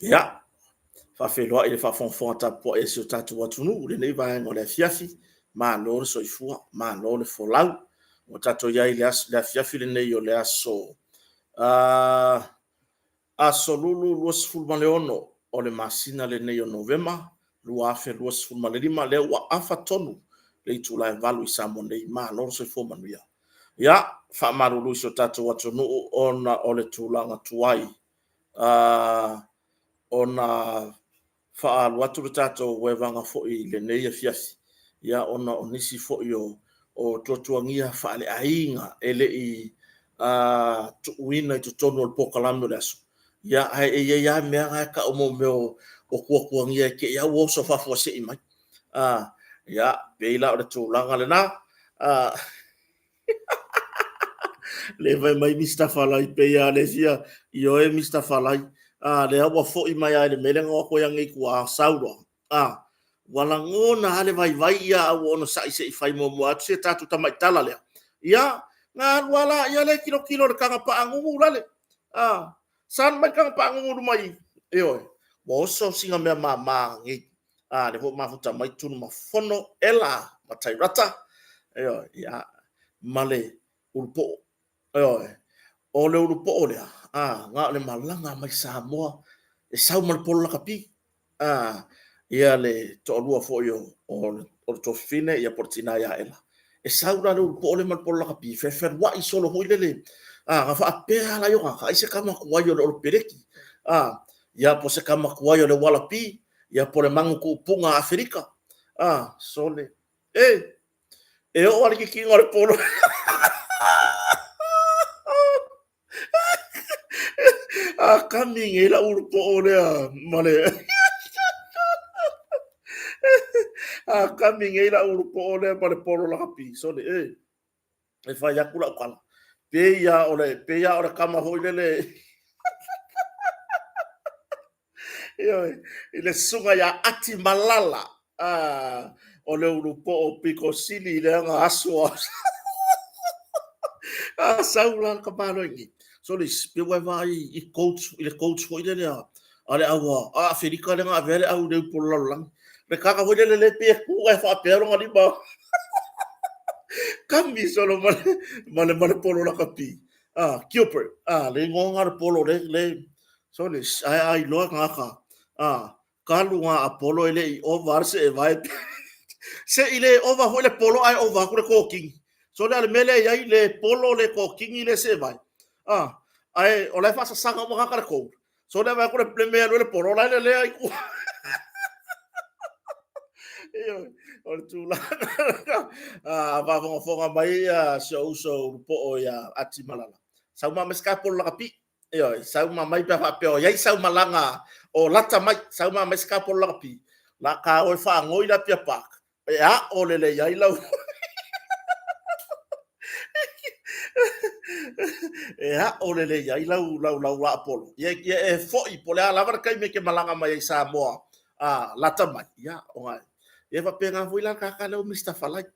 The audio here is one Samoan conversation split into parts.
Ia, faafeiloai le faafogafoga tapuai a si o tatou atunuu i lenei vaega o le afiafi. Malo le soifua, malo le folau. Ua tatou i ai i le afiafi lenei o le aso aso Lulu 26 o le masina lenei o Novema 2025, lea ua afa tonu le itula e 8 i Samoa nei. Malo le soifua manuia. Ia, faamalulu i si o tatou atunuu ona o le tulaga tuai ona faaalu atu le tatou evaga foi i lenei afiafi, ia ona o nisi foi o tuatuagia faaleaiga e le i tuuina i totonu o le polokalame o le aso. Ia, ae i ai lava mea na e tau mo mea o tuatuagia e te i lava ua oso faafuasei mai. Ia, pei la o le tulaga lena. Le fai mai Mr. Falai pei lava le fia ioe Mr. Falai. A lea ua foi mai lava i le mea lea na o atu ai ananei i tua, sau loa. A ua lagona lava le vaivai ia a ua onosai se i fai muamua atu se tatou tamai tala lea. Ia, na alu lava la lea tilotilo i le taga paagugu lale. A, salu mai le taga paagugu i luma i i. Ioe, ua oso sina mea mama nei. A, lea foi ua mafuta mai Tunumafono Ella Matairata. Ioe, ia, ma le ulupoo. Ioe, o le ulupoo lea, a, na o le malaga mai Samoa e sau ma le polo lakapi. A, ia le toalua foi o le tuafafine ia po o le tina ia Ella. E sau la le ulupoo lea ma le polo lakapi, fefeluai solo foi lele. A, na faapea lava la i o ai se tama tuai o le Olopeleki. A, ia po o se tama tuai o le Ualapi, ia po o le manu tuupuga a Aferika. A, sole. E, e oo lava le kikiina o le polo. A kami nei lau ulupoo lea ma le A kami nei lau ulupoo lea ma le polo lakapi. Sole, e. E fai atu lau tala. Pei lava o le, pei lava o le tama foi lele Ioe, i le susuga ia Ati Malala, o le ulupoo pito sili lea na aso a sau la le tamaloa. Sole, pe ua e vaai i coach, i le coach foi lele a le au a Aferika lea na avea le au i le upu o le lalolagi. Le tagata foi lele le pei e tu ae faapea lona lima. Kami solo ma le, ma le, ma le polo lakapi. Ah, Gilbert. Ah, le igoa lena o le polo le, le, Sole, ae a iloa tagata, a, kalu ngā Apollo e le i ova le seevae. Se i le ova foi le polo ae ova atu le kōkini. Sole, a le mea lea i ai, le polo, le kōkini, le seevae. A, ae o la e faasasaga uma tagata le kou. Sole, a vaai atu le mea e alu ai le polo, o la e lelea i tua. Ioe, o le tulaga. A faafogafoga mai si ou uso ulupoo ia Ati Malala. Sau ma mai se ka polo lakapi. Ioe, sau ma mai pe a faapea o i ai sau malaga o lata mai, sau ma mai se ka polo lakapi, la ka o e faagoi le Apia Park, e aʻo lelei ai lau e aʻo lelei ai lau lau lau aapolo. Ia, ia e foi po o le a lava le taimi e te malaga mai ai i Samoa, a lata mai, ia, ona e faapena foi la le tagata lea o Mr. Falai.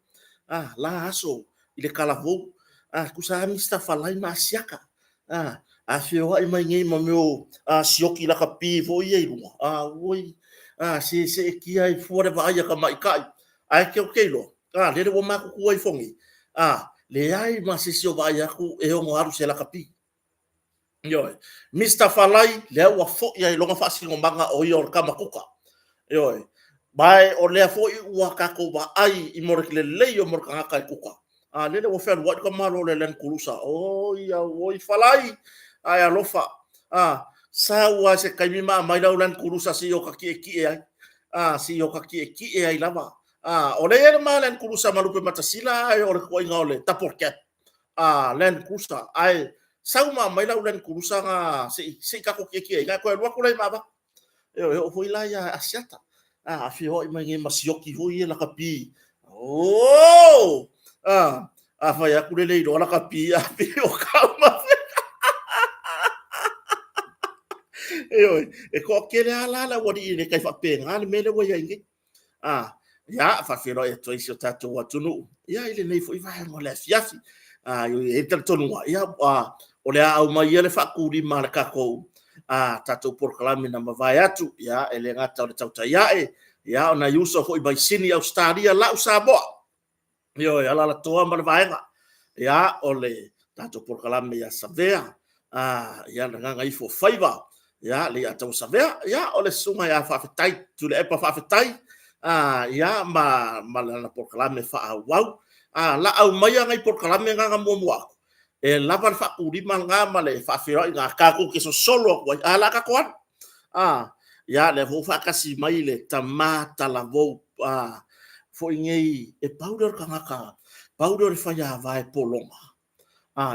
A, la aso i le talavou, a, tusa lava Mr. Falai ma Asiata. A, a feoai mai nei ma mea o a, sioki lakapi foi ia i luga, a, oi, a, se seetia ai fua le vaai a tamaitai. Ae ke ou te iloa, a, lele ua matutua ifo nei, a, leai ma se isi o vaai atu e ono alu se lakapi. Ioe. Mister Falai, lea ua foi ai lona faasinomaga o ia o le tama kuka. Ioe. Ma o lea foi ua tatou vaai i mo le lelei o mo le tagata e kuka. A lele ua fealuai le tamaloa o le Land Cruiser. Oi auoi Falai, ae alofa. A, sau lava i se taimi ma aumai lau Land Cruiser se i o ta tietie ai. A, se i o ta tietie ai lava. A, o lea e i ai le ma Land Cruiser ma lupe matasila ae o le tuuaiga o le double cab. A, Land Cruiser. Ae sau ma aumai lau Land Cruiser na se i, se i tatou tietie ai. Na toe alu atu la i ma Ioe, e oo foi la ia Asiata. A, afioai mai nei ma sioki foi ia lakapi. Oh! A, a fai atu le le iloa lakapi, a pei o kau ma Ioe, e toatele lava la le aualii le tai faapena le mea lea ua i ai nei. A, ia, faafeiloai atu ai si o tatou atunuu, ia, i lenei foi vaega o le afiafi. A, e i ai le talitonuga, ia, a, o le a aumai ia le faatulima a le tatou tatou polokalame na mavae atu, ia, e le gata o le tautai ae, ia, o nai uso foi mai Sini, Ausetalia, lau Samoa, ioe, Alalatoa ma le vaega, ia, o le tatou polokalame ia Savea, ia, le Gagaifo Faiva, ia, le Iataua Savea, ia, o le susuga ia Faafetai, Tuilaepa Faafetai, ia, ma lana polokalame faaauau. Laau maia nai polokalame na na muamua atu, e lava le faatulima lena ma le faafeiloaiga tatou te sosolo atu ai, ae o le a tatou alu. Ia, lea foi ua faatasi mai le tama talavou foi nei, e pau lea o le tagata, pau lea o le faiava e pologa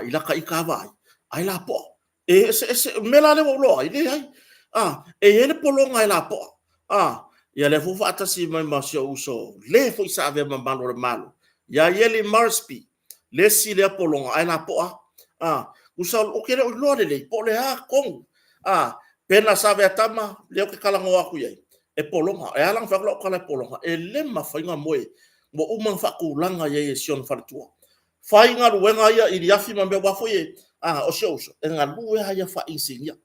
i lata ita lava vaai, ae lapoa. E eseese, o le mea la lea ua ou iloa ai, leai, e i ai le pologa e lapoa. Ia lea foi ua faatasi mai ma si ou uso, le foi sa avea ma malu o le Malo, ia Ieli Morrisby, le isi lea pologa ae lapoa lava. Tusa ou te le o iloa lelei po o le a tonu, Pena Saveatama, lea ou te talanoa atu i ai, e pologa. E ala ona fai atu lau tala e pologa, e le mafai ona moe, ua uma ona faatulaga i ai e si ona faletua. Fai galuega ia i afi ma mea, aua foi o si ou uso, e galue lava ia faa-inisinia.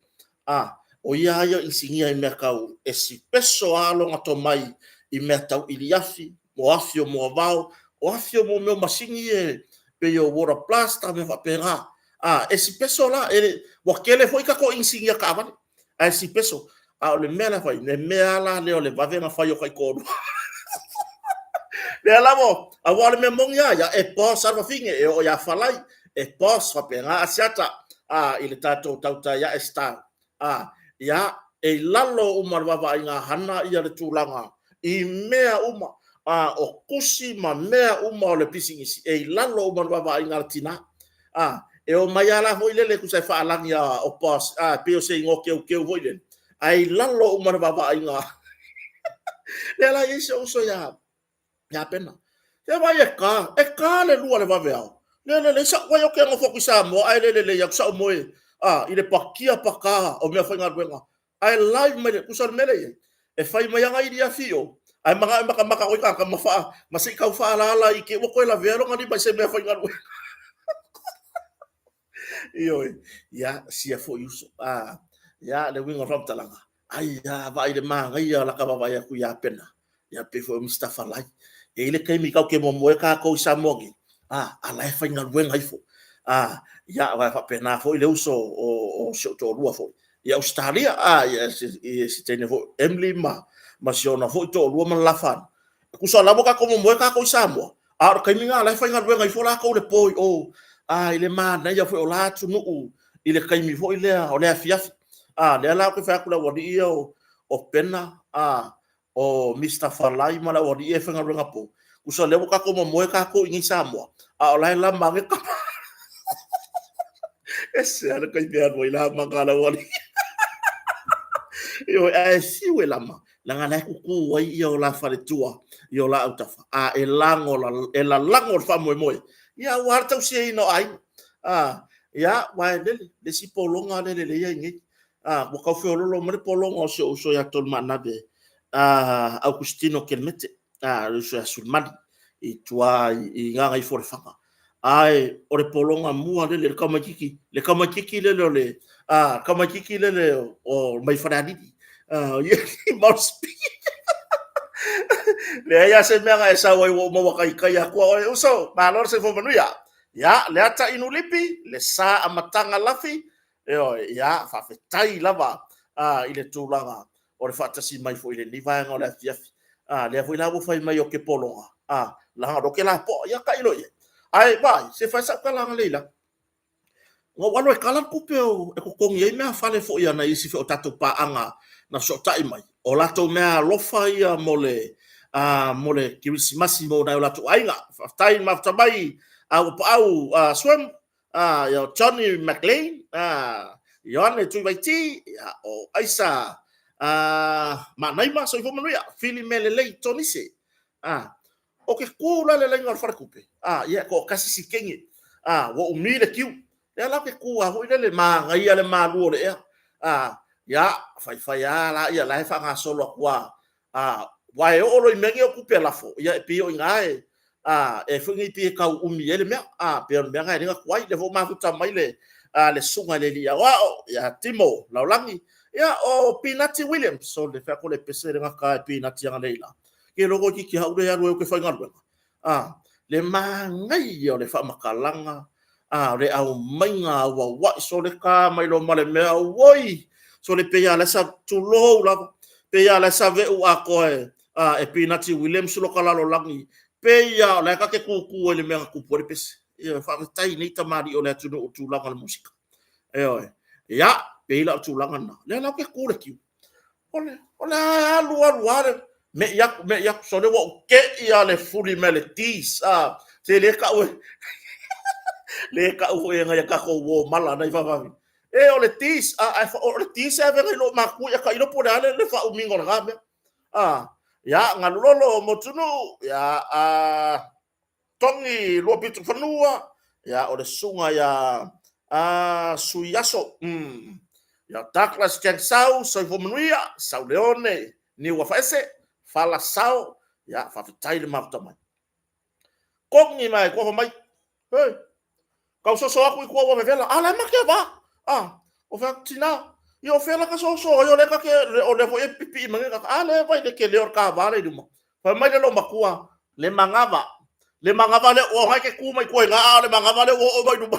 O ia lava ia o inisinia i mea tau... e sipeso lava lona tomai i mea tau iliafi, o afi o moavao, o afi o mea o masini ia e pei o water blast ma mea faapena. E sipeso la, ua tele foi tatou inisinia taavale, ae sipeso. A o le mea la e fai, o le mea lava la lea o le vave ona fai o taitoalua. Lea la ua... aua o le mea moni lava ia, e boss lava le fafine, e oo ia Falai, e boss, faapena Asiata i le tatou tautai ae style. Ia, e i lalo uma o le vaavaaiga a Hana le tulaga i mea uma, o tusi ma mea uma o le pisinisi, e i lalo uma o le vaavaaiga a le tina. E omai lava la foi lele tusa e faalagi o boss, pei o se igoa teuteu foi lele, ae i lalo uma o le vaavaaiga. Lea la e i ai si ou uso ia Pena. Se vaai e ta, e ta le 2 i le vaveao. Le lelei sau, vaai ou te nofo atu i Samoa ae le lelei atu sau moe i le patia pata o meafaigaluega, ae live mai, tusa o le mea lea e i ai, e fai mai lava nai afi i o, ae manao e matamata atu ai tagata ma se i tau faaalaala i te i ua toe lavea lona lima i se meafaigaluega. Ioe, ia, sia foi uso. Ia, le uiga o le faamatalaga, ai lava, vaai i le manaia o lata vaavaai atu ia Pena, ia pei foi o Mr. Falai. E i ai le taimi tatou te momoe tatou i Samoa nei, a o la e faigaluega ifo. Ia, aua e faapena foi le uso o si ou toalua foi i Ausetalia, si teine foi o Emily ma si ona foi toalua ma le la fanau. Tusa o la e ua tatou momoe tatou i Samoa, a o le taimi lena o la e faigaluega ifo latou i le po i o i le manaia foi o la atunuu i le taimi foi lea o le afiafi. Lea la ou te fai atu i le aualii ia o Pena, o Mr Falai ma le aualii ia e faigaluega po, tusa o lea ua tatou momoe tatou i inei i Samoa, a o la e lama ane tama. E ese lava le taimi e alu ai le amata a le aualii. Ioe, ae fiu e lama, leaga o la e tutu ai o la faletua i o la autafa, a e lalago le faamoemoe, ia aua le tausiaina o aiga. Ia, aua e lele, le isi pologa lea e lelei ai nei. Ua tau feoloolo mai le pologa o si ou uso ia Tolumaanave Augustino Kelemete, le uso ia Sulamani i tua i Gagaifolefaga. Ae o le pologa mua lele, le tamaitiiti, le tamaitiiti lele o le tamaitiiti lele o mai Falealili, o Ieli Moresby. Leai lava se mea na e sau ai ua ou maua taitai atu oe uso, malo le soifua manuia. Ia, Leata Inu Lipi, Lesa Amataga Lafi, ioe, ia, faafetai lava i le tulaga o le faatasi mai foi i lenei vaega o le afiafi. Lea foi la ua fai mai ou te pologa, leaga o lea ou te lapoa. Ia tailo i ai. Ae vaai, se i fai sau tala analeila. Na ou alu e tala le tupe e totogi ai meaafale foi a nai isi foi o tatou paaga na fesootai mai, o latou meaalofa ia mo le kerisimasi mo nai o latou aiga. Faafetai le mafuta mai a Uapaau Swem, ia Johnny McLean, Ioane Tuivaiti, o Aisa Maanaima, soifua manuia, Fili Melelei Tonise. Ou te tu la i le laina o le faletupe, ia e toatasi si teine, ua umi le kiu. Lea la ou te tu lava foi lele, manaia le malu o le ea. Ia, faifai lava la, la e faagasolo atu lava, aua e oo loa i mea nei o tupe lafo, ia e pei o i ina e foi nei pei e tau umi ai le mea. Pei o le mea lena e ala ai ona tuai. O lea foi ua mafuta mai le susuga i le alii aoao ia Timo Laulagi. Ia, o Pinati Williams, o le fea ko le pese le ngaka e Pinati anga leila. Ke logo ki ki haure alu e ke whaingaluega. A, le manaia o le faamatalaga, a, o le aumaiga auauai, sole ta mai loa ma le mea, auoi, sole pei lava o la e sa, tulou lava, pei lava o la e saveu atoa e, a, e Pinati Williams loka lalolagi, pei lava o la e ta te tūtū ai i le mea na tupu ai le pese. Ioe, faafetai i nei tamalii o le atunuu i le tulaga o le musika. Ioe. Ia, pei la o le tulaga lena. Lea la ou te tu i le kiu. O le, o le alu alu lava le me'i atu, me'i atu, sole ua ou te'i lava le fuli mai le tease, a, se le tau e, le tau foi e nai a tatou uo mala nai fafafi. E, o le tease, a, a, o le tease e avega i lou matua ia tailo po o le a le, le faaumiga o lena mea. A, ia, galulolo, Motunuu, ia, a, Togi Luapito Fanua, ia, o le susuga ia a Suiaso, ia Douglas Chang Sau, Soifua Manuia, Sauleone, Niuafaese, Fala Sao, ia, faafetai le mafuta mai. Togi mai, kuafa mai, hei, Kau soso aku i kua ua vevela. A la e make va. A, o fea tina. Ia o fea la ka soso ai o le ka ke o le foi e pipi mai ka. A le vai le ke le o ka va le luma. Fai mai le lo makua le mangava. Le mangava le o hai ke ku mai kua nga a le mangava le o o mai luma.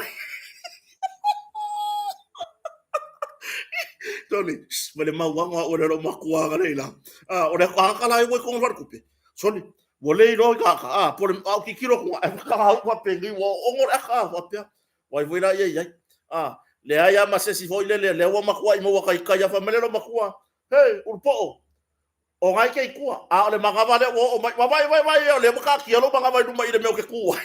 Tony, ma le mauanga o le lo makua ga le ila. A o le ka ka la i ko ngā kupe. Soli, Ua le iloa i ka a, po le au kikilo ku e whakahau pa pengi ua ongo le aka a pea. Wai voi la ia iai. A, le ai a ma sesi foi le le le ua makua i maua kai kai a fa mele lo makua. Hey, ulupo'o. O ngai ke ikua. A o le mangawa le ua o mai. Wa vai vai vai o le waka kia lo mangawa i luma i le mea o ke kua.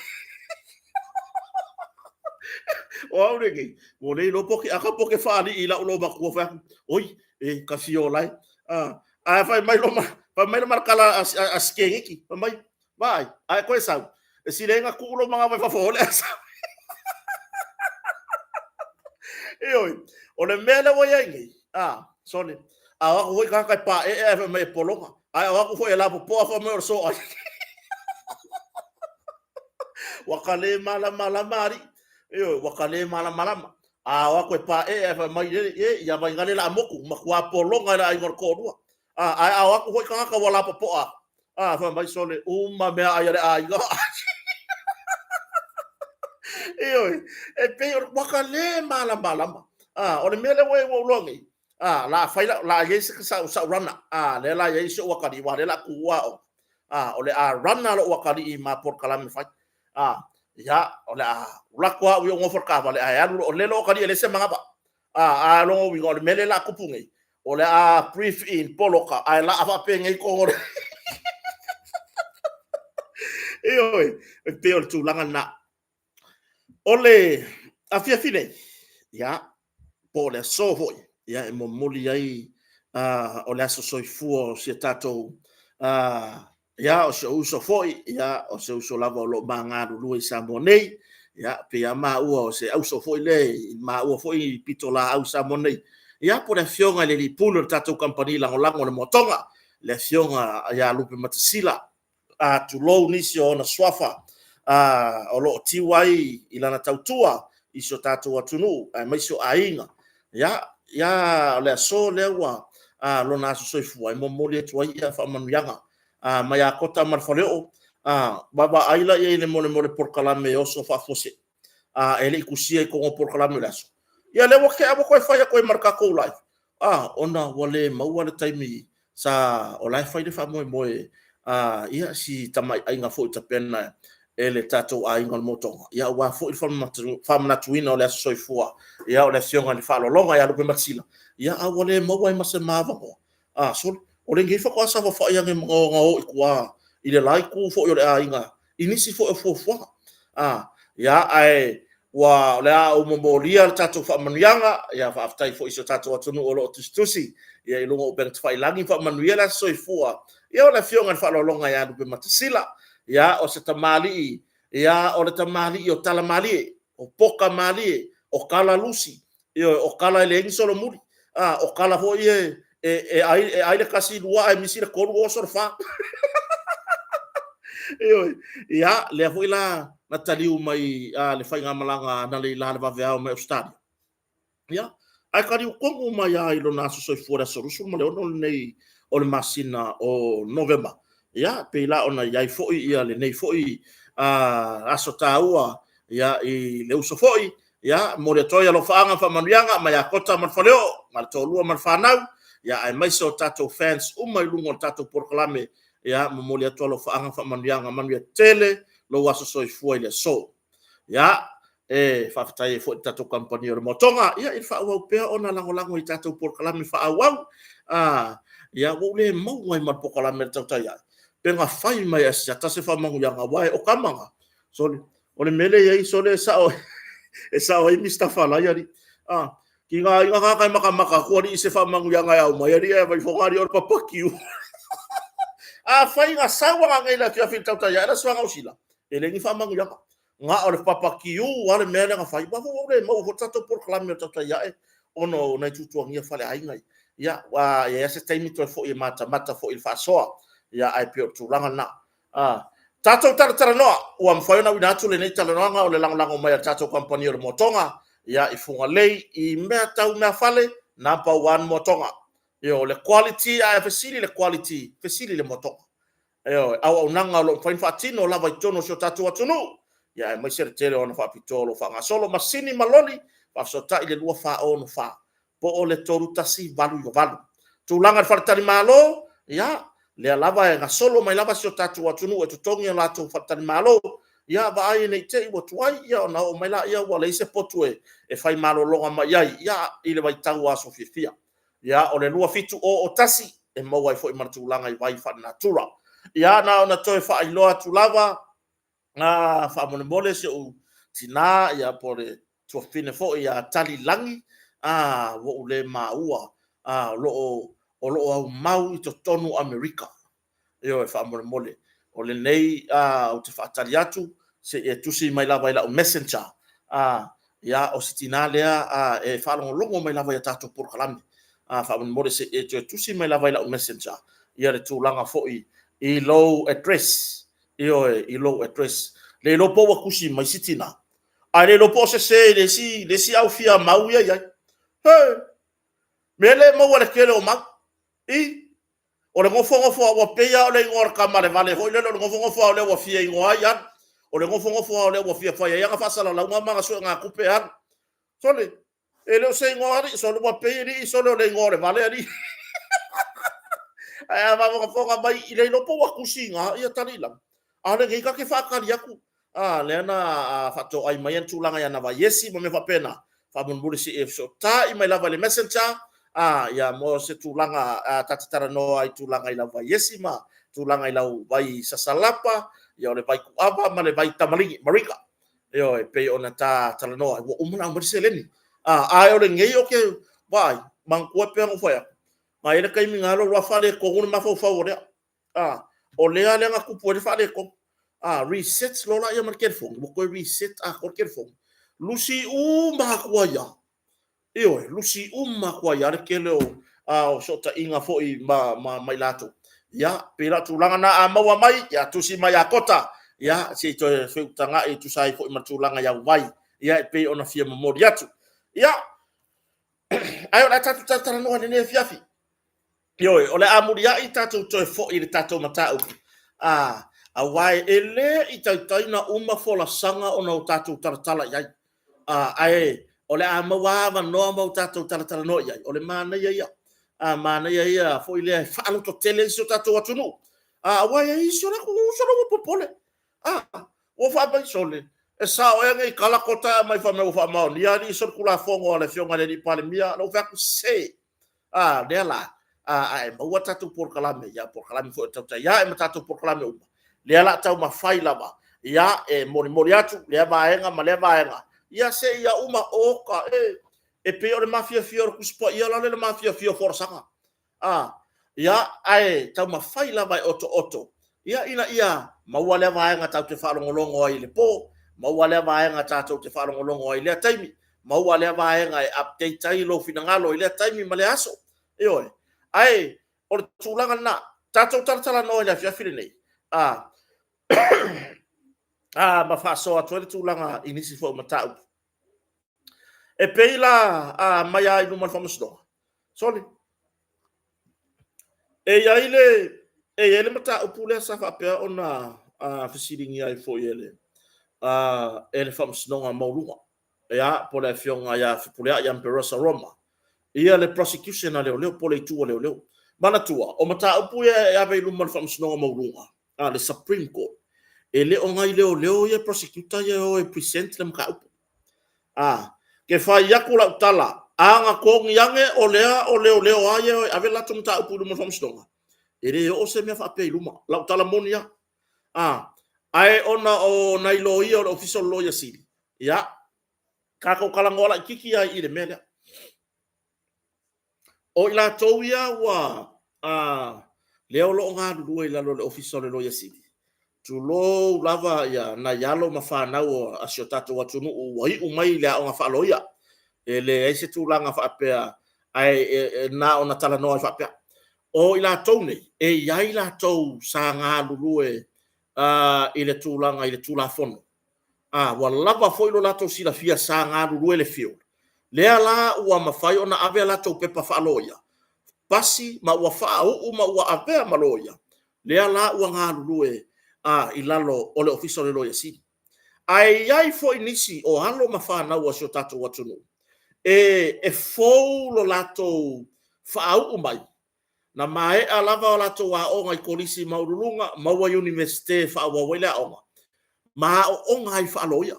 O au le nei. Ua le iloa po ke aka po ke whaali i lau lo makua whai aku. Oi, e ka fio lai. A, Ae fai mai lo fai mai le malakala a Sikegeki, fai mai, vaai, ae koe sau, e sile ai kuu lo manga mai fafo ole a sau. Ioe, o le mea lea ua i ai nei, a, sole, a o aku foi tagata e pae'e ae fai mai e pologa, ae o aku foi e lapopoa fai mai o le soai. Ua ka le malamalama alii, ioe, ua ka le malamalama. A o aku e pae'e ae fai mai, e, ia Vaigale la moku, matua pologa i le aiga o le toalua. A, ae a o aku foi tagata ua lapopoa aku. A, fai mai, sole, uma mea ai a le aiga. Ioe, e pei o le, ua ka le malamalama. A, o le mea lea ua ou iloa nei, a, la fai la, la iai se sa'u, sa'u rana. A, lea la iai si ou atalii, aua lea la tuua aoga. A, o le a rana lo'u atalii ma polokalame fai. A, ia, o le a lako au i ou gofo i le taavale, ae alu loa, o le loo talia e leai se manava. A, a lona uiga, o le mea lea o le a tupu nei, o le a brief in poloka, ae laa faapenei tonu o le... Ioe, e pei o le tulaga lena. O le afiafi nei, ia, po o le aso foi, ia, e momoli ai o le aso soifua o si a tatou ia, o si ou uso foi, ia, o se uso lava o lo o magalulue i Samoa nei, ia, pei lava maua o se auso foi lea i maua foi i pitolaau i Samoa nei, ia, po o le afioga i le alii pule o le tatou kamupani lagolago o le Moatoga, le afioga ia Lupematasila, a tulou nisi o ona suafa a, o lo o tiu ai i lana tautua i si o tatou atunuu aemaise o aiga. Ia, ia o le aso lea ua a, lona aso soifua e momoli atu ai ia faamanuiaga a, mai Akota ma le Faleoo, a, vaavaai laia i le molemole polokalame e oso faafuasei a, e le i tusia i totonu o polokalame o le aso. Ia lea ua tea ua toe fai atu ai ma le tatou live, a, ona ua le maua le taimi sa o la e fai le faamoemoe a, ia si tamaiaiga foi tapena e le tatou aiga o le Motoga, ia aua foi le faamanatuina o le aso soifua, ia o le afioga i le Faaaloaloga ia Lupematasila, ia a ua le maua ai ma se ma avanoa. A, sole, o lenei faatoa saofafai ane ma ona o i tua i le la itu foi o le aiga i nisi foi o fuafuaga. A, ia, ae ua, o le a ou momolia le tatou faamanuiaga, ia, faafetai foi i si o tatou atunuu o lo o tusitusi, ia, i luga o upega tafailagi, faamanuia le aso soifua, ia, o le afioga i le Faaaloaloga ia Lupematasila, ia, o se tamalii, ia, o le tamalii o tala malie, o poka malie, o kala lusi, ioe, o kala e leai ni solomuli, a, o kala foi e, e, e, ai, e ai le kasi lua ae misi le tolu oso le fa. Ioe, ia, lea foi la na taliu mai a, le faigamalaga a Naleila le vaveao mai Australia. Ia, Ae kaliu tonu mai lava i lona aso soifua i le aso 26 lenei o le masina o Novema. Ia, pei la ona i ai foi ia lenei foi aso taua ia i le uso foi. Ia, momoli atu ai alofaaga ma faamanuiaga mai ia Kota ma le Faleoo, ma le toalua ma le fanau, ia aemaise o tatou fans uma i luga o le tatou polokalame. Ia, momoli atu alofaaga ma faamanuiaga, manuia tele lou aso soifua i le aso. Ia, e faafetai ai foi i le tatou kamupani o le Moatoga, ia i le faaauau pea ona lagolago i tatou polokalame faaauau. Ia, ua ou le maua ai ma le polokalame a le Tautai Ae, pe na fai mai e Asiata se faamanuiaga, aua o tama na, sole, o le mea lea e i ai, sole, e sao, e sao ai Mr. Falai, alii, tiga lava ia tagata e matamata atu alii i se faamanuiaga e ao mai alii, ae vaai ifoga alii o le papatiū. Afai na sau lava ananei i le afiafi i le Tautai Ae le Aso Gausi, e leai ni faamanuiaga. Na o le papatiu lava le mea lea na fai. Aua foi ua ou le maua foi le tatou polokalame o le Tautai Ae ona o nai tuatuagia faaleaiga ia. Aua e i ai lava se taimi toe foi e matamata foi i le faasoa, ae pei o le tulaga lena. Tatou talatalanoa, ua mafai ona auina atu lenei talanoaga o le lagolago mai a le tatou kamupani o le Moatoga i Fugalei i mea tau meafale, number one Moatoga. O le quality, a e fesili i le quality, fesili i le Moatoga. Ioe, auaunaga o lo o mafai ona faatino lava i totonu o si o tatou atunuu, ia aemaise le tele o ana faapitoa o lo o faagasolo. Masini ma loli, faafesootai i le 2464 po o le 3188. Tulaga i le faletalimalo, ia, lea lava e gasolo mai lava si o tatou atunuu e totogi a latou faletalimalo, ia vaai ne i te i ua tuai ona oo mai lea ua leai se potu e fai malologa mai ai i le vaitau o aso fiafia. Ia, o le 27001 e maua ai foi ma le tulaga i vai faalenatura. Ia, na ona toe faailoa atu lava, faamolemole si ou tina po o le tuafafine foi ia Tali Lagi, ua ou le maua, o lo o aumau i totonu o Amerika. Ioe, faamolemole. O lenei ou te faatali atu, se i e tusi mai lava i lau messenger. Ia, o si tina lea e faalogologo mai lava i a tatou polokalame. Faamolemole se i e toe tusi mai lava i lau messenger ia le tulaga foi i lou address. Ioe, i lou address. Le iloa po ua tusi mai si tina, ae le iloa po o sese i le isi au fia mau ia i ai. He! Mea lea e maua i le tele o mau. I, o le nofonofo lava, ua pei lava o le igoa o le tama a le vale foi lele, o le nofonofo lava o lea ua fia igoa ai alu. O le nofonofo lava o lea ua fia fai ai ana faasalalauga ma ana suegatupe alu. Sole, e le o se igoa alii, sole ua pei alii, sole o le igoa o le vale alii. Ae a faafogafoga mai, e le iloa po ua tusi i ina ia tali lagi, a o lenei ta te faatali atu. A, lea na faatoai mai ana tulaga i ana vaiesi ma mea faapena, faamolemole se i e fesootai mai lava i le messenger, a, ia mo se tulaga ta te talanoa ai i tulaga i lau vaiesi ma tulaga i lau vai sasalapa, ia o le vai tuava ma le vai tamaligi, Marika. Ioe, pei ona ta talanoa ai, ua uma ona aumai le seleni. A, ae o lenei ou te vaai, manatua pei ona ou fai atu, na i ai le taimi na alu alu lava faaletonu le mafaufau o lea. A, o lea lea na tupu ai le faaletonu. A, reset loa lea ma le telefoni, ua toe reset atoa le telefoni. Lusi uma atu ai lava. Ioe, lusi uma atu ai lava le tele o fesootaiga foi ma i latou. Ia, pei la o tulaga na, a maua mai, ia tusi mai ia Kota, ia se i toe feutagai e tusa ai foi ma le tulaga i au vai, ia e pei ona fia momoli atu. Ia, ae o le a tatou talatalanoa i lenei afiafi. Ioe, o le a muliai tatou toe foi i le tatou mataupu, a, aua e le i taitai ona uma folasaga ona o tatou talatala i ai. A, ae o le a maua avanoa ma o tatou talatalanoa i ai, o le manaia ia. A manaia ia foi lea e faalototele ai si o tatou atunuu. A, aua e i ai isi o latou uso la ua popole. A, ua fai mai, sole, e sao ea nei tala Kota e aumai fai mai ua faamaonia alii solitulafono a le Afioga i le alii Palemia? Na ou fai atu, se, a lea la, a e maua tatou polokalame, ia polokalame foi o Tautai Ae ma tatou polokalame uma, lea la taumafai lava, ia, e molimoli atu lea vaega ma lea vaega, ia seia uma, oka, e, e pei o le mafiafia o le Tusi Paia la le mafiafia o folasaga. A, ia, ae taumafai lava e otooto, ia, ina ia maua lea vaega tatou te faalogologo ai i le po, maua lea vaega tatou te faalogologo ai i lea taimi, maua lea vaega e update ai lou finagalo i lea taimi ma lea aso. Ioe. Ae o le tulaga lena, tatou talatalanoa i le afiafi lenei, a, a ma faasoa atu ai le tulaga i nisi foi o mataupu. E pei la a mai lava i luma o le Faamasinoga, sole, e i ai le, e i ai le mataupu lea sa faapea ona fesiligia ai foi e le, e le Faamasinoga Maualuga, ia, po o le Afioga ia Fepuleai Amperosa Roma, ia le prosecution a leoleo po o le itu a leoleo. Manatua, o mataupu ia e ave i luma o le Faamasinoga Maualuga, a le Supreme Court, e le o nai leoleo ia prosecutor ia e o e present le mataupu. A, ke fai atu lau tala, a na togi ane o lea o leoleo lava ia e o e ave le latou mataupu i luma o le Faamasinoga, e le oo se mea faapea i luma. Lau tala moni lava. A, ae ona o nai loia o le Ofisa o le Loia Sili, ia, tatou talanoa laitiiti lava i le mea lea. O i latou ia ua lea o lo o galulue i lalo o le Ofisa o le Loia Sili, tulou lava ia nai alo ma fanau a si o tatou atunuu ua iu mai i le aoga faaloia. E leai se tulaga faapea, ae na ona talanoa ai faapea. O i latou nei, e i ai latou sa galulue i le tulaga i le Tulafono, a ua lava foi lo latou silafia sa galulue i le field, lea la ua mafai ona ave a latou pepa faaloia, pasi ma ua faauu ma ua avea ma loia, lea la ua galulue i lalo o le Ofisa o le Loia Sili. Ae i ai foi nisi o alo ma fanau a si o tatou atunuu e fou lo latou faauu mai, na maea lava a latou aoga i Kolisi maualuluga, maua Iunivesite e faaauau ai le aoga, ma aooga ai faaloia.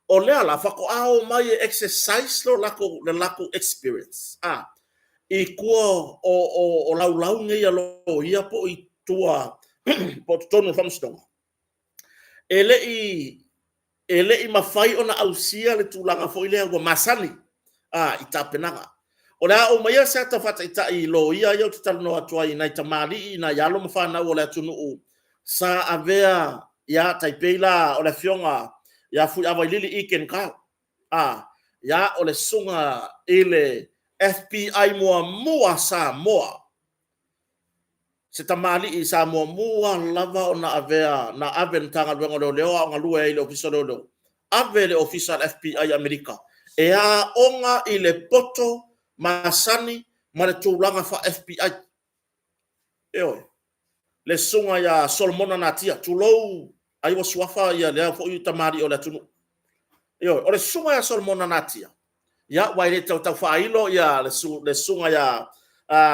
O lea la faatoa omai e exercise lo latou, le latou experience a, i tua o laulau nei a loia po o i tua po o totonu o le faamasinoga. E le i mafai ona ausia le tulaga foi lea ua masani i tapenaga. O le a aumaia se ata faataitai i loia ia ou te talanoa atu ai i nai tamalii, i nai alo ma fanau a le atunuu sa avea, ia tai pei la o le afioga ia Fuiavailili Ken Kyle, ia o le susuga i le FBI muamua a Samoa, se tamalii sa muamua lava ona avea, na ave e le Matagaluega o Leoleo a o galue ai i le Ofisa o Leoleo, ave le Ofisa o le FBI i Amerika e aoga i le poto masani ma le tulaga faa-FBI. Ioe. Le susuga ia Solomona Natia, tulou, ai ua suafa ia lea foi tamalii o le atunuu. Ioe, o le susuga ia Solomona Natia, ia aua e le tau tau faailo ia le susuga ia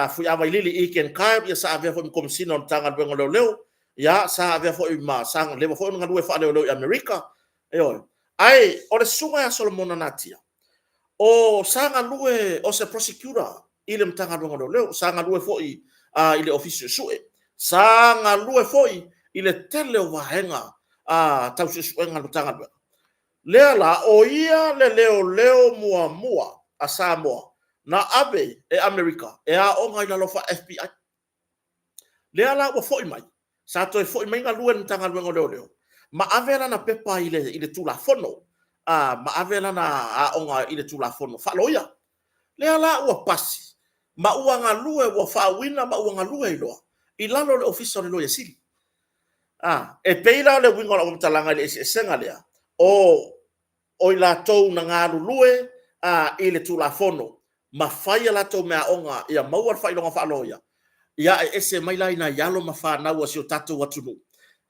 Fuiavailili Ken Kyle, ia sa avea foi ma Komesina o le Matagaluega o Leoleo, ia sa avea foi ma sa leva foi ona galue faaleoleo i Amerika. Ioe. Ae o le susuga ia Solomona Natia, o sa galue o se prosecutor i le Matagaluega o Leoleo, sa galue foi i le Ofisa Suesue, sa galue foi i le tele o vaega tau suesuega a le Matagaluega. Lea la, o ia le leoleo muamua a Samoa na ave e Amerika e aoga i lalo faa-FBI. Lea la ua foi mai, sa toe foi mai galue i le Matagaluega o Leoleo ma ave lana pepa i le Tulafono, ma ave lana aoga i le Tulafono faaloia. Lea la ua pasi ma ua galue, ua faauuina ma ua galue ai loa i lalo o le Ofisa o le Loia Sili. E pei la o le uiga o lau faamatalaga i le eseesega lea, o i latou na galulue i le Tulafono ma fai a latou meaaoga ia maua le faailoga faaloia, ia e ese mai la i nai alo ma fanau a si o tatou atunuu,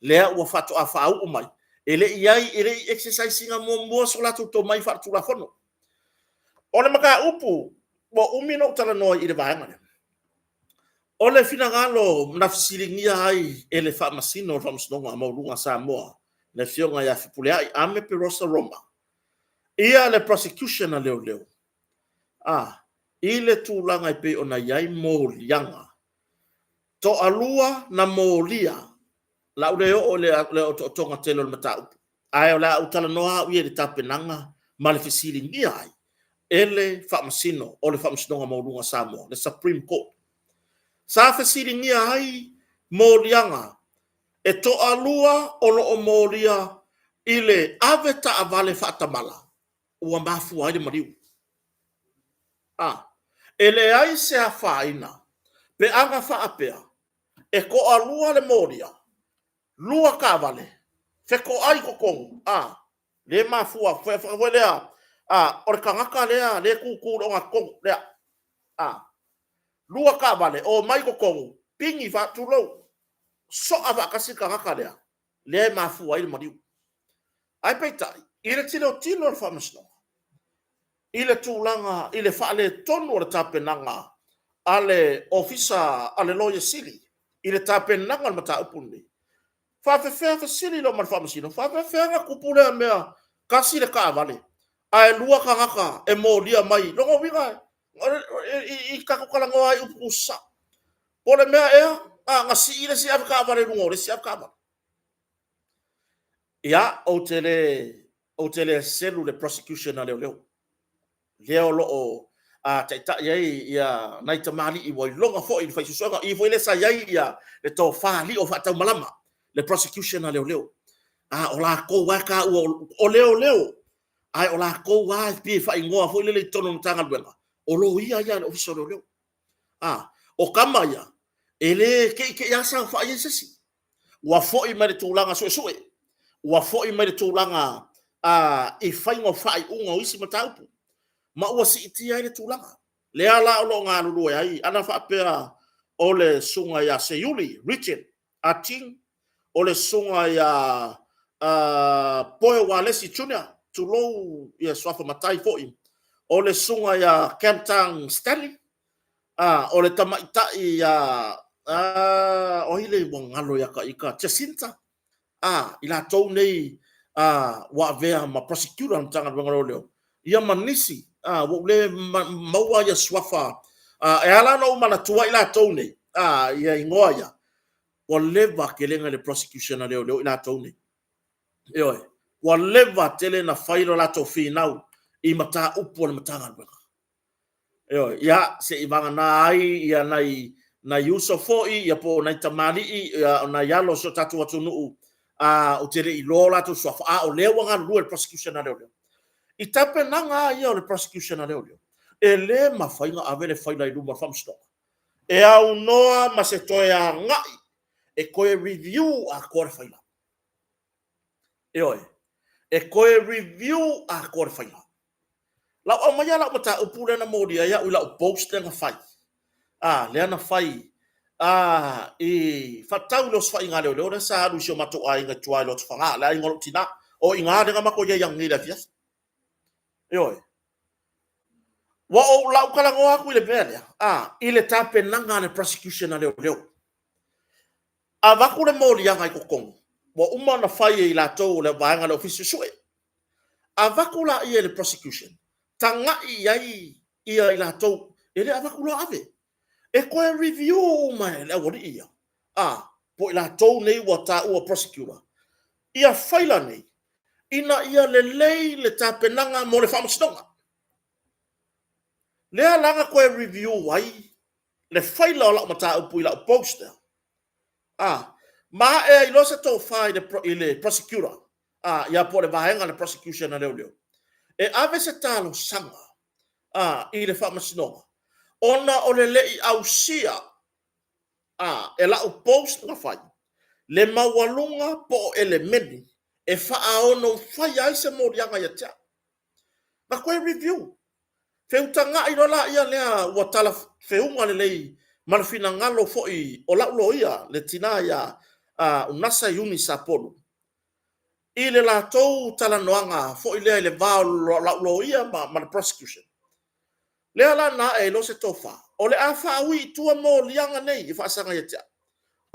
lea ua faatoa faauu mai, e le i i ai, e le i exercise ina muamua so latou tomai faaletulafono. O le mataupu, ua umi ona ou talanoa i le vaega lea, o le finagalo na fesiligia ai e le Faamasino o le Faamasinoga Maualuga a Samoa, le Afioga ia Fepuleai Arme Perosa Roma, ia le prosecution a leoleo i le tulaga e pei ona i ai moliaga. Toalua na molia, o le a ou le oo i le otootoga tele o le mataupu, ae o le a ou talanoa au ia i le tapenaga ma le fesiligia ai e le Faamasino o le Faamasinoga Maualuga a Samoa, le Supreme Court. Sa fesiligia ai moliaga e toalua o lo o molia i le ave taavale faatamala ua mafua ai le maliu. E leai se afaina pe ana faapea e toalua le molia, lua taavale, fetoai i totonu, a, le mafua foi lea. A, o le tagata lea, lea e tutu i le ogatotonu, lea. A, lua taavale, omai i totonu, pigi faa, tulou, soa faatasi le tagata lea, lea e mafua ai le maliu. Ae peitai, i le tilotilo a le Faamasinoga, i le tulaga i le faaletonu o le tapenaga a le Ofisa a le Loia Sili i le tapenaga o le mataupu lenei, faapefea, fesili loa ma le Faamasino, faapefea ona tupu lea mea, tasi le taavale ae lua tagata e molia mai? Lona uiga, i tatou talanoa ai i upu tuusasao, po o le mea ea na sii le isi avetaavale i luga o le isi avetaavale. Ia, ou te le, ou te le selu i le prosecution a leoleo, lea o lo o taitai ai ia nai tamalii ua iloga foi i le fai suesuega, o i foi lea sa i ai le tofa alii o faataumalama, le prosecution a leoleo. A o latou lava e taua o leoleo, ae o latou lava e pei e faaigoa foi lele i totonu o le Matagaluega, o loia ia a le Ofisa o Leoleo. A, o tama ia, e le te'i te'i lava saofai ai se isi. Ua foi mai le tulaga suesue, ua foi mai le tulaga i faiga o faaiuga o isi mataupu, ma ua siitia ai le tulaga. Lea la o lo o galulue ai, ana faapea o le Susuga ia Seiuli Richard Ah Ching, o le Susuga ia Poe Walesi Junior, tulou ia suafa matai foi, o le Susuga ia Cam Tang Stanley, o le tamaitai ia, o ai le ua galo ia ta ita, Jacinta, i latou nei ua avea ma prosecutor o le Matagaluega o Leoleo, ia ma nisi, ua ou le maua ia suafa. E ala ona ou manatua i latou nei, ia igoa ia, ua leva tele na le prosecution a leoleo i latou nei. Ioe, ua leva tele na fai lo latou finau i mataupu a le Matagaluega. Ioe, ia, se i vagana ai ia nai, nai uso foi ia po o nai tamalii ia, o nai alo o si o tatou atunuu a ou te le i iloa o latou suafa, a o lea ua galulue le prosecution a leoleo. I tapenaga lava ia o le prosecution a leoleo, e le mafai ona ave le faila i luma o le faamasinoga e aunoa ma se toe agai e toe review atoa le faila. Ioe, e toe review atoa le faila. Lau aumaia lau mataupu lea na molia ai au i lau post lea na fai, a, lea na fai a, i faatatau i le osofaiga a leoleo lea sa alu i si o matou aiga i tua i Lotofaga, le aiga o lou tina. O i ina lea na matou i ai ananei i le afiafi. Ioe. Ua ou lau talanoa atu i le mea lea, a, i le tapenaga a le prosecution a leoleo. Avatu le moliaga i totonu, ua uma ona fai e i latou o le vaega o le Ofisa Suesue. Avatu laia i le prosecution, tagai i ai ia i latou, e le avatu loa ave. E toe review uma e le aualii ia, a, po o i latou nei ua taua prosecutor, ia faila nei, ina ia lelei le tapenaga mo le faamasinoga. Lea la na toe review ai le faila o lau mataupu i lau post lea. A, ma ae ai loa se tofa i le, i le prosecutor, a, ia po o le vaega a le prosecution a leoleo, e ave se talosaga a, i le faamasinoga, ona o le le i ausia a, e lau post na fai, le maualuga po o elemeni e faaono faia ai se moliaga ia te au. Na toe review. Feutagai loa laia lea ua talafeuga lelei ma le finagalo foi o lau loia, le tina ia Unasa Iuni Sapolu, i le latou talanoaga foi lea i le va o lau loia ma le prosecution. Lea la na ae ai loa se tofa, o le a faaui i tua moliaga nei e faasaga ia te au,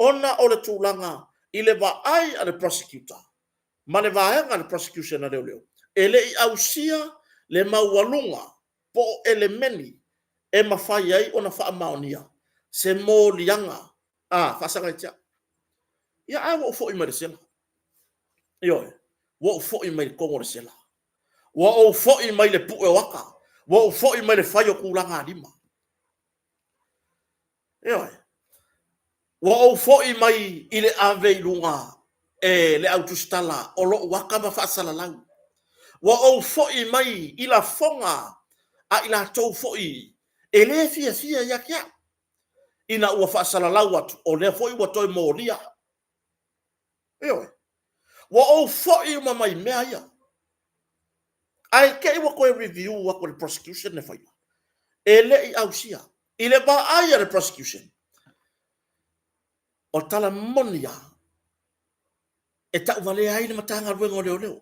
ona o le tulaga i le vaai a le prosecutor ma le vaega a le prosecution a leoleo, e le i ausia le maualuga po o elemeni e mafai ai ona faamaonia se moliaga a faasaga ia te au. Ia, ae ua ou foi mai le sela. Ioe, ua ou foi mai i totonu o le sela. Ua ou foi mai le pue o ata. Ua ou foi mai le fai o tulagalima. Ioe. Ua ou foi mai i le ave i luga e le au tusitala o lou ata ma faasalalau. Ua ou foi mai i lafoga a i latou foi e le fiafia ia te au, ina ua faasalalau atu o lea foi ua toe molia. Ioe. Ua ou foi uma mai mea ia. Ae te i ua toe review atu e le prosecution le faila, e le i ausia. I le vaai a le prosecution, o le tala moni lava, e tauvalea ai le Matagaluega o Leoleo.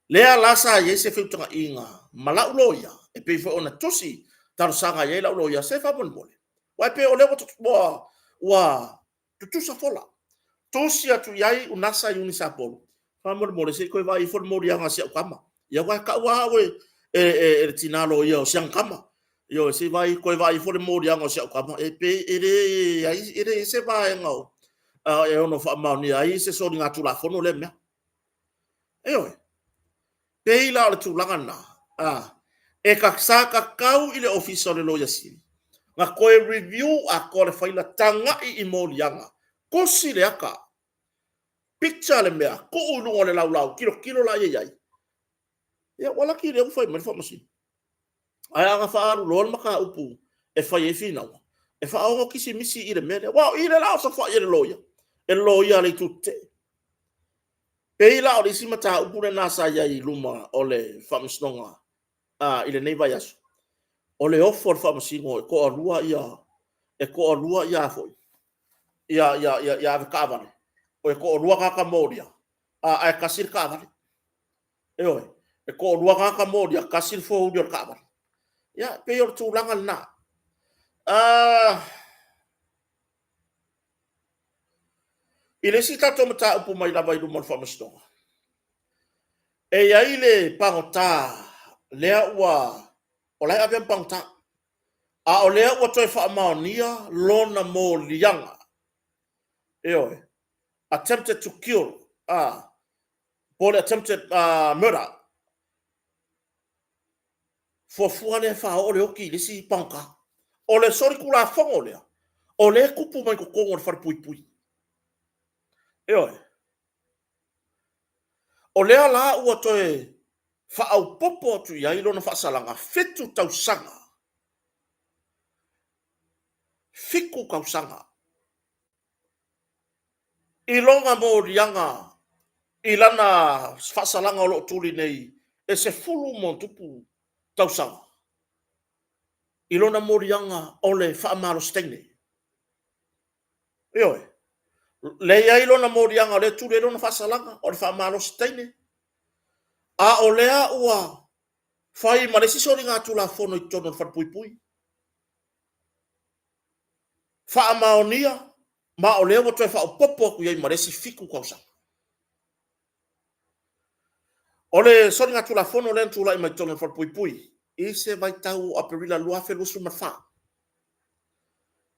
Lea la sa i ai se feutagaiga ma lau loia, e pei foi ona tusi talosaga i ai lau loia, se faamolemole, aua e pei o lea ua, ua tutusa fola. Tusi atu i ai Unasa Iuni Sapolu, faamolemole se i toe vaai ifo le moliaga a si au tama. Ia aua e tau lava au e le tina loia o si ana tama. Ioe, se i vaai, toe vaai ifo le moliaga o si au tama, e pei e leai, e leai se vaega e ono faamaonia ai se soligatulafono lea mea. Ioe. Pei la o le tulaga lena, e sa tatau i le Ofisa o le Loia Sili na toe review atoa le faila, tagai i moliaga, tusi le ata, picture le mea, tuu i luga o le laulau, tilotilo laia i ai. Ia, ua laki lea ua fai mai le Faamasino. Ae a na faaalu loa le mataupu e fai ai finauga, e faaono kisimisi i le mea lea. Aua o i lea o le a osofai e le loia, e le loia a le itu tetee. Pei la o le isi mataupu lena sa i ai i luma o le Faamasinoga i lenei vaiaso, o le ofo o le Faamasino e toalua ia, e toalua ia foi, ia, ia, ia, ia avetaavale, o e toalua tagata molia, ae tasi le taavale. Ioe, e toalua tagata molia, tasi le foeuli o le taavale. Ia, e pei o le tulaga lena. I le isi tatou mataupu mai lava i luma o le Faamasinoga, e i ai le pagota lea ua, o la e avea ma pagota, a o lea ua toe faamaonia lona moliaga, ioe, attempted to kill, po o le attempted murder. Fuafua lea e faaoo le oti i le isi pagota. O le solitulafono lea, o lea e tupu mai totonu o le falepuipui. Ioe. O lea la ua toe faaopoopo atu i ai lona faasalaga, 7 tausaga. 7 tausaga. I lona moliaga i lana faasalaga o lo o tuli nei e 10+ tausaga, i lona moliaga o le faamalosi teine. Ioe, lea e i ai lona moliaga o lea e tuli ai lona faasalaga o le faamalosi teine, a o lea ua fai ma le isi soligatulafono i totonu o le falepuipui, faamaonia, ma o lea ua toe faaopoopo atu i ai ma le isi 7 tausaga. O le soligatulafono lea na tulai mai totonu o le falepuipui i se vaitau o Aperila 2024.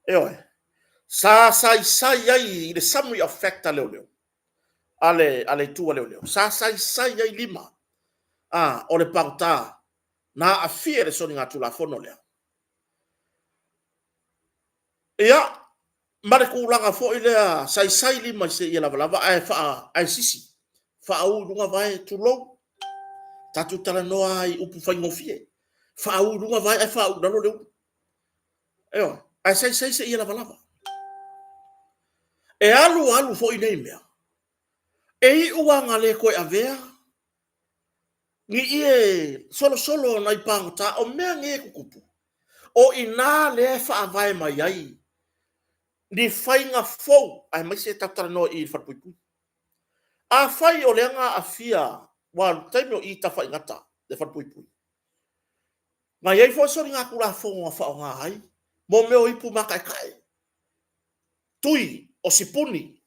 Ioe, sa saisai ai i le summary of fact a leoleo, a le itu a leoleo, sa saisai ai lima o le pagota na aafia i le soligatulafono lea. Ia, ma le tulaga foi lea saisai lima i seia lavalava ae faa ae sisi faauu i luga vae tulou tatou talanoa i upu faigofie faauu i luga vae ae faauu i lalo le ulu ioe ae saisai seia lavalava e alu alu foi nei mea e iu lava na le toe avea ni ie solosolo o nai pagota o mea nei e tutupu o i ina lea e faavae mai ai ni faiga fou aemaise tatou talanoa i i le falepuipui. Afai o lea na aafia, aua o le taimi o i Tafaigata le falepuipui, na i ai foi soligatulafono na faaaoga ai mo mea o ipu mataetae, tui o sipuni.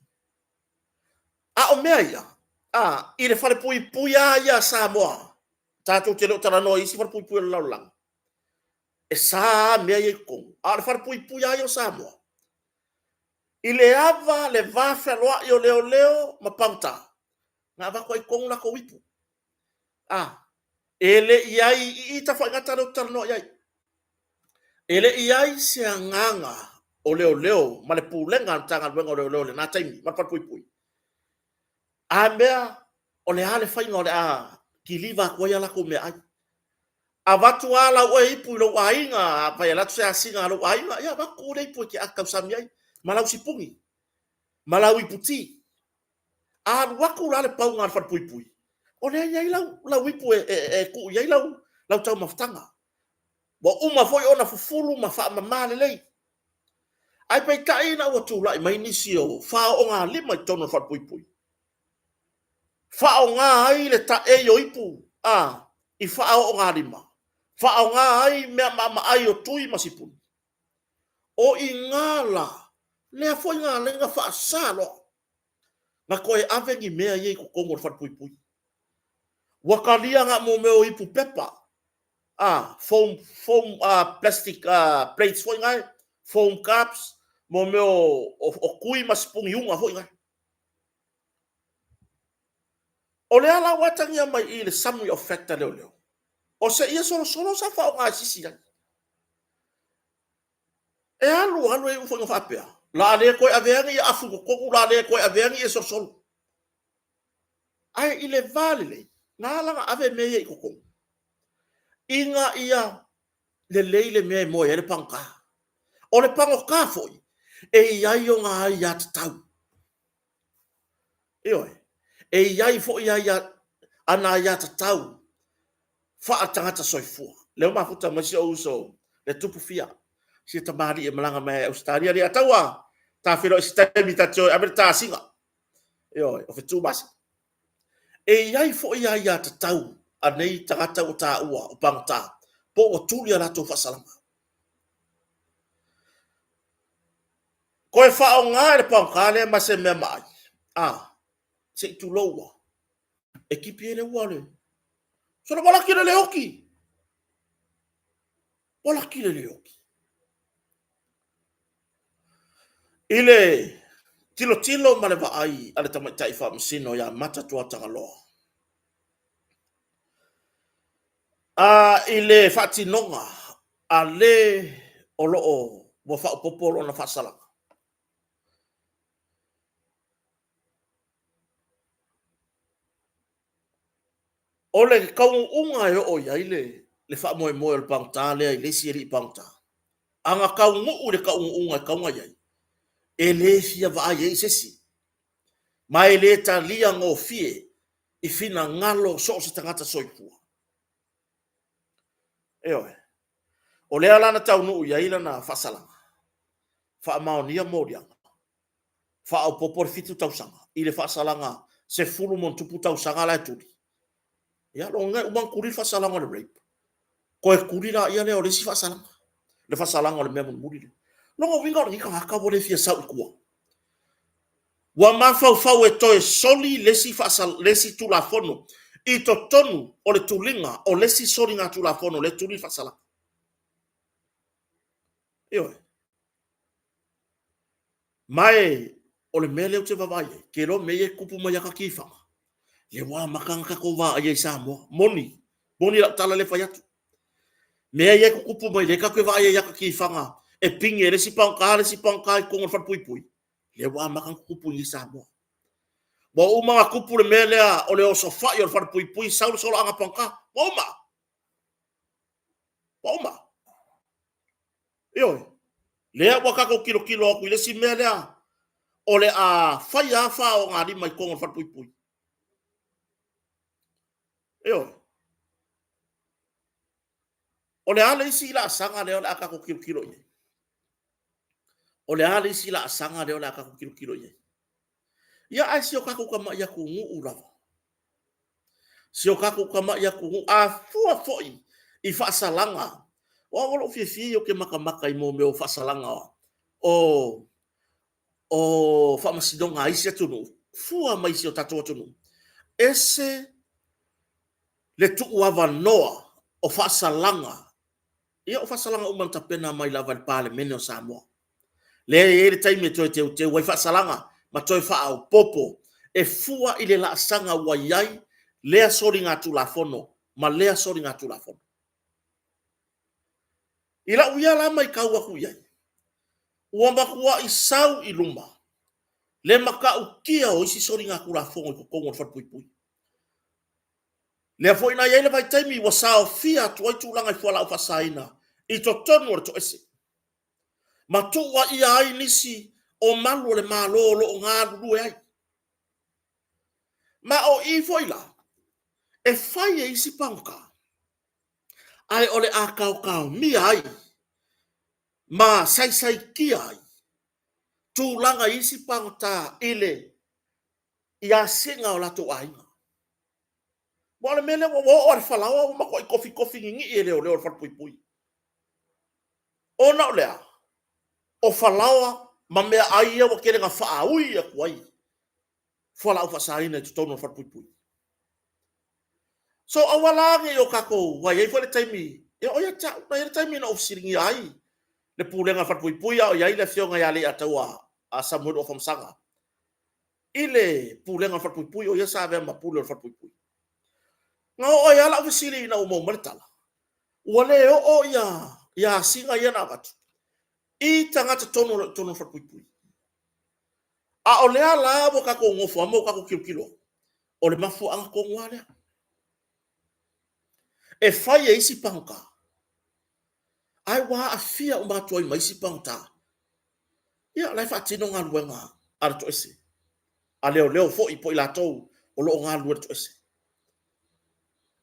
A o mea ia, a, i le falepuipui lava ia a Samoa, tatou te le o talanoa i isi falepuipui o le lalolagi, e sa lava mea ia i totonu, a o le falepuipui lava ia o Samoa, i le ava, le va fealoai o leoleo ma pagota, na avatu ai i totonu latou ipu. A, e le i ai i i Tafaigata lea ou te talanoa i ai, e le i ai se agaga o leoleo ma le pulega a le Matagaluega o Leoleo i lena taimi ma le falepuipui. A mea, o le a le faiga o le a kiliva atu ai a latou meaai? Avatu lava lau oe ipu i lou aiga, afai e alu atu se asiga a lou aiga, ia avatu le ipu e te tausami ai, ma lau sipuni, ma lau iputi. A alu atu la le pauga a le falepuipui, O lea e i ai lau, lau ipu e, e, e tuu i ai lau, lau taumafataga. Ua uma foi ona fufulu ma faamama lelei. Ae peitai ina ua tulai mai nisi o faaoogalima i totonu o le falepuipui, faaaoga ai le taei o ipu a i faaoogalima, faaaoga ai mea maamaai o tui ma sipuni. O i ina la, lea foi na ala ai ona faasa loa na toe ave ni mea ia i totonu o le falepuipui. Ua talia na o mea o ipu pepa, a, foam, foam, a, plastic, a, plates foi nae, foam cups, mo mea o, o, o tui ma sipuni uga foi nae. O lea la ua atagia mai i le summary of fact a leoleo, o se ia solosolo sa faaaoga e sisi ai. E alu alu e iu foi ina faapea, la a le toe avea ni afu i totonu, la a le toe avea ni solosolo. Ae i le va lelei, na ala ona ave mea ia i totonu, ina ia lelei le mea e moe ai le pagota. O le pagota foi, e i ai ona aiatatau. Ioe, e i ai foi aia, ana aiatatau faatagata soifua. Lea ua mafuta mai si ou uso le tupu fia, si tamalii e malaga mai Ausetalia, le ataua, ta feiloai se taimi ta te o e ave le tasiga. Ioe, o fetu masina. E i ai foi aiatatau a nei tagata ua taua o pagota, po ua tuli a latou faasalaga. Toe faaaoga e le pagota lea ma se mea maai, a, se i tulou ua, e tipi ai le ua le, solo ua laki le le oti. Ua laki le le oti. I le tilotilo ma le vaai a le tamaitai faamasino ia Mata Tuatagaloa, a i le faatinoga a le o lo o ua faaopoopo lona faasalaga. O le taunuuga e oo i ai le, le faamoemoe o le pagota lea i le isi alii pagota, a na taunuu i le taunuuga e tatau ona i ai, e le fia vaai ai i se isi, ma e le talia gofie i finagalo o so o se tagata soifua. Ioe. O lea la na taunuu i ai lana faasalaga, faamaonia moliaga, faaopoopo le 7 tausaga i le faasalaga 10+ tausaga la e tuli. Ia, lona uiga e uma ona tuli le faasalaga o le rape, toe tuli laia lea o le isi faasalaga, le faasalaga o le mea mulimuli lea. Lona uiga o lenei tagata ua le fia sau i tua. Ua mafaufau e toe soli le isi, le isi Tulafono i totonu o le tuliga o le isi soligatulafono lea e tuli le faasalaga. Ioe. Ma e, o le mea lea ou te vaavaai ai, ke iloa mea ia e tupu mai ata tifaga, lea ua amata ona tatou vaaia i Samoa. Moni, moni lau tala lea e fai atu. Mea ia e tutupu mai, lea tatou te vaaia i ata tifaga, e pine e le isi pagota le isi pagota i totonu o le falepuipui, lea ua amata ona tutupu i Samoa. Ua uma ona tupu le mea lea o le osofai o le falepuipui, sau le solaaga pagota. Ua uma. Ua uma. Ioe. Lea ua tatou tilotilo atu i le isi mea lea, o le a faia lava faaogalima i totonu o le falepuipui. Ioe. O le a le isi laasaga lea o le a tatou tilotilo i ai? O le a le isi laasaga lea o le a tatou tilotilo i ai? Ia, ae si o tatou tamai atunuu lava. Si o tatou tamai atunuu, a fua foi i faasalaga, o au o lou fiafia ia ou te matamata i mea o faasalaga o o faamasinoga a isi atunuu, fua mai si o tatou atunuu, ese le tuuavanoa o faasalaga. Ia, o faasalaga uma na tapena mai lava e le Palemene o Samoa. Lea e i ai le taimi e toe teuteu ai faasalaga ma toe faaopoopo e fua i le laasaga ua i ai lea soligatulafono ma lea soligatulafono. I lau ia la matau atu i ai, ua matuai sau i luma le matautia o isi soligatulafono i totonu o le falepuipui. Lea foi na i ai le vaitaimi ua saofia atu ai tulaga i fualaau faasaina i totonu o le toese, ma tuuaia ai nisi o malu o le Malo o lo o galulue ai. Ma o i foi la, E fai e isi pagota, ae o le a kaokaomia ai ma saisaitia ai tulaga i isi pagota i le i asiga o latou aiga. Aua o le mea lea ua oo lava i le falaoa ua matuai tofitofi ninii e leoleo o le falepuipui. Ona o le a? O falaoa ma meaai ia ua tele ina faaui atu ai fualaau faasaina i totonu o le falepuipui. So aua la ne i o tatou, aua e i ai foi le taimi, ia o ia te au, na i ai le taimi na ou fesiligia ai le pulega a le falepuipui a o i ai le afioga ia Leiataua Samuelu Afamasaga i le pulega o le falepuipui, o ia sa avea ma pule o le falepuipui. Na oo ai lava lau fesili ina ua maua mai le tala, ua le oo ia asiga ia na avatu i tagata tonu o lo o i totonu o le falepuipui. A o lea la ua tatou nonofo lava ma tatou tilotilo atu, o le mafuaaga tonu lava lea. E fai e isi pagota, ae ua aafia uma atu ai ma isi pagota. Ia, o la e faatino galuega a le toese, a leoleo foi po o i latou o lo o galulue i le toese.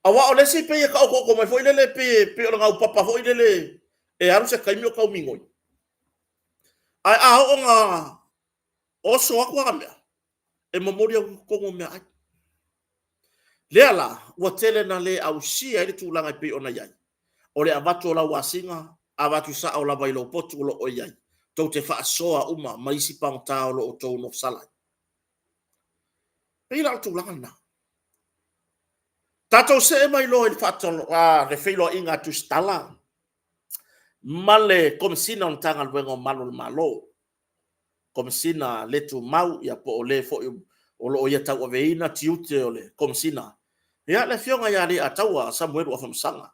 Aua o le isi pei e taotooto mai foi lele, pei o le gaupapa foi lele e alu se taimi o tau migoi. Ae a oo ina oso atu ana mea, e momoli atu i totonu o meaai. Lea la, ua tele ina le ausia ai le tulaga e pei ona i ai, o le avatu o lau asiga, avatu sao lava i lou potu o lo o i ai, tou te faasoa uma ma isi pagota o lo o outou nofosala ai. E pei la o le tulaga lena. Tatou see mai loa i le feiloaiga a Tusitala ma le Komesina o le Matagaluega o Malu o le Malo, Komesina le tumau, ia po o le foi o lo o ia tauaveina tiute o le Komesina, ia le Afioga ia Leiataua Samuelu Afamasaga.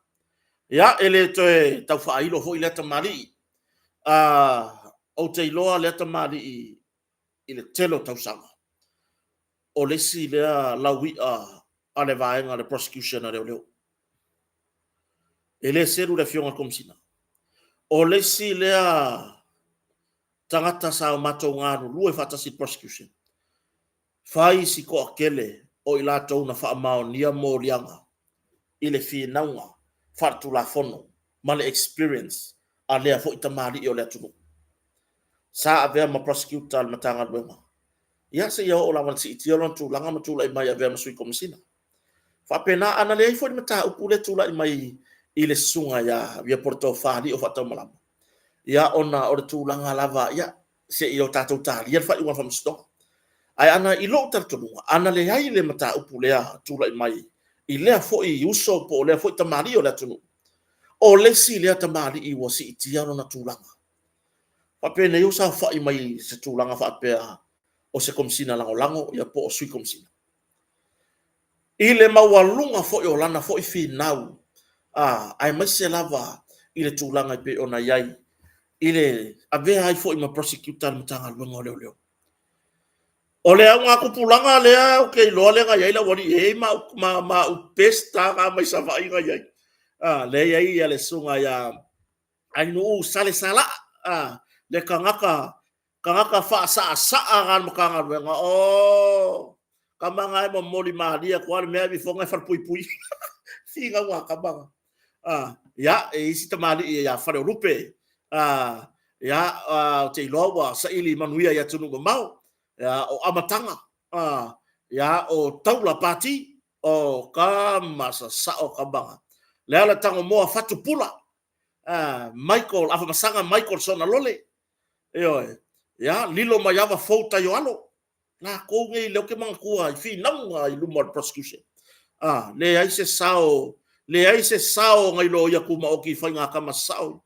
Ia, e le toe tau faailo foi lea tamalii, ou te iloa lea tamalii i le tele o tausaga, o le isi lea lauia a le vaega o le prosecution a leoleo. E le selu le Afioga i le Komesina. O le isi lea tagata sa o matou galulue faatasi i le prosecution, fai si toatele o i latou na faamaonia moliaga i le finauga faaletulafono ma le experience a lea foi tamalii o le atunuu. Sa avea ma prosecutor a le Matagaluega, ia seia oo lava ina siitia lona tulaga ma tulai mai e avea ma Sui Komesina. Faapena, ana leai foi le mataupu lea e tulai mai i le susuga ia Viapola Alii o Faataumalama, ia ona o le tulaga lava, ia se i o tatou talia le faaiuga a le Faamasinoga. Ae ana, i lou talitonuga, ana leai le mataupu lea tulai mai i lea foi uso po o lea foi tamalii o le atunuu, o le isi lea tamalii ua siitia lona tulaga. Faapenei ua saofai mai i se tulaga faapea o se Komesina Lagolago ia po o Sui Komesina. I le maualuga foi o lana foi finau, aemaise lava i le tulaga e pei ona i ai i le avea ai foi ma prosecutor a le Matagaluega o Leoleo. O le augatupulaga lea ou te iloa lea na i ai le aualii, e i ai ma au best lava na mai Savaii na i ai. Lea e i ai le susuga ia Ainuu Sale Salaa, le tagata tagata faasaasaa na a le Matagaluega. O tama na e momoli malie atu lava le mea ae alu ifo e falepuipui. Finauga a tama na. Ia, e i ai isi tamalii ia Faleolupe, ia, ou te iloa ua saili manuia i atunuu mamao. Ia, o Amataga, ia, o Taula Pati, o tama sasao tama na. Leala Tagomoa Fatupula, Michael Afamasaga Michael Sonalole, ioe, ia, Lilo Maiava Fou Taioalo, latou nei lea ou te manatua i finauga i luma o le prosecution. Leai se sao, leai se sao nai loia tumaoti i faiga tama sasao.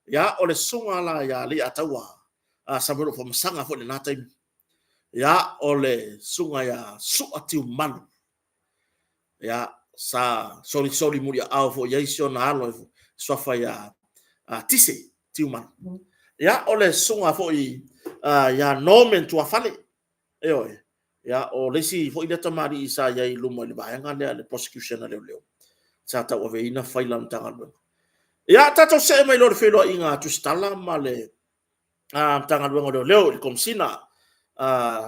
Ia, o le susuga la ia Leiataua Samuelu Afamasaga foi i lena taimi. Ia, o le susuga ia Sua Tiumalu, ia, sa solisoli muliaao foi i ai si ona alo e suafa ia Tise Tiumalu. Ia, o le susuga foi ia Norman Tuafale, ioe, ia, o le isi foi lea tamalii sa i ai i luma i le vaega lea le prosecution a leoleo, sa tauaveina faila a le Matagaluega. Ia, tatou see mai loa i le feiloaiga a Tusitala ma le Matagaluega o Leoleo i le Komesina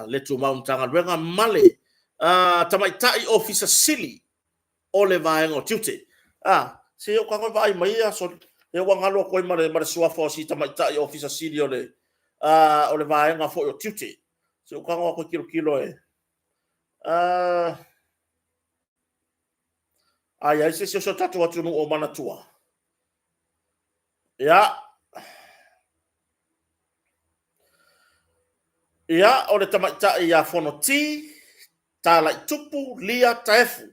le Tumau Matagaluega ma le Tamaitai Ofisa Sili o le Vaega o Tiute. Se i ou tago e vaai mai ia soli, ia ua galo atu ai ma le suafa o si Tamaitai Ofisa Sili o le Vaega foi o Tiute. Se i ou tago atu e tilotilo e... A i ai se isi o si o tatou atunuu o manatua? Ia, ia o le tamaitai ia Fonoti, Talaitupu Lia Taefu.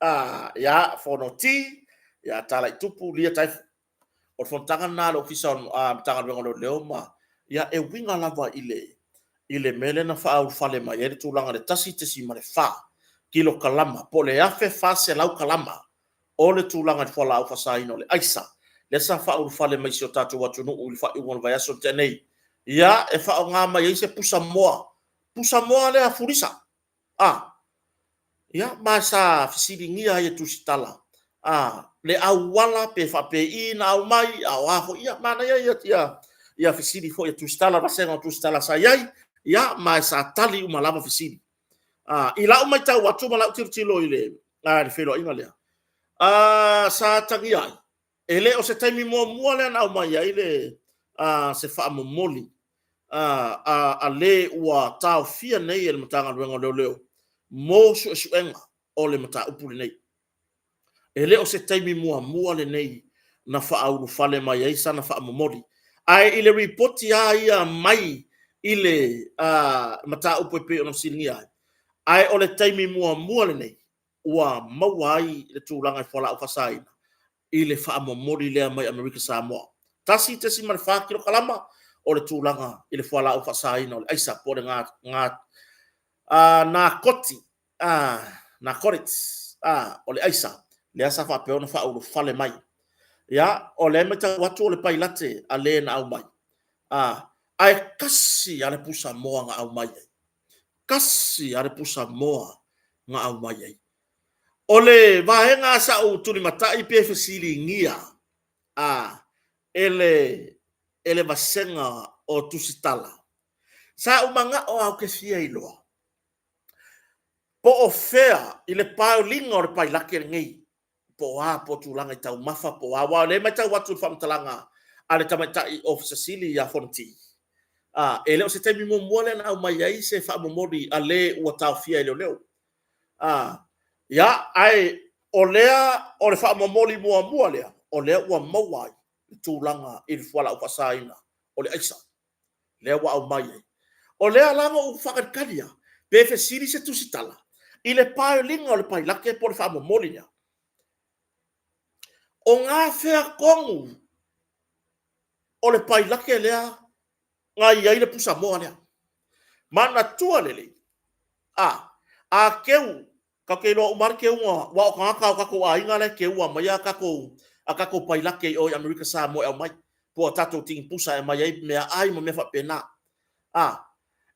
Ah, ia, Fonoti, ia Talaitupu Lia Taefu. O le fonotaga lena a le Ofisa o Matagaluega o Leoleo ma, ia, e uiga lava i le i le mea lea na faaulufale mai ai le tulaga i le 1.4 kilokalama po o le 1,400 kalama o le tulaga i le fualaau faasaina o le aisa, lea sa faaulufale mai i si o tatou atunuu i le faaiuga o le vaiaso na tea nei. Ia, e faaaoga mai ai se pusamoa, pusamoa lea fulisa, a, ia, ma sa fesiligia ai e Tusitala, a, le auala pe faapei ona aumai, a o a foi, ia, manaia ia fesili foi a Tusitala, vasega o Tusitala sa i ai, ia, ma sa tali uma lava fesili. I lau matau atu ma lau tilotilo i le feiloaiga lea, sa atagia ai, e le o se taimi muamua lea na aumai ai le se faamomoli a le ua taofia nei e le Matagaluega o Leoleo mo suesuega o le mataupu lenei. E le o se taimi muamua lenei na faaulufale mai ai sana faamomoli. Ae i le lipoti lava ia mai i le mataupu e pei ona fesiligia ai, ae o le taimi muamua lenei ua maua ai le tulaga i fualaau faasaina i le faamomoli lea mai Amerika Samoa. 1.4 kilokalama o le tulaga i le fualaau faasaina o le aisa po o le nakoti, narcotics, o le aisa lea sa faapea ona faaulufale mai. Ia, o lea e matau atu o le pailate a le na aumai, ae tasi lava le pusamoa na aumai ai. Tasi lava le pusamoa na aumai ai. O le vaega sa ou tulimatai pe fesiligia e le vasega o Tusitala, sa ou manao lava ou te fia iloa, po o fea i le paoliga o le pailate lenei, po o a, po o tulaga i taumafa po o a, aua o lea e matau atu i le faamatalaga a le tamaitai Ofisa Sili ia Fonoti, e le o se taimi muamua lea na aumai ai se faamomoli a le ua taofia e leoleo. Ia, ae o lea o le faamomoli muamua lea, o lea ua maua ai le tulaga i le fualaau faasaina o le aisa, lea ua aumai ai. O lea la na ou faatalitali lava, pe fesili se tusitala i le paoliga o le pailate po o le faamomoli lea, o gafea tonu o le pailate lea na i ai le pusamoa lea? Manatua lelei, a teu, tatou te iloa uma lava le teuga, aua o tagata lava o tatou aiga la e teua maia a tatou pailate i o i Amerika Samoa e aumai, po o a tatou tinipusa e aumai ai meaai ma mea faapena.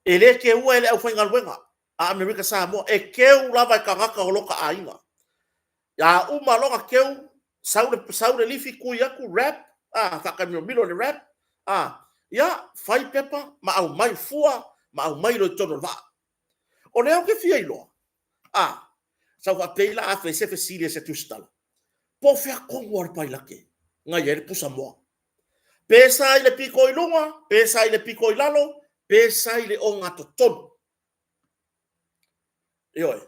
E le teua e le aufaigaluega a Amerika Samoa, e teu lava e tagata o lota aiga. A uma loa ona teu, sau le lifi tui atu wrap, faataamilomilo i le wrap, ia fai pepa ma aumai fua ma aumai loa i totonu o le vaa. O lea ou te fia iloa, sa ou faapea la a fai se fesili a se tusitala, po o fea tonu lava o le pailate na i ai le pusamoa? Pe sa i le pito i luga, pe sa i le pito i lalo, pe sa i le ogatotonu. Ioe,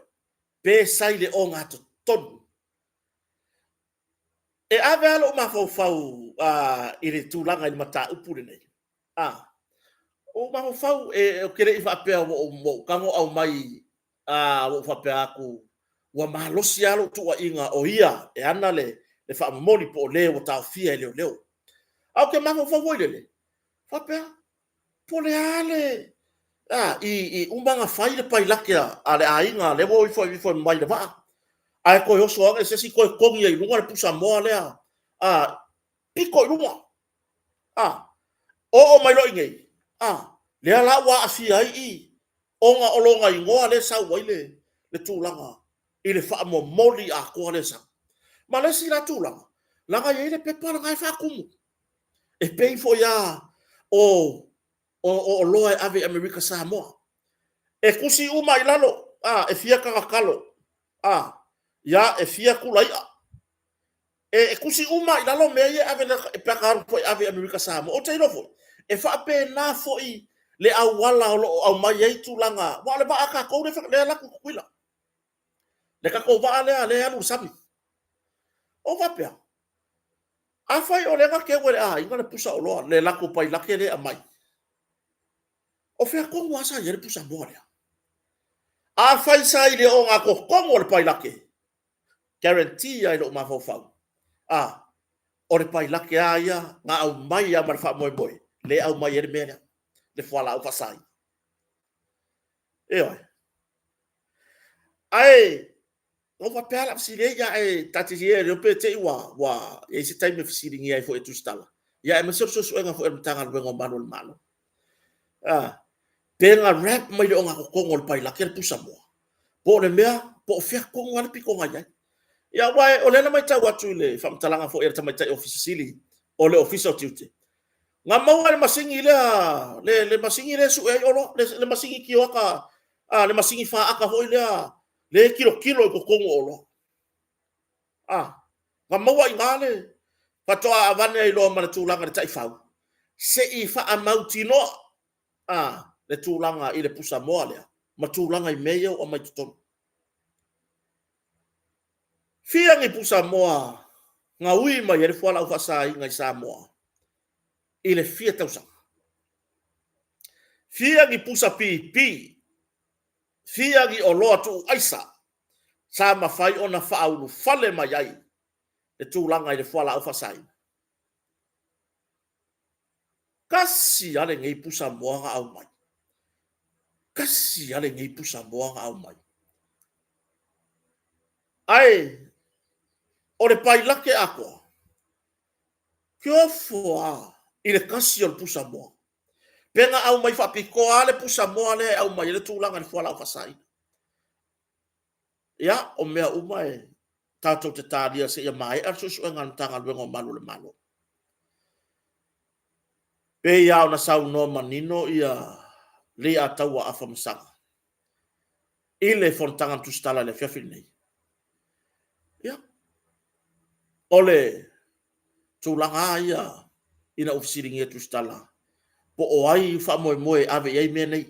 pe sa i le ogatotonu. E ave lava lou mafaufau i le tulaga i le mataupu lenei, ua ou mafaufau, ou te le i faapea ua ou tago aumai, ua ou faapea atu ua malosi lava lou tuuaiga o ia e ana le faamomoli po o le ua taofia e leoleo. Ae ou te mafaufau foi lele, faapea, po o le a le... i uma ona fai le pailate a le aiga lea ua o ifo mai le vaa, ae toe oso ane se isi toe togi ai i luga le pusamoa lea, pito i luga. Oo mai loa i inei, lea la ua aafia ai i i, ona o lona igoa lea e sau ai le tulaga i le faamomoli atoa lea e sau. Ma le isi la tulaga, leaga e i ai le pepa lena e faatumu, e pei foi lava o oloa e ave i Amerika Samoa. E tusi uma i lalo. A, e fia tagatalo. A, ia, e fia kula i'a. E, e tusi uma i lalo mea ia e ave e pe a ta alu foi e ave i Amerika Samoa. Ou te iloa foi, e faapena foi le auala o lo o aumai ai tulaga, aua o le vaa a tatou lea e alu atu i Tutuila. Le tatou vaa lea lea e alu i le sami. Ou faapea, afai o lea na teu e le aiga le pusa oloa, le latou pailate lea e aumai, o fea tonu lava sa i ai le pusa moa lea? Afai sa i le ogatotonu o le pailate, guarantee lava i lou mafaufau, a, o le pailate lava ia na aumai lava ma le faamoemoe, lea e aumai ai le mea lea, le fualaau faasaina. Ioe. Ae na ou faapea lava o le a fesili ai, ae taatia ia pe te i ua i ai se taimi e fesiligia ai foi e Tusitala, ia aemaise o le suesuega foi a le Matagaluega o Malu o le Malo. Pe na wrap mai le ogatotonu o le pailate le pusa moa, po o le mea, po o fea tonu lava le pito na i ai. Ia aua o lea na matau atu i le faamatalaga foi a le tamaitai Ofisa Sili o le Ofisa o Tiute, na maua e le masini lea, le masini lea e sue ai oloa, le masini tioata, le masini faata foi lea, lea e tilotilo i totonu o oloa. Na maua i ina le faatoa avane ai loa ma le tulaga i le taifau, se i faamautinoa le tulaga i le pusamoa lea ma tulaga i mea ia ua aumai i totonu. Fia ni pusamoa na ui mai ai le fualaau faasaina i Samoa i le fia tausaga? Fia ni pusa pipi? Fia ni oloa tuu aisa sa mafai ona faaulufale mai ai le tulaga i le fualaau faasaina? Tasi lava lenei pusamoa na aumai. Tasi lava lenei pusamoa na aumai. Ae o le pailate atoa, kiofo lava i le tasi o le pusamoa. Pe na aumai faapitoa lava le pusamoa lea e aumai ai le tulaga i le fualaau faasaina. Ia, o mea uma e tatou te talia seia maea le suesuega a le Matagaluega o Malu o le Malo. Pei lava ona saunoa manino ia Leiataua Afamasaga i le fonotaga na tusitala i le afiafi lenei. Ia, o le tulaga lava ia ina ua fesiligia e Tusitala po o ai faamoemoe e ave i ai mea nei.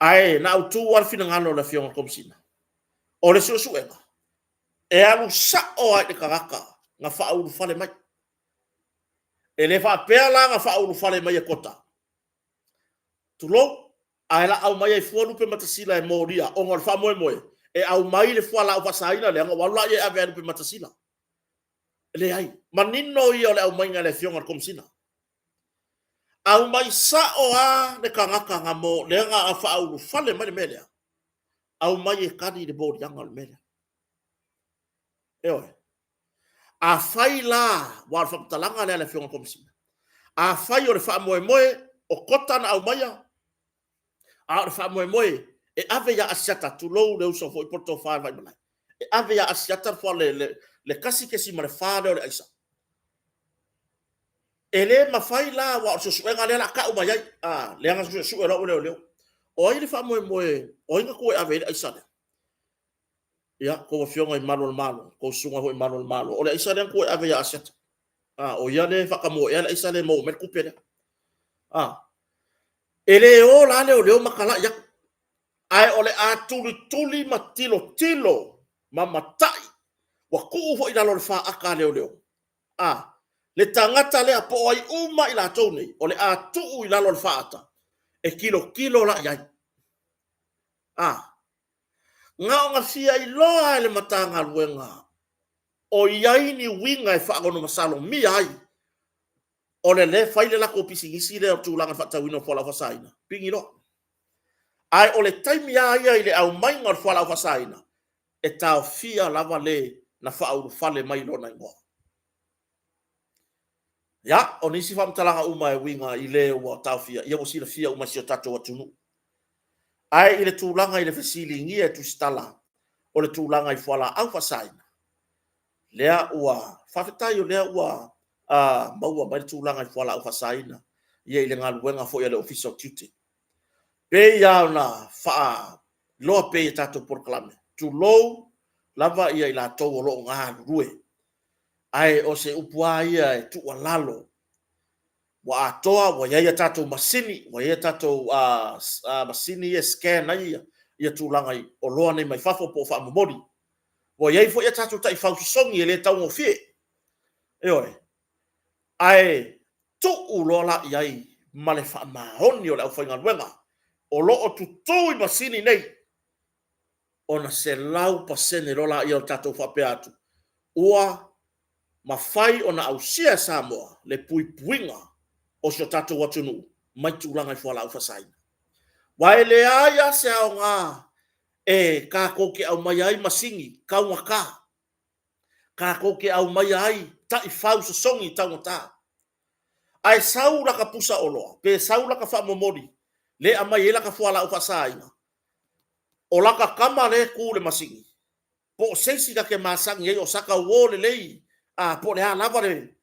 Ae na autu lava le finagalo o le Afioga i le Komesina, o le suesuega, e alu sao lava i le tagata na faaulufale mai. E le faapea la na faaulufale mai e quota, tulou, ae la aumai ai fua lupematasila e molia ona o le faamoemoe e aumai le fualaau faasaina lea ona ou alu lea e ave i lupematasila. Leai, manino ia o le aumaiga e le Afioga i le Komesina. Aumai sao lava le tagata na mo, lea na faaulufale mai le mea lea, aumai e tali i le moliaga o le mea lea. Ioe. Afai la, aua o le faamatalaga lea a le Afioga i le Komesina, afai o le faamoemoe o quota na aumaia, a o le faamoemoe e ave ia Asiata, tulou le uso foi po o le tofa i le Vaimalae, e ave ia Asiata le 1.4 lea o le aisa. E le mafai la, aua o le suesuega lea o le a tau mai ai, a, lea na suesue loa ua leoleo. O ai le faamoemoe, o ai na tua e ave i ai le aisa lea? Ia, tou afioga i malu o le Malo, tou susuga foi i malu o le Malo, o le aisa lea na tua e ave ia Asiata. A, o ia lea e faatamoeea le aisa lea e maua mai le tupe lea. A, e le o la leoleo ma talai atu, ae o le a tulituli ma tilotilo ma matai, ua tuu foi i lalo o le faata a leoleo. A, le tagata lea po o ai uma i latou nei, o le a tuu i lalo o le faata e tilotilo la i ai. A, na ona fia iloa lava e le Matagaluega o i ai ni uiga e faalogomasalomia ai o le lea e fai le latou pisinisi lea o tulaga o le faatauina o fualaau faasaina, pigi loa. Ae o le taimi lava ia i le aumaiga o le fualaau faasaina, e taofia lava le na faaulufale mai i lona igoa. Ia, o nisi faamatalaga uma e uiga i le ua taofia, ia ua silafia uma e si o tatou atunuu. Ae i le tulaga i le fesiligia e Tusitala o le tulaga i fualaau faasaina, lea ua faafetai o lea ua maua mai le tulaga i fualaau faasaina ia i le galuega foi a le Ofisa o Tiute. Pei lava ona faailoa pea i a tatou polokalame, tulou lava ia i latou o lo o galulue. Ae o se upu lava ia e tuualalo, ua atoa, ua i ai a tatou masini, ua i ai a tatou masini ia e scan ai ia tulaga i oloa nei mai fafo po o faamomoli. Ua i ai foi a tatou taifau sosogi e le taugofie. Ioe. Ae tuu loa la i ai ma le faamaoni o le aufaigaluega o lo o tutu i masini nei, ona 100% loa lea o le tatou faapea atu, ua mafai ona ausia e Samoa le puipuiga o si o tatou atunuu mai tulaga i fualaau faasaina. Aua e leai lava se aoga e tatou te aumaia ai masini taugata, tatou te aumaia ai taifau sosogi taugata, ae sau lata pusa oloa pe sau lata faamomoli lea e aumai ai lata fualaau faasaina, o lata tama lea e tu i le masini, po o se isi ta te masani ai o sata uo lelei, a, po o le a lava le,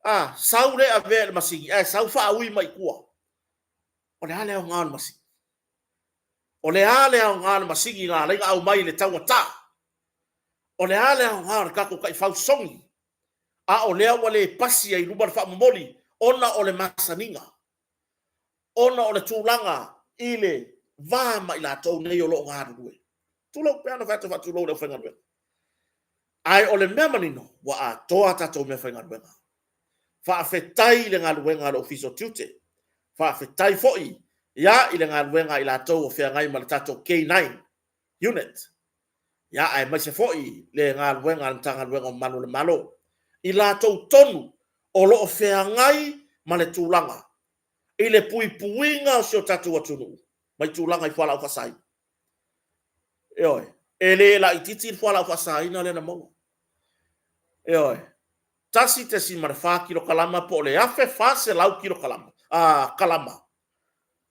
a, sau lea e avea i le masini ae sau faaui mai i tua. O le a le aoga o le masini? O le a le aoga o le masini na ala ai ona aumai i le taugata? O le a le aoga o le tatou taifau sosogi a o lea ua le pasi ai i luma le faamomoli ona o le masaniga, ona o le tulaga i le va ma i latou nei o lo o galulue? Tulou, pei ona fai atu, e faatulou i le aufaigaluega. Ae o le mea manino, ua atoa a tatou meafaigaluega. Faafetai i le galuega a le Ofisa o Tiute. Faafetai foi ia i le galuega a i latou o feagai ma le tatou K9 unit. Ia, aemaise foi le galuega a le Matagaluega o Malu o le Malo. I latou tonu o lo o feagai ma le tulaga i le puipuiga o si o tatou atunuu mai tulaga i fualaau faasaina. Ioe, e le laitiiti le fualaau faasaina lea na maua. Ioe, 1.4 kilokalama po o le 1,400 kilokalama, kalama,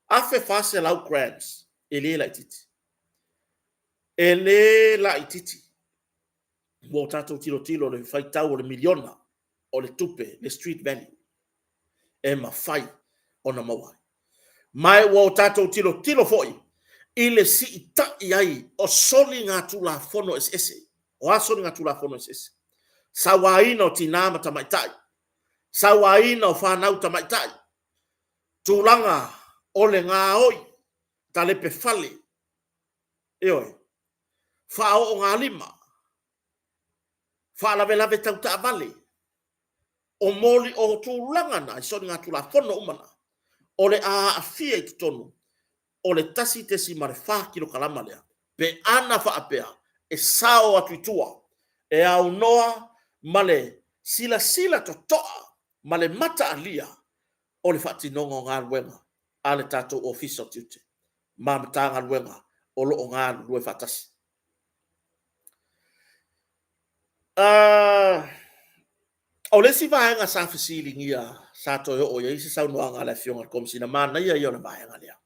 1,400 grams, e le laitiiti. E le laitiiti. Ua tatou tilotilo i le faitau o le miliona o le tupe, le street value, e mafai ona maua ai. Ma ua o tatou tilotilo foi i le siitai ai o soligatulafono eseese. O a soligatulafono eseese? Sauaina o tina ma tamaitai, sauaina o fanau tamaitai, tulaga o le gaoi, talepe fale, ioe, faaoogalima, faalavelave tau taavale, o moli, o tulaga na i soligatulafono uma na, o le a aafia i totonu o le 1.4 kilokalama lea, pe ana faapea e sao atu i tua, e aunoa ma le silasila totoa ma le mataalia o le faatinoga o galuega a le tatou Ofisa o Tiute ma Matagaluega o lo o galulue faatasi. O le isi vaega sa fesiligia sa toe oo i ai se saunoaga a le Afioga i le Komesina, manaia ia o le vaega lea.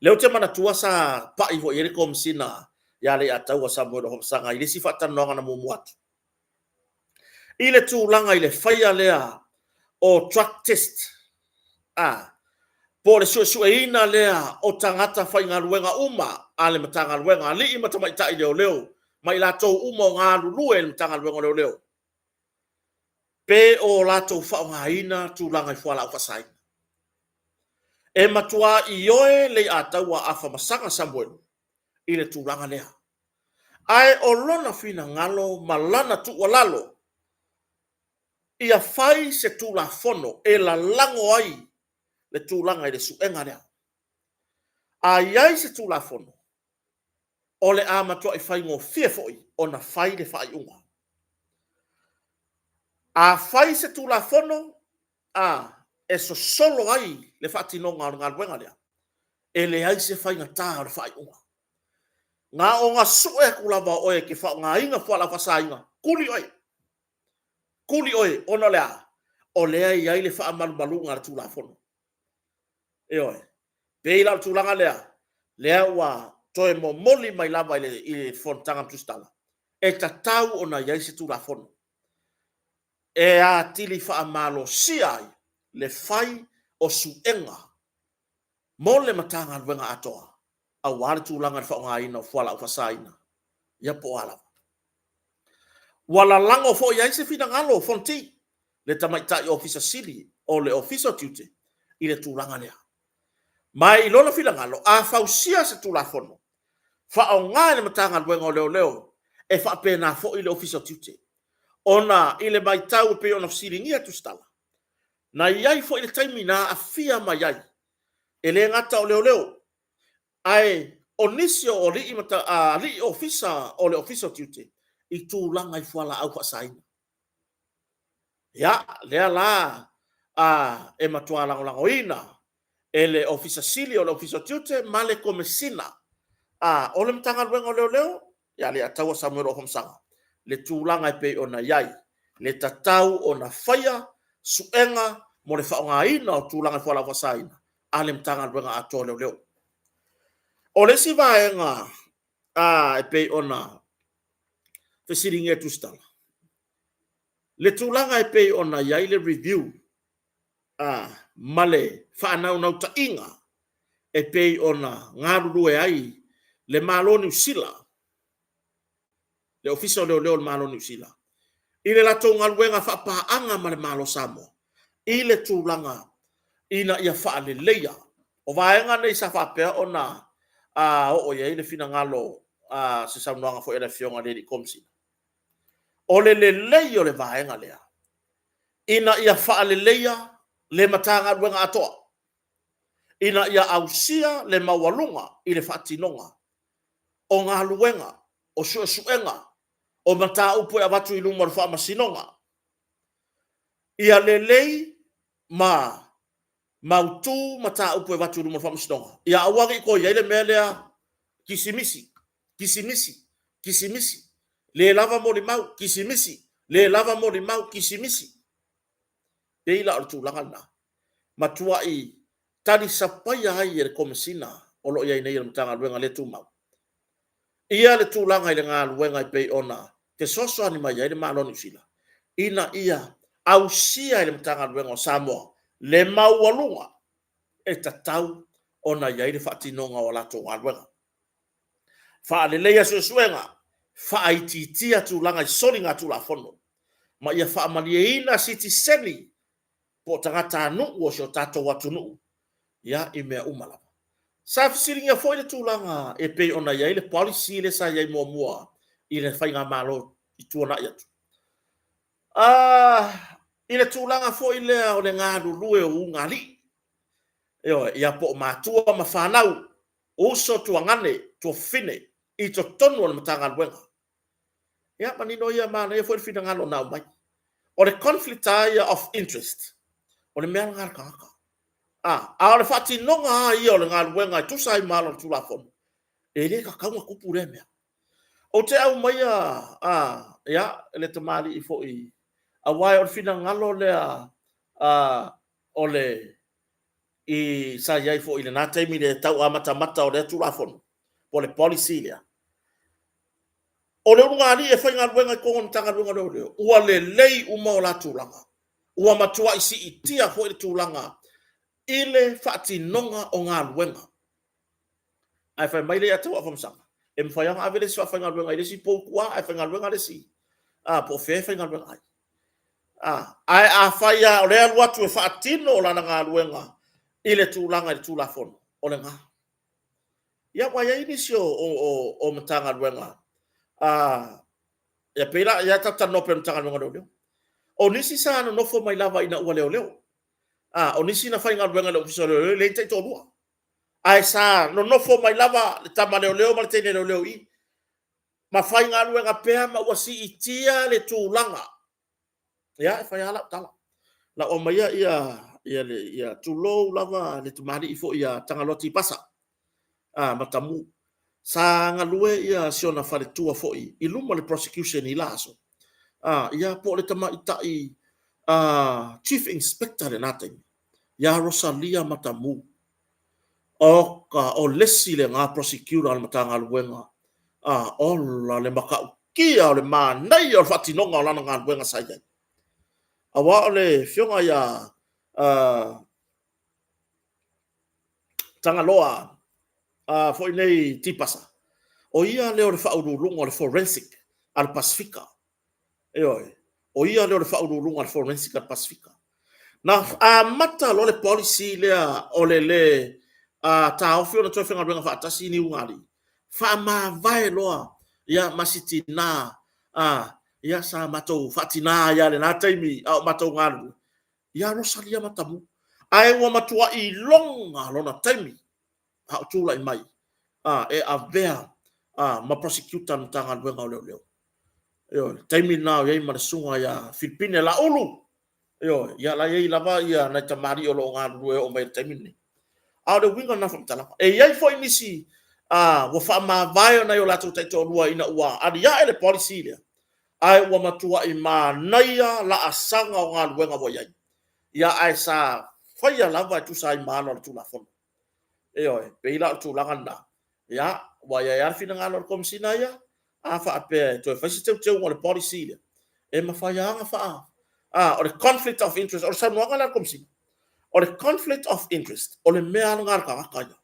Lea ou te manatua sa pai foi i ai le Komesina ia Leiataua Samuelu Afamasaga i le isi faatalanoaga na muamua atu. I le tulaga i le faia lea o drug test, a, po o le suesueina lea o tagata faigaluega uma a le Matagaluega, alii ma tamaitai leoleo ma i latou uma o galulue i le Matagaluega o Leoleo, pe o latou faaaogaina tulaga i fualaau faasaina. E matua ioe Leiataua Afamasaga Samuelu i le tulaga lea. Ae o lona finagalo ma lana tuualalo, ia fai se Tulafono e lalago ai le tulaga i le suega lea. A i ai se Tulafono, o le a matuai faigofie foi ona fai le faaiuga. A fai se Tulafono, a, e sosolo ai le faatinoga o le galuega lea, e leai se faigata o le faaiuga. Na ona sue atu lava o oe e te faaaogaina fualaau faasaina, tuli oe, tuli oe, ona o le a? O lea e i ai le faamalumaluga a le Tulafono. Ioe. E pei la o le tulaga lea, lea ua toe momoli mai lava i le Fonotaga ma Tusitala, e tatau ona i ai se Tulafono e atili faamalosia ai le fai o suega. mo le Matagaluega atoa aua le tulaga i le faaaogaina o fualaau faasaina, ia po o a lava. Ua lalago foi ai se finagalo o Fonoti, le tamaitai Ofisa Sili o le Ofisa o Tiute i le tulaga lea. Ma i lona finagalo, a fausia se Tulafono, faaaoga e le Matagaluega o Leoleo e faapena foi le Ofisa o Tiute. Ona i le matau e pei ona fesiligia Tusitala, na i ai foi le taimi na aafia mai ai, e le gata o leoleo, ae o nisi o alii ma alii ofisa o le Ofisa o Tiute i tulaga i fualaau faasaina. Ia, lea la a, e matua lagolagoina e le Ofisa Sili o le Ofisa o Tiute ma le Komesina a, o le Matagaluega o Leoleo, ia Leiataua Samuelu Afamasaga, le tulaga e pei ona i ai le tatau ona faia suega mo le faaaogaina o tulaga i fualaau faasaina a le Matagaluega atoa o Leoleo. O le isi vaega e pei ona fesiligia e Tusitala, le tulaga e pei ona i ai le review ma le faanaunautaiga e pei ona galulue ai le Malo o Niu Sila, le Ofisa o Leoleo o le Malo o Niu Sila, i le latou galuega faapaaga ma le Malo o Samoa i le tulaga ina ia faaleleia. O vaega nei sa faapea ona oo i ai le finagalo, se saunoaga foi a le Afioga i le Komesina, o le lelei o le vaega lea ina ia faaleleia le Matagaluega atoa, ina ia ausia le maualuga i le faatinoga o galuega, o suesuega, o mataupu e avatu i luma o le Faamasinoga, ia lelei ma mautu mataupu e avatu i luma o le Faamasinoga, ia aua ne i toe i ai le mea lea, kisimisi, kisimisi, kisimisi, le lava molimau, kisimisi, le lava molimau, kisimisi. E pei la o le tulaga lena, matuai talisapaia ai e le Komesina o lo o i ai nei o le Matagaluega le tumau ia le tulaga i le galuega e pei ona fesoasoani mai ai le Malo o Niu Sila ina ia ausia e le Matagaluega o Samoa le maualuga e tatau ona i ai le faatinoga o a latou galuega. Faaleleia suesuega, faaitiitia tulaga i soligatulafono, ma ia faamalieina sitiseni po o tagatanuu o si o tatou atunuu i mea uma lava. Sa fesiligia foi le tulaga e pei ona i ai le policy lea sa i ai muamua i le faigamalo i tuanai atu. I le tulaga foi lea o le galulue o ulugalii, ioe, ia po o matua ma fanau, uso, tuagane, tuafafine i totonu o le Matagaluega. Ia manino ia, manaia foi le finagalo na aumai. O le conflict lava ia of interest, o le mea lena a le tagata. A o le faatinoga lava ia o le galuega e tusa ai ma ala o le Tulafono, e le tatau ona tupu lea mea. Ou te aumaia ia, le tamalii foi, aua o le finagalo lea o le i sa i ai foi i lena taimi i le tau amatamata o lea Tulafono, po o le policy lea. O le ulugalii e faigaluega i totonu o le Matagaluega o Leoleo, ua lelei uma o la tulaga. Ua matuai siitia foi le tulaga i le faatinoga o galuega. Ae fai mai le ia Tauaofamasaga, e mafai lava ona ave le isi faafaigaluega i le isi pou i tua ae faigaluega le isi, po o fea e faigaluega ai. Ae afai lava o lea e alu atu e faatino lana galuega i le tulaga i le Tulafono, o lena. Ia aua e i ai nisi o Matagaluega, e pei la, ia tatou talanoa pea i le Matagaluega o Leoleo. O nisi sa nonofo mai lava ina ua leoleo. O nisi na faigaluega i le Ofisa o Leoleo e leai ni taitoalua. Ae sa nonofo mai lava le tama leoleo ma le teine leoleo i i, ma faigaluega pea ma ua siitia le tulaga. Ia, e fai lava lau tala, o le a ou aumaia ia, tulou lava le tamalii foi ia Tagaloa Tipasa Matamu, sa galue si ona faletua foi i luma o le prosecution i la aso, ia po o le tamaitai Chief Inspector i lena taimi, ia Rosalia Matamu. Oka, o le isi lena prosecutor a le Matagaluega, ola le matautia o le manaia o le faatinoga o lana galuega sa i ai. Aua o le afioga ia Tagaloa foi nei Tipasa, o ia lea o le faauluuluga o le forensic a le Pasefika. Ioe, o ia lea o le faauluuluga a le forensic a le Pasefika. Na amata loa le policy lea o le lē taofi ona toe faigaluega faatasi ni ulugalii, faamavae loa ia ma si tina ia sa matou faatina ai lava i lena taimi a o matou galulue, ia Rosalia Matamu. Ae ua matuai iloga lona taimi a o tulai mai e avea ma Prosecutor a le Matagaluega o Leoleo. Ioe, le taimi lena o i ai ma le susuga ia Filipine Laulu. Ioe, ia la e i ai lava nai tamalii o lo o galulue e oo mai i le taimi lenei. A o le uiga lena o faamatalaga. E i ai foi nisi ua faamavae nai o latou taitoalua ina ua aliae le policy lea, ae ua matuai manaia laasaga o galuega ua i ai, ia ae sa faia lava e tusa ai ma ala o le Tulafono. Ioe, e pei la o le tulaga lena, ia, ua i ai lava le finagalo o le Komesina ia, a faapea e toe fai se teuteuga o le policy lea, e mafai lava ona faa... o le conflict of interest. O le saunoaga lea a le Komesina, o le conflict of interest, o le mea lava lena a le tagata ia.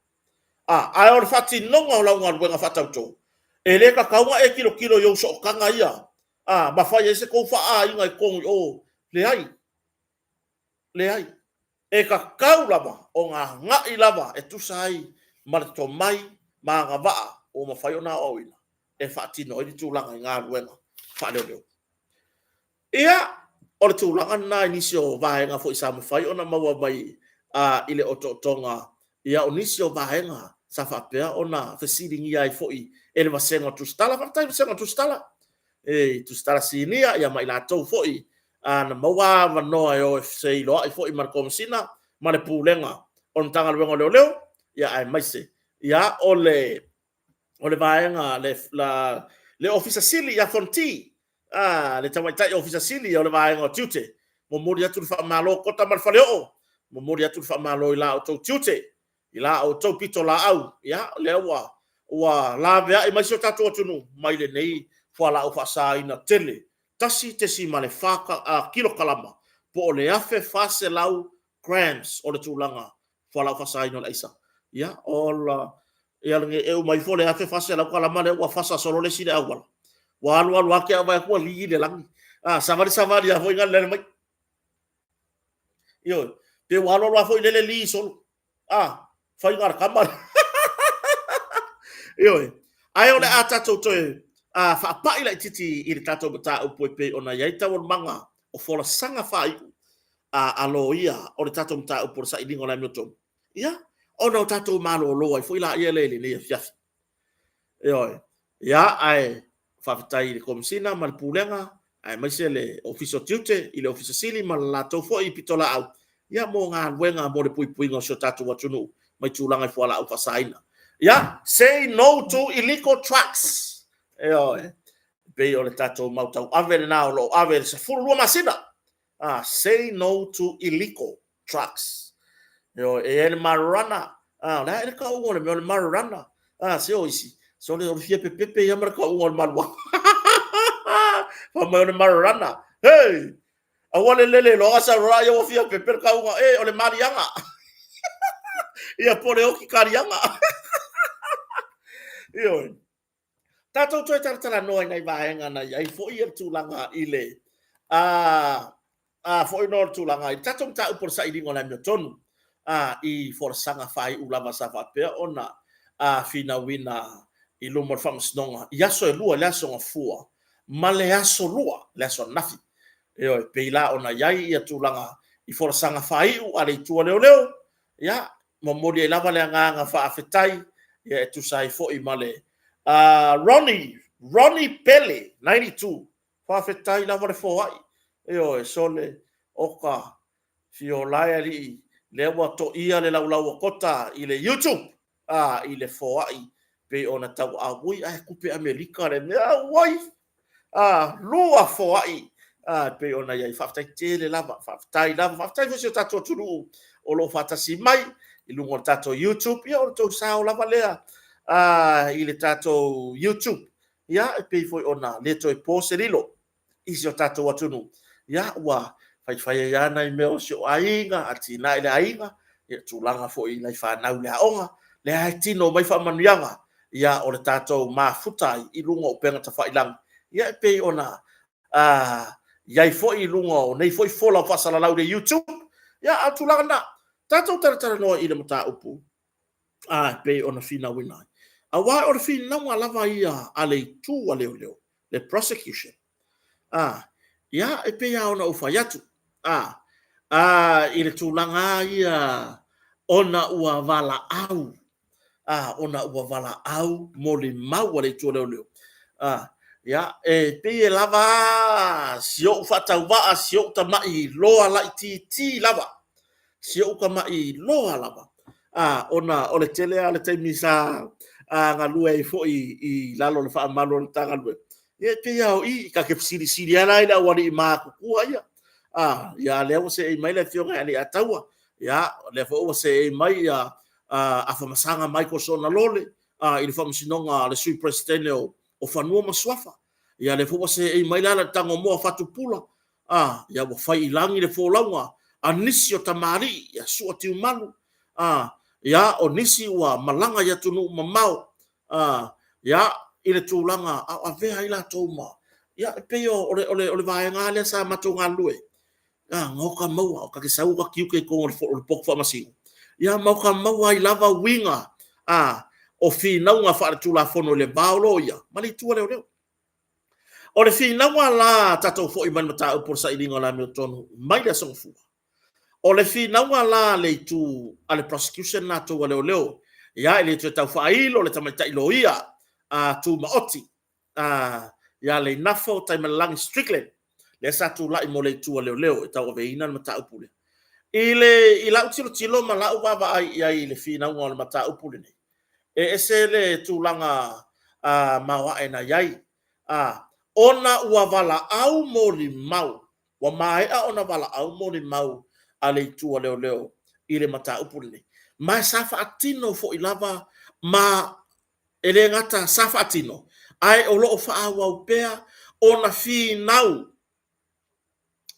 Ae o le faatinoga o lau galuega faatauto, e le tatau ona e tilotilo i ou sootaga ia, ma fai ai se tou faaaiga i totonu i o. Leai, leai. E tatau lava ona agai lava e tusa ai ma le tomai ma agavaa ua mafai ona aoaoina e faatino ai le tulaga i galuega faaleoleo. Ia, o le tulaga lena i nisi o vaega foi sa mafai ona maua mai i le otootoga, ia o nisi o vaega sa faapea ona fesiligia ai foi e le vasega o Tusitala. Faafetai i le vasega o Tusitala, e Tusitala Sinia ia ma i latou foi na maua avanoa e o e feiloai foi ma le Komesina ma le Pulega o le Matagaluega o Leoleo, ia aemaise ia o le vaega le Ofisa Sili ia Fonoti, le tamaitai Ofisa Sili o le vaega o tiute. Momoli atu le faamalo Kota ma le Faleoo, momoli atu le faamalo i la outou tiute, i la outou pitolaau, ia lea ua laveai mai si o tatou atunuu mai lenei fualaau faasaina tele, 1.4 kilokalama po o le 1400 grams o le tulaga fualaau faasaina o le aisa. Ia, ola, ia e uma ifo le 1400 kalama lea ua fasa solo le isi i le auala. Ua alu alu lava tea vaai atu ua li i le lagi. A, savali savali lava foi na lele mai. Ioe, pe ua alu alu lava foi lele li solo. A, faiga a le tama. Ioe, ae o le a tatou toe faapai laititi i le tatou mataupu e pei ona i ai taualumaga o folasaga faaiu a loia o le tatou mataupu o le sailiga o le amiotonu. Ia, ona o tatou malolo ai foi laia lea i lenei afiafi. Ioe. Ia, ae faafetai i le Komesina ma le Pulega, aemaise le Ofisa o Tiute, i le Ofisa Sili ma le latou foi pitolaau, ia, mo galuega mo le puipuiga o si o tatou atunuu mai tulaga i fualaau faasaina. Ia, say no to illegal trucks. Ioe. Pei o le tatou mau tauave lena o lo o ave i le 12 masina. Say no to illegal trucks. Ioe, e i ai le marijuana, o le a ea le tauga o le mea o le marijuana? Se o isi, sole o le fia pepepe ia ma le tauga o le marijuana. Fai mai o le marijuana. Hei! Aua le lele loa sau loa ia ua fia pepe le tauga, e o le maliaga. Ia po o le oti kaliaga. Ioe. Tatou toe talatalanoa i nai vaega na i ai foi le tulaga i le a a foi no le tulaga i le tatou mataupu o le sailiga o le amiotonu a i folasaga faaiu lava sa faapea ona a finauina i luma o le faamasinoga i aso e lua, i le aso Gafua ma le aso Lua, le aso ananafi. Ioe, pei la ona i ai ia tulaga i folasaga faaiu a le itu a leoleo, ia, momoli ai lava le agaga faafetai ia e tusa ai foi ma le Ronnie, Ronnie Pele 92, faafetai lava le foai, ioe, sole oka fiola e alii, lea ua toia le laulau a Kota i le YouTube i le foai pei ona tauaui, ae tupe Amerika le mea, auai! lua foai e pei ona i ai. Faafetai tele lava, faafetai lava, faafetai foi i si o tatou atunuu o lo o faatasi mai i luga o le tatou YouTube. Ia, o le tou sao lava lea i le tatou YouTube. Ia, e pei foi ona le toe po se lilo i si o tatou atunuu. Ia, ua faifai ai lava nai mea o si ou aiga, atinae le aiga. Ia, tulaga foi i nai fanau i le aoga, lea e tino mai faamanuiaga, ia, o le tatou mafuta ai i luga o upega tafailagi, ia, e pei ona i ai foi i luga o nei foi fola o faasalalau i le YouTube. Ia, a o le tulaga lena, tatou talatalanoa i le mataupu e pei ona finauina ai. Aua o le finauga lava ia a le itu a leoleo, le prosecution, ia, e pei lava ona ou fai atu, i le tulaga lava ia ona ua valaau, ona ua valaau molimau a le itu a leoleo, ia, e pei e lava a si ou faatauvaa, si ou tamai iloa laitiiti lava, si ou tamai iloa lava, ona o le tele lava o le taimi sa galue ai foi i lalo o le faamalu o le Matagaluega, ia e pei lava o i, ta te fesilisili lava la i le aualii matutua ia, ia lea ua seei mai le Afioga ia Leiataua, ia, o lea foi ua seei mai Afamasaga Michael Soonalole i le Faamasinoga a le Sui Peresetene o Fanua ma Suafa. Ia lea foi ua seei mai le Alaalatoa Fatupula, ia ua fai i lagi le folauga a nisi o tamalii ia Sua Tiumalu, ia, o nisi ua malaga i atunuu mamao, ia, i le tulaga a o avea ai latou ma… Ia, e pei o le vaega lava lea sa matou galulue ai, na oka maua, ta te sau o ta tiute i totonu o le potu faamasino, ia ma ota maua ai lava uiga o finauga faaletulafono i le va o loia ma le itu a leoleo. O le finauga la, tatou foi mai i le mataupu o le sailiga o le amiotonu mai le Aso Gafua, o le finauga la a le itu a le prosecution latou a leoleo, ia e le toe tau faailo le tamaitai loia tumaoti ia Leinafo Taimalelagi Strickland, lea sa tulai mo le itu a leoleo e tauaveina le mataupu lea. I lau tilotilo ma lau vaavaai i ai i le finauga o le mataupu lenei, e ese le tulaga maoae na i ai, ona ua valaau molimau, ua maea ona valaau molimau a le itu a leoleo i le mataupu lenei, ma sa faatino foi lava ma e le gata sa faatino, ae o lo o faaauau pea ona finau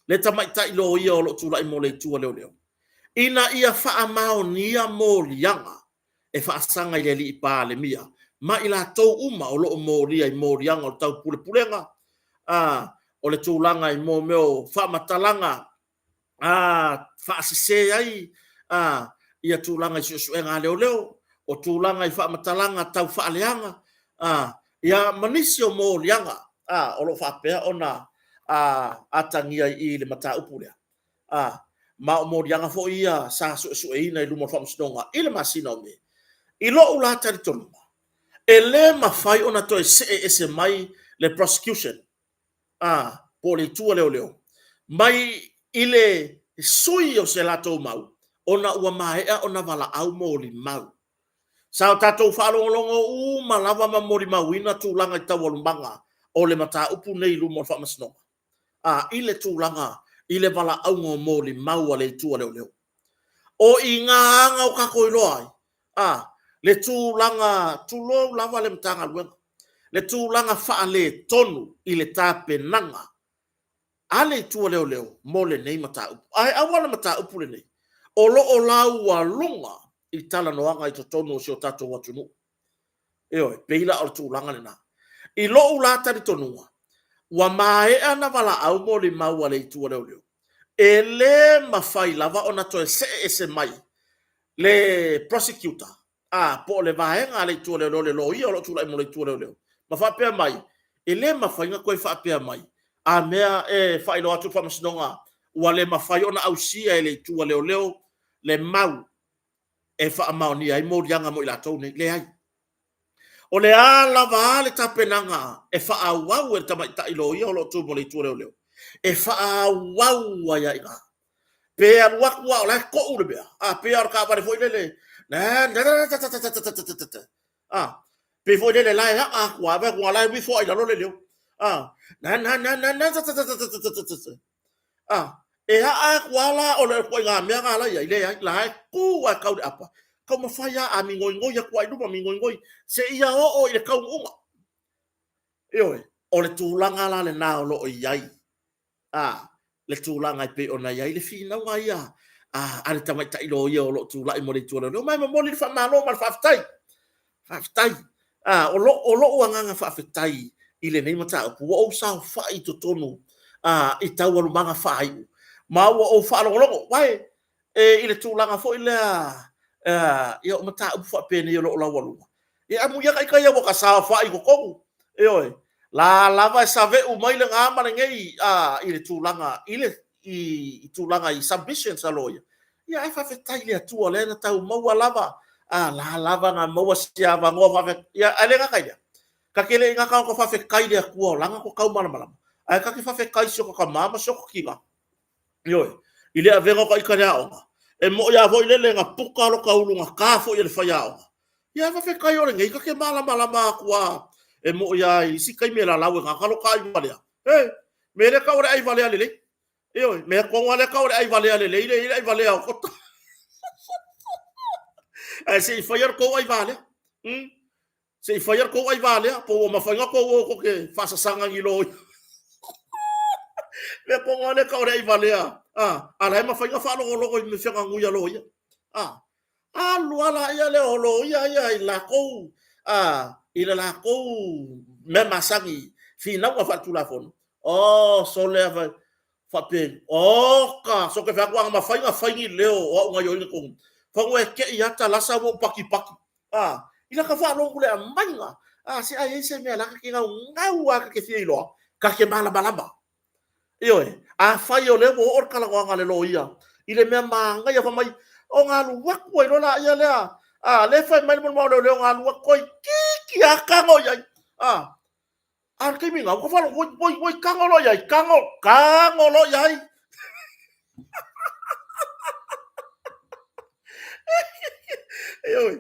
le tamaitai loia o lo o tulai mo le itu a leoleo, ina ia faamaonia moliaga e faasaga i le alii Palemia ma i latou uma o lo o molia i moliaga o le taupulepulega, o le tulaga i mea o faamatalaga faasese ai ia tulaga i suesuega a leoleo, o tulaga i faamatalaga taufaaleaga, ia ma nisi o moliaga o lo o faapea ona atagia i le mataupu lea. Ma o moliaga foi ia sa suesueina i luma o le Faamasinoga i le masina o Me. I lou la talitonuga, e le mafai ona toe see ese mai le prosecution po o le itu a leoleo mai i le sui o se latou mau ona ua maea ona valaau molimau. Sa o tatou faalogologo uma lava ma molimauina tulaga i taualumaga o le mataupu lenei i luma o le Faamasinoga i le tulaga i le valaauga o molimau a le itu a leoleo. O i ina lava na o tatou iloa ai le tulaga, tulou lava le Matagaluega, le tulaga faaletonu i le tapenaga a le itu a leoleo mo lenei mataupu. Ae aua le mataupu lenei, o lo o laualuga i talanoaga i totonu o si o tatou atunuu. Ioe, pei la o le tulaga lena. I lou la talitonuga, ua maea ona valaau molimau a le itu a leoleo, e le mafai lava ona toe see ese mai le prosecutor po o le vaega a le itu a leoleo, le loia o lo o tulai mo le itu a leoleo ma faapea mai, e le mafai ona toe faapea mai, a mea e faailoa atu le Faamasinoga ua le mafai ona ausia e le itu a leoleo le mau e faamaonia ai moliaga mo i latou nei. Leai. O le a lava le tapenaga e faaauau e le tamaitai loia o lo o tu mo le itu a leoleo, e faaauau ai lava i ina. Pe alu atu lava o la e tou le mea, a, pei lava o le taavale foi lele, a, pei foi lele o la e aa atu lava, ae vaai atu o la e alu ifo lava i lalo le leo. E aa atu lava la o le ituaiga mea lena la e i ai, leai, o la e tu lava e tau le apa, taumafai lava a migoi atu lava i luma, migoi seia oo i le taunuuga. Ioe, o le tulaga la lena o lo o i ai le tulaga e pei ona i ai le finauga ia a le tamaitai loia o lo o tulai mo le Itu o Leoleo. Ma e momoli le faamalo ma le faafetai. Faafetai. O lou agaga faafetai i lenei mataupu, ua ou saofai i totonu i taualumaga faaiu, ma ua ou faalogologo, uae, i le tulaga foi lea, ia o mataupu faapenei o lo o laualuga, ia amuia ita ia ua ta saofai i totonu, ioe, la lava e saveu mai lena ma lenei i le tulaga i le tulaga i submissions a loia, ia ae faafetai i le Atua o lea na tau maua lava, a la lava na maua si avanoa, ia ae le gata i lea, ta te le i gata ona faafetai i le Atua o lana tau malamalama, ae ta te faafetai i si ota tama ma si ota tina, ioe, i le avega o ta ita i le aoga, e moni lava foi lele na puta lota ulugata foi e le faiaoga, ia ae faafetai o lenei ta te malamalama atu lava, e moni lava i isi taimi e lalau e gata lota aivalea, e, mea lea e tau o le aivalea lelei. Ioe, mea tonu lava lea e tau o le aivalea lelei, lea e i ai le aivalea o Kota. Ae se i faia le tou aivalea. Se i faia le tou aivalea, po ua mafai ona tou o tou te faasasaga ni loia. Mea tonu lava lea e tau o le aivalea, a la e mafai ona faalogologo i mea feaganui a loia. Alu lava laia lea o loia ia i latou, i le latou mea masani, finauga faaletulafono. Oh, sole a faapea, oka, so ke fai atu ana mafai ona fai ni leo o au gaoioiga tonu. Fanu e tei lava talasa ua ou patipati. I laka faalogo i le aumaiga, se a i ai se mea la ta te naunau lava ta te fia iloa, ta te malamalama. Ioe, afai o lea ua oo le talanoaga a le loia i le mea manaia fai mai, ona alu atu ai loa laia lea, a lea e fai mai le molimau a leoleo na alu atu toeitiiti lava tago i ai. A, a o le taimi lena, ua ta faalogo, oi, oi, oi, tago loa i ai, tago, tago loa i ai. Ioe,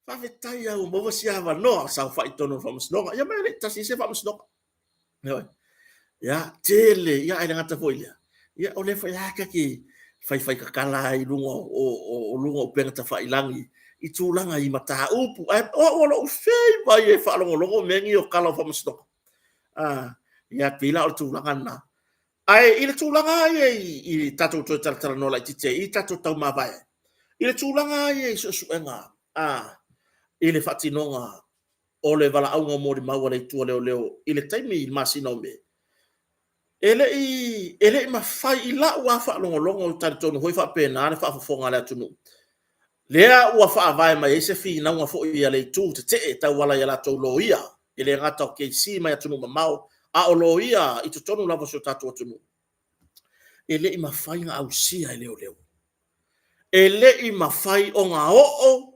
faafetai lava ua maua si avanoa o saofai i totonu o le faamasinoga. Ia ma e le i tasi ai se faamasinoga. Ioe. Ia, tele, ia ae le gata foi i lea, ia o lea foi lava ta te faifai tatala ai i luga o luga o upega tafailagi i tulaga i mataupu. Ae o au o lou feiva ia e faalogologo mea nei o tala o faamasinoga. Ia pei la o le tulaga lena. Ae i le tulaga lava ia i tatou toe talatalanoa laitiiti ai i tatou taumavae ai, i le tulaga lava ia i suesuega i le faatinoga o le valaauga o molimau a le Itu a Leoleo i le taimi i le masina o Me, e le i, e le i mafai i lau lava faalogologo, ou te talitonu foi faapena le faafofoga a le atunuu, lea ua faavae mai ai se finauga foi a le Itu Tetee e tauala i a latou loia, e le gata o KC mai atunuu mamao, a o loia i totonu lava o si o tatou atunuu. E le i mafai ona ausia e leoleo. E le i mafai ona oo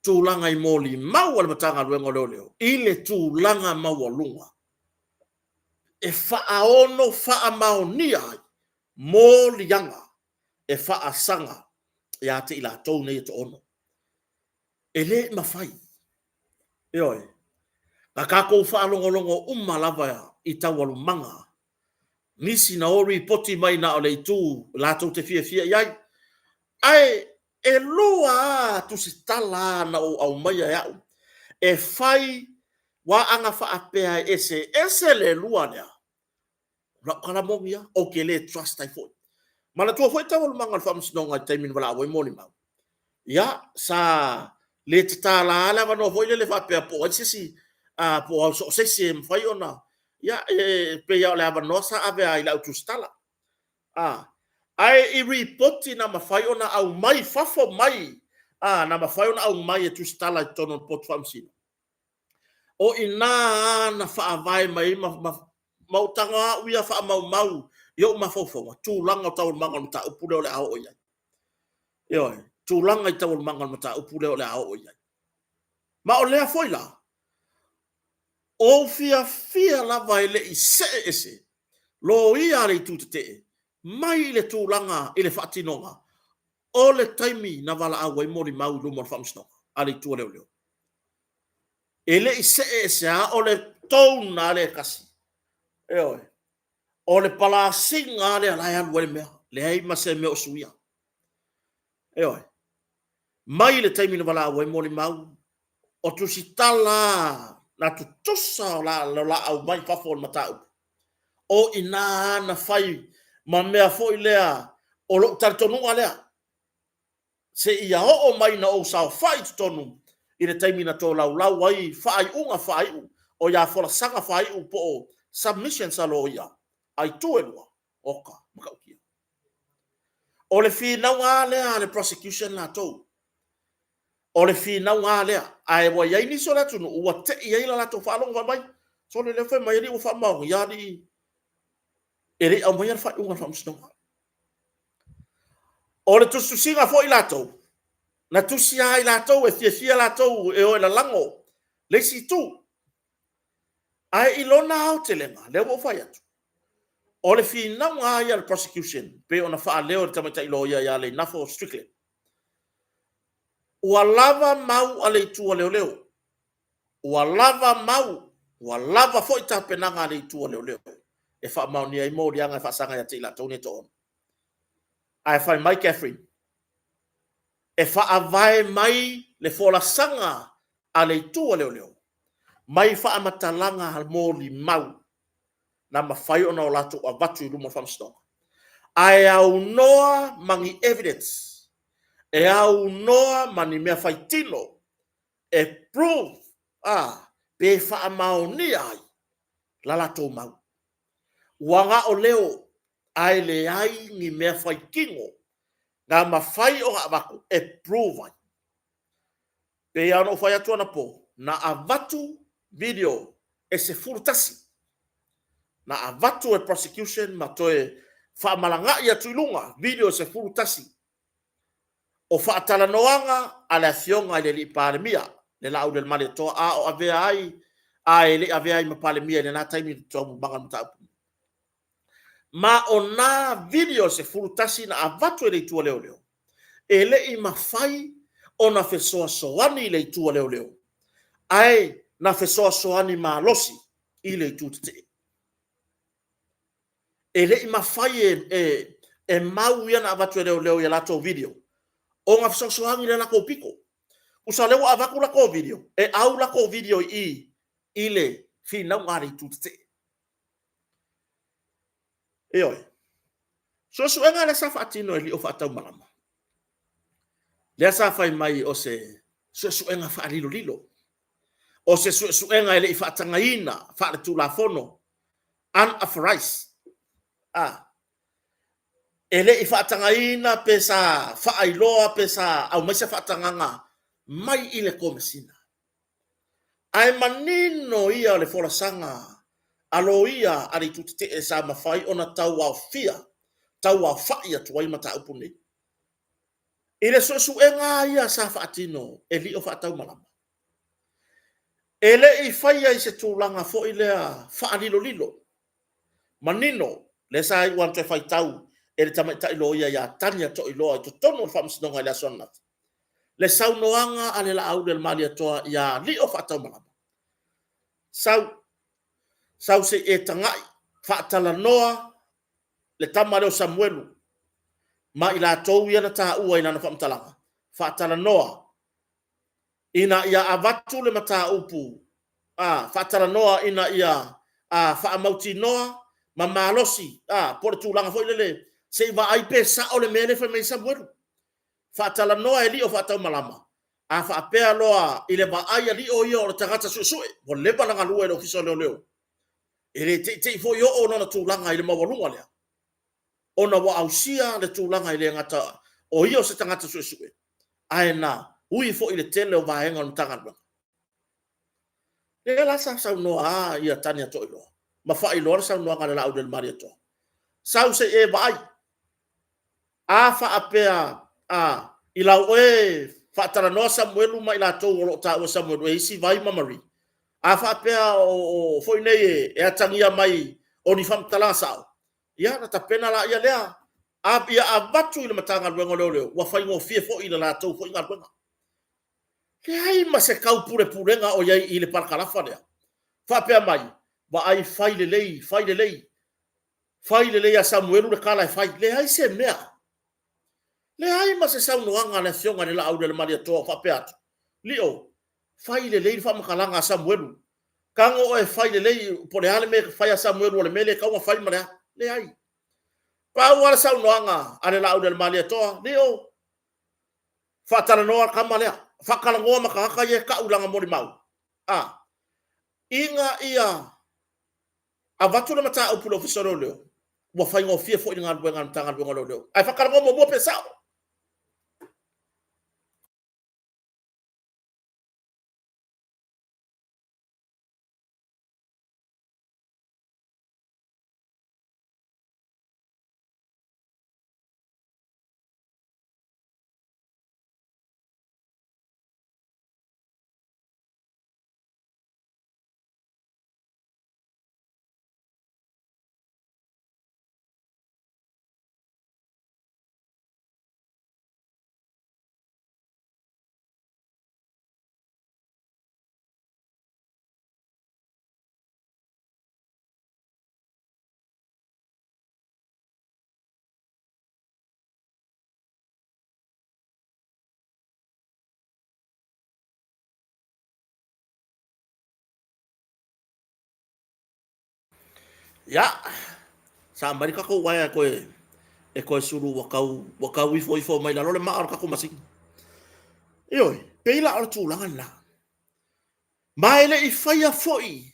tulaga i molimau a le Matagaluega o Leoleo i le tulaga maualuga e faaono faamaonia ai moliaga e faasaga ia te i latou nei e toaono. E le i mafai. Ioe. Na tatou faalogologo uma lava i taualumaga nisi na o lipoti mai na o le itu latou te fiafia i ai. Ae e lua lava tusitala na ou aumaia e au e fai aua ana faapea e eseese le lua lea, o lau tala moni lava, ou te le trust ai foi. Manatua foi taualumaga o le faamasinoga i le taimi na valaau ai molimau. Ia, sa le tatala lava le avanoa foi lele faapea po o ai se isi, po o so o se isi e mafai ona, ia, e pei lava o le avanoa sa ave lava i le au tusitala. Ae i lipoti na mafai ona aumai fafo mai, na mafai ona aumai e tusitala i totonu o le Kooti Faamasino, o i ina lava na faavae mai ai ma ou tago lava au ia faamaumau i ou mafaufauga tulaga o taualumaga o le mataupu lea o le a oo i ai. Ioe, tulaga i taualumaga o le mataupu lea o le a oo i ai. Ma o lea foi la, ou fiafia lava e le i see ese loia a le Itu Tetee mai i le tulaga i le faatinoga o le taimi na valaau ai molimau i luma o le Faamasinoga a le Itu a Leoleo. E le i see ese lava, o le tone lava lea e tasi. Ioe. O le palasiga lava lea la e alu ai le mea, leai ma se mea o suia. Ioe. Mai le taimi na valaau ai molimau, o tusitala na tutusa o laau mai fafo o le mataupu, o i ina na fai ma mea foi lea o lou talitonuga lea. Seia oo mai na ou saofai i totonu i le taimi na tolaulau ai faaiuga faaiu o ia folasaga faaiu po o submissions a loia a itu e lua, oka, matautia. O le finauga lava lea a le prosecution latou. O le finauga lava lea. Ae ua i ai nisi o le atunuu ua tei ai la latou faalogo fai mai, sole lea fai mai alii ua faamaonia alii e le i aumaia le faaiuga a le faamasinoga. O le tusitusiga foi latou, na tusi lava i latou e fiafia latou e o e lalago le isi itu. Ae i lona aotelega, lea ua ou fai atu, o le finauga lava ia a le prosecution pei ona faaleo e le tamaitai loia ia Leinafo Strickland, ua lava mau a le itu a leoleo, ua lava mau, ua lava foi tapenaga a le itu a leoleo e faamaonia ai moliaga e faasaga ia te i latou nei e toaono. Ae fai mai Katherine, e faavae mai le folasaga a le itu a leoleo mai faamatalaga molimau na mafai ona latou avatu i luma o le faamasinoga, ae aunoa ma ni evidence, e aunoa ma ni mea faitino e prove a, pe faamaonia ai la latou mau. Ua na o leo ae leai ni mea faitino na mafai ona avatu e prove ai. E pei lava ona ou fai atu anapo, na avatu video e 11, na avatu e le prosecution ma toe faamalaga'i atu i luga video e 11 o faatalanoaga a le Afioga i le alii Palemia, le Laaulialemalietoa, a o avea ai, a e le i avea ai ma Palemia i lena taimi i le taualumaga o le mataupu. Ma o na video e 11 na avatu e le itu a leoleo, e le i mafai ona fesoasoani i le itu a leoleo, ae na fesoasoani malosi i le itu tetee. E le i mafai e mau ia na avatu e leoleo i a latou video ona fesoasoani i le latou pito. Tusa o lea ua avatu latou video, e au latou video i i i le finauga a le itu tetee. Ioe. Suesuega lea sa faatino e Lio Faataumalama, lea sa fai mai o se suesuega faalilolilo, o se suesuega e le i faatagaina faaletulafono, unauthorized, a, e le i faatagaina pe sa faailoa pe sa aumai se faatagaga mai i le Komesina. Ae manino ia o le folasaga a loia a le itu tetee sa mafai ona tauaofia, tauaofa'i atu ai mataupu nei. I le suesuega lava ia sa faatino e Lio Faataumalama, e le i faia i se tulaga foi lea faalilolilo, manino, lea sa iu lava ina toe faitau e le tamaitai loia ia Tania Toiloa i totonu o le Faamasinoga i le aso ananafi, le saunoaga a le Laauli a le Malietoa ia Lio Faataumalama, sau, sau se i e tagai, faatalanoa le tama lea o Samuelu ma i latou ia na taua i lana faamatalaga, faatalanoa ina ia avatu le mataupu, a, faatalanoa ina ia faamautinoa ma malosi, a, po o le tulaga foi lele se i vaai pe sao le mea lea e fai mai ai Samuelu. Faatalanoa e Lio Faataumalama, a faapea loa i le vaai a Lio ia o le tagata suesue, ua leva ona galue i le Ofisa o Leoleo, e le teitei foi oo lona tulaga i le maualuga lea, ona ua ausia le tulaga e le gata o ia o se tagata suesue, ae na ui foi i le tele o vaega o le Matagaluega. Lea la sa saunoa ia Tania Toiloa ma faailoa le saunoaga a le Laaulialemalietoa, sau se i e vaai, a faapea a, i lau oe faatalanoa Samuelu ma i latou o lo o taua Samuelu e isi Vai ma Marie, a faapea o foi nei e atagia mai o ni faamatalaga sao, ia ona tapena laia lea, a ia avatu i le Matagaluega o Leoleo, ua faigofie foi i le latou foi galuega. Leai ma se taupulepulega o i ai i le parakalafa lea, faapea mai, vaai, fai lelei, fai lelei, fai lelei ia Samuelu le tala e fai. Leai se mea. Leai ma se saunoaga a le Afioga i le Laaulialemalietoa o faapea atu, Lio, fai lelei le faamatalaga a Samuelu. Tago oe e fai lelei, po o le a le mea e fai a Samuelu o le mea lea e tatau ona fai ma le a. Leai. Pau lava le saunoaga a le Laaulialemalietoa, Lio, Faatalanoa le tama lea, faatalanoa ma tagata ia e tau i lana molimau, a, ina ia avatu le mataupu i le Ofisa o Leoleo, ua faigofie foi le galuega a le Matagaluega o Leoleo. Ae faatalanoa muamua pe sao. Ia, sa aumai le tatou uaea e toe, e toe sulu ua tau, ua tau ifo ifo mai lalo le maa o le tatou masini. Ioe, pei la o le tulaga lena. Ma e le i faia foi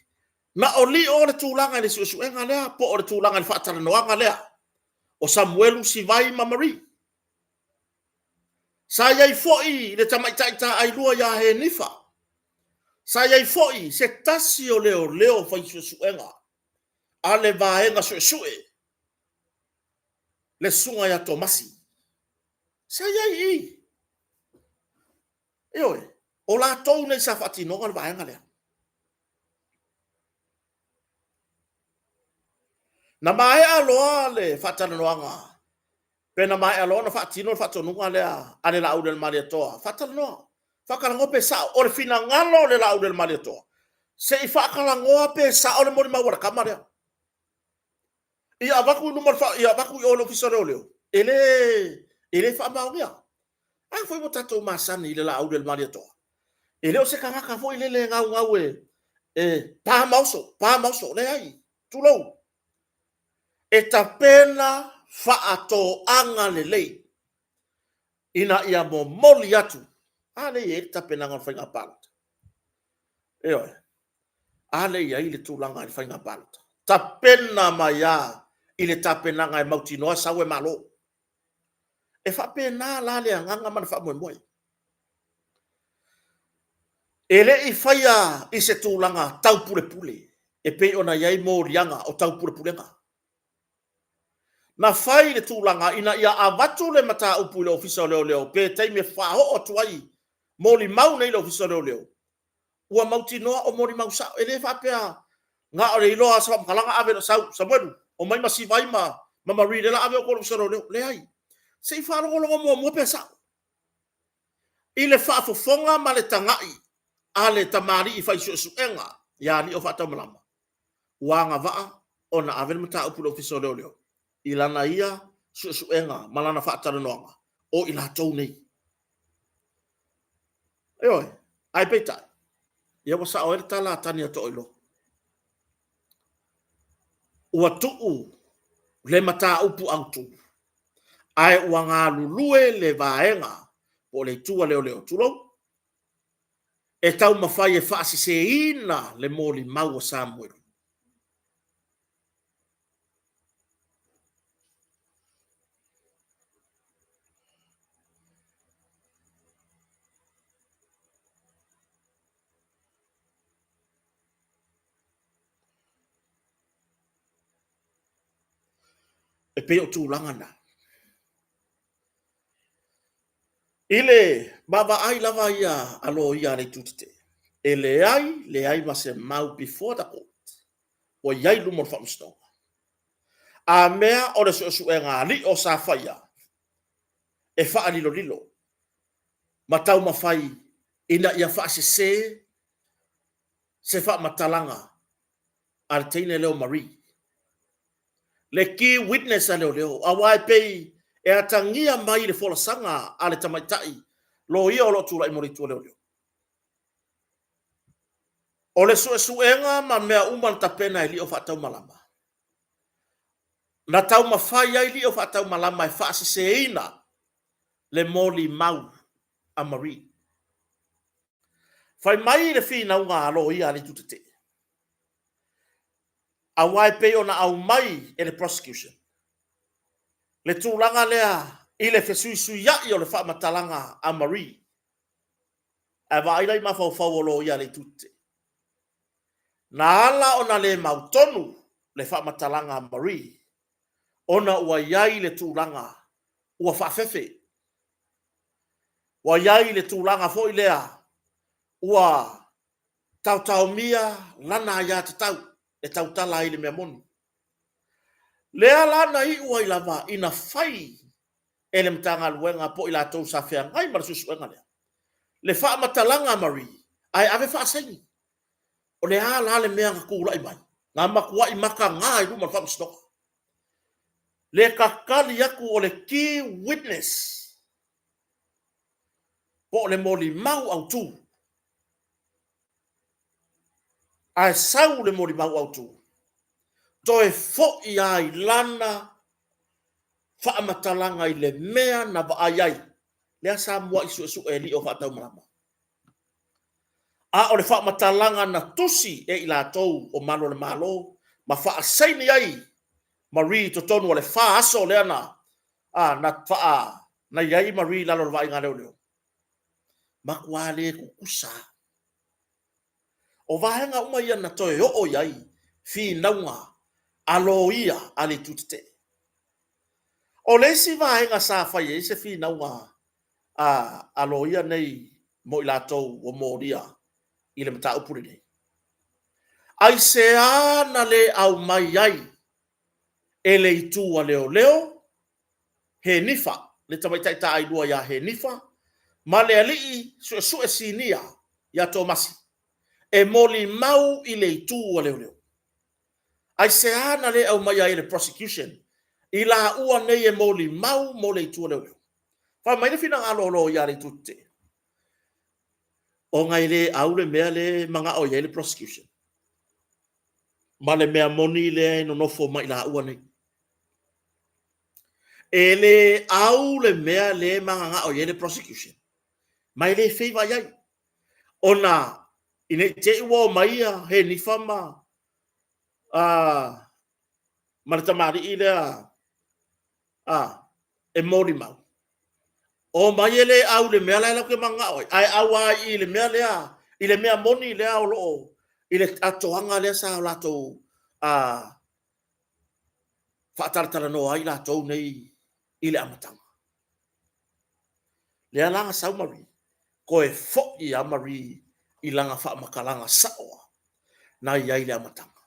na o lio le tulaga i le suesuega lea po o le tulaga i le faatalanoaga lea o Samuelu, Sivai ma Marie. Sa i ai foi le tamaitai taailua ia Henifa. Sa i ai foi se tasi o leoleo fai suesuega a le vaega suesue, le susuga ia Tomasi. Sa i ai i i. Ioe, o latou nei sa faatinoga le vaega lea. Na maea loa le faatalanoaga, pe na maea loa ona faatino le faatonuga lea a le Laaulialemalietoa, faatalanoa, faatalanoa pe sao. O le finagalo o le Laaulialemalietoa, se i faatalanoa pe sao le molimau a le tama lea. Ia avatu i luma, ia avatu i o i le Ofisa o Leoleo, e le, e le faamaonia. A foi ua tatou masani i le Laaulialemalietoa, e le o se tagata foi lele e naunau e pa ma oso, pa ma oso, leai, tulou. E tapena faatoaga lelei ina ia momoli atu. A lea e i ai le tapenaga o le faiga palota. Ioe. A lea e i ai le tulaga i le faiga palota. Tapena mai lava i le tapenaga e mautinoa e sau e malo. E faapena la le agaga ma le faamoemoe. E le i faia i se tulaga taupulepule e pei ona i ai moliaga o taupulepulega. Na fai le tulaga ina ia avatu le mataupu i le Ofisa o Leoleo pe taimi e faaoo atu ai molimau nei i le Ofisa o Leoleo, ua mautinoa o molimau sao. E le faapea na o le iloa lava o se faamatalaga ave loa sau, Samuelu, omai ma Sivai ma Marie o lea o le a ave outou i le Ofisa o Leoleo. Leai. Se i faalogologo muamua pe sao. I le faafofoga ma le tagai a le tamalii fai suesuega ia Liofaataumalama, ua agavaa ona ave le mataupu i le Ofisa o Leoleo i lana ia suesuega ma lana faatalanoaga o i latou nei. Ioe, ae peitai, ia ua sao ai le tala a Tani a Toiloa. Ua tuu le mataupu autu, ae ua galulue le vaega po o le itu a leoleo, tulou, e taumafai e faaseseina le molimau a Samuelu. E pei o tulaga na. I le vaavaai lava ia a loia a le Itu Tetee, e leai, leai ma se mau before the court ua i ai i luma o le faamasinoga. A mea o le suesuega alii o sa faia e faalilolilo ma taumafai ina ia faasese se faamatalaga a le teine lea o Marie, le key witness a leoleo, aua e pei e atagia mai le folasaga a le tamaitai loia o lo o tulai mo le itu a leoleo. O le suesuega ma mea uma na tapena e Liofaataumalama, na taumafai ai Liofaataumalama e faaseseina le molimau a Marie. Fai mai le finauga a loia a le Itu Tetee, aua e pei ona aumai e le prosecution le tulaga lea i le fesuisuia'i o le faamatalaga a Marie, ae vaai la i mafaufau o loia a le Itu Tetee. Na ala ona le mautonu le faamatalaga a Marie ona ua i ai le tulaga ua faafefe, ua i ai le tulaga foi lea ua taotaomia lana aiatatau e tautala ai i le mea moni. Lea la na iu ai lava ina fai e le Matagaluega po o i latou sa feagai ma le suesuega lea le faamatalaga a Marie ae ave faasaini. O le a la le mea na tulai mai? Na matuai mataga i luma o le Faamasinoga le tatali atu o le key witness po o le molimau autu. Ae sau le molimau autu, toe foi lava i lana faamatalaga i le mea na vaai ai, lea sa muai suesue e alii o faataumalama. A o le faamatalaga na tusi e i latou o malu o le Malo ma faasaini ai Marie i totonu o le fa aso lea na, a, na faa, na i ai Marie i lalo o le vaaiga a leoleo, matua le tutusa lava. O vaega uma ia na toe oo i ai finauga a loia a le Itu Tetee. O le isi vaega sa fai ai se finauga a loia nei mo i latou ua molia i le mataupu lenei, aisea na le aumai ai e le itu a leoleo Henifa, le tamaitai taailua ia Henifa ma le alii suesue sinia ia Tomasi e molimau i le itu a leoleo? Aisea na le aumaia ai e le prosecution i laua nei e molimau mo le itu a leoleo? Fai mai le finagalo o loia a le itu tetee, ona e le au le mea lea e manao i ai le prosecution ma le mea moni lea e nonofo ma i laua nei. E le au le mea lea e mananao i ai le prosecution, ma e le favor i ai, ona ina ne i te i ua omai ia Henifa ma ma le tamalii lea a, e molimau, omai e le au i le mea la e latou te mananao ai, ae au lava i i le mea lea, i le mea moni lea o lo o i le atoaga lea sa latou faatalatalanoa ai latou nei i le amataga. Lea la na sau Marie, toe foi lava Marie i lana faamatalaga sao lava na i ai i le amataga.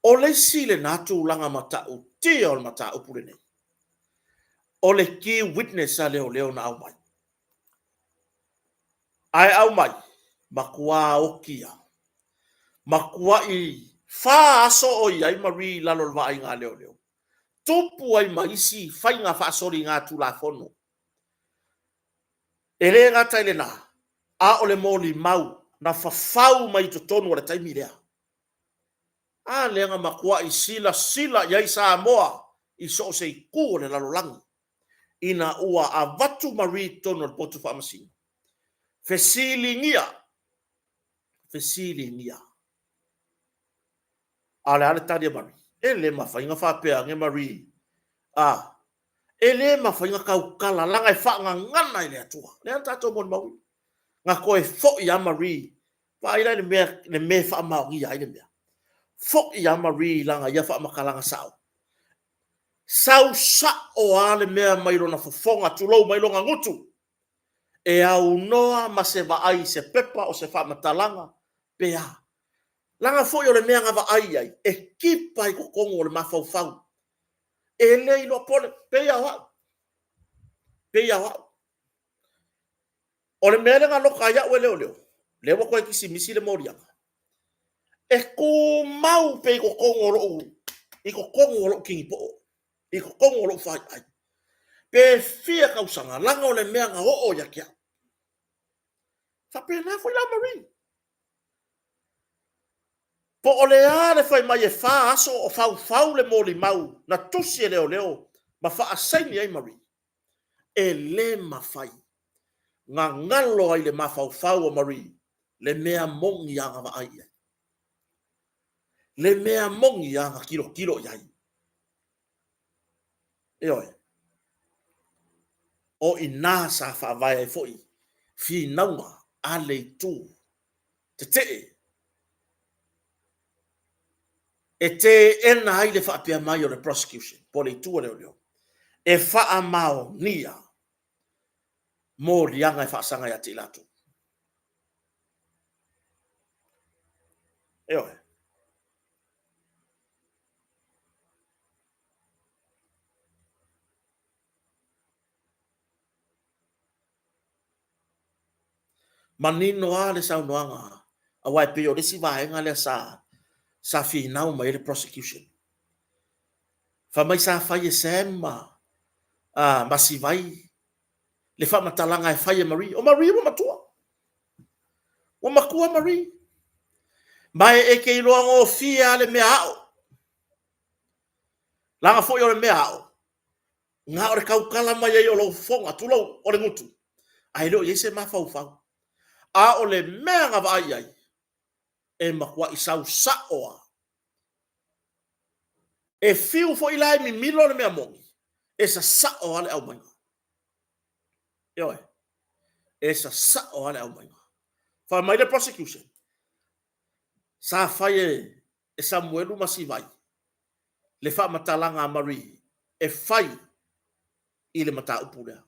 O le isi lena tulaga matautia o le mataupu lenei, o le key witness a leoleo na aumai. Ae aumai, matua oti lava. Matuai fa aso o i ai Marie i lalo o le vaaiga a leoleo. Tupu ai ma isi faiga faasoligatulafono. E le gata i lena, a o le molimau na fafau mai i totonu o le taimi lea. A lea na matuai silasila i ai Samoa i so o se itu o le lalolagi ina ua avatu Marie i totonu o le potu faamasino. Fesiligia, fesiligia. A o le a le tali a Marie? E le mafai ona faapea ane Marie, a, e le mafai ona tautala leaga e faagagana e le Atua. Lea na tatou molimauina. Na toe foi lava Marie, vaai la i le mea, le mea e faamaonia ai le mea. Foi lava Marie i lana ia faamatalaga sao. Sau sao lava le mea mai lona fofoga, tulou, mai lona gutu, e aunoa ma se vaai i se pepa o se faamatalaga pe a. Leaga foi o le mea na vaai i ai, e kipa i totonu o le mafaufau. E le iloa po o le, pei lava o au, pei lava o au. O le mea lea na loka ai au e leoleo, lea ua toe kisimisi le moliaga, e tumau pea i totonu o lou, i totonu o lou kinipoo, i totonu o lou faiai, pe fia tausaga, leaga o le mea na oo ia te au. Faapena foi la Marie. Po o le a le fai mai e fa aso o faufau le molimau na tusi e leoleo ma faasaini ai Marie, e le mafai. Gagalo ai le mafaufau o Marie le mea moni a na vaai i ai. Le mea moni a na tilotilo i ai. Ioe. O i ina sa faavae ai foi finauga a le itu tetee e teena ai le faapea mai o le prosecution po o le itu a leoleo e faamaonia moliaga e faasaga ia te i latou. Ioe. Manino lava le saunoaga, aua e pei o le isi vaega lea sa sa finau mai ai le prosecution. Fai mai sa fai e Sam ma, ma Sivai le faamatalaga e fai e Marie. O Marie ua matua. Ua matua Marie. Ma e te iloa gofie lava le mea ao. Leaga foi o le mea ao, na o le tautala mai ai o lou fofoga, tulou, o le gutu, ae le o i ai se mafaufau. A o le mea na vaai i ai, e matuai sau sao lava. E fiu foi la e mimilo le mea moni, e sasao lava le aumaiga. Ioe, e sasao lava le aumaiga. Fai mai le prosecution, sa fai e Samuelu ma Sivai le faamatalaga a Marie e fai i le mataupu lea.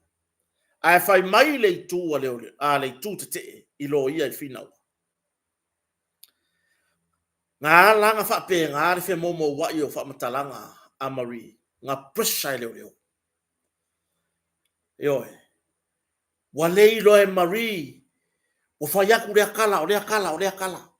Ae fai mai le itu a le, a le itu tetee i loia i finauga. Na ala na faapena le femoumouai o faamatalaga a Marie, na pressure e leoleo. Ioe. Ua le iloa e Marie, ua fai atu lea tala, o lea tala, o lea tala.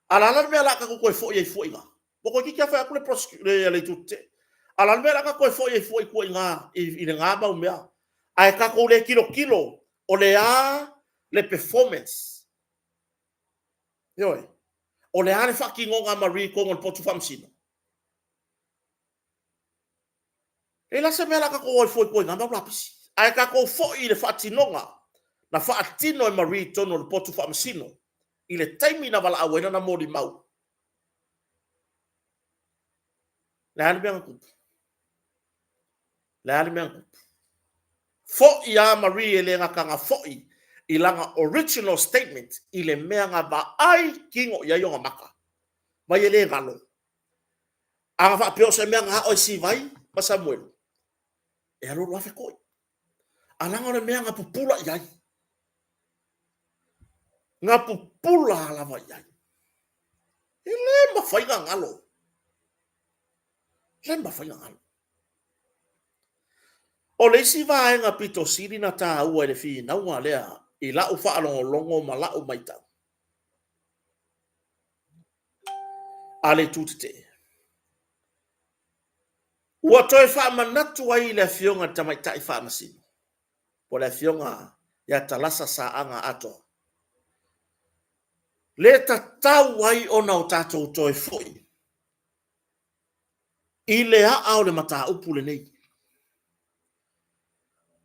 A o le a la le mea o le a tatou toe foi ai fua i ina? Ua toeitiiti lava fai atu le prosecute, le, le itu tetee. A o le a le mea o le a tatou toe foi ai fua i tua i ina i lena mau mea? Ae tatou le tilotilo o le a le performance. Ioe. O le a le faatinoga a Marie i totonu o le potu faamasino? E leai la se mea o le a tatou o ai fua i tua i na mau lapisi. Ae tatou foi i le faatinoga na faatino e Marie i totonu o le potu faamasino i le taimi na valaau ai lana molimau. Le a le mea na tupu? Le a le mea na tupu? Foi lava Marie e le gata na foi i lana original statement i le mea na vaai tino i ai ona maka. Mai e le galo. A na faapea o se mea na ao e Sivai ma Samuelu, e alu alu lava fetoi. A leaga o le mea na pupula i ai. Na pupula lava i ai. E le mafai ona galo. E le mafai ona galo. O le isi vaega pito sili na taua i le finauga lea i lau faalogologo ma lau matau, a le itu tetee. Ua toe faamanatu ai i le Afioga i le Tamaitai Faamasino, po o le Afioga ia Talasa Saaga Atoa, le tatau ai ona o tatou toe foi i le aa o le mataupu lenei.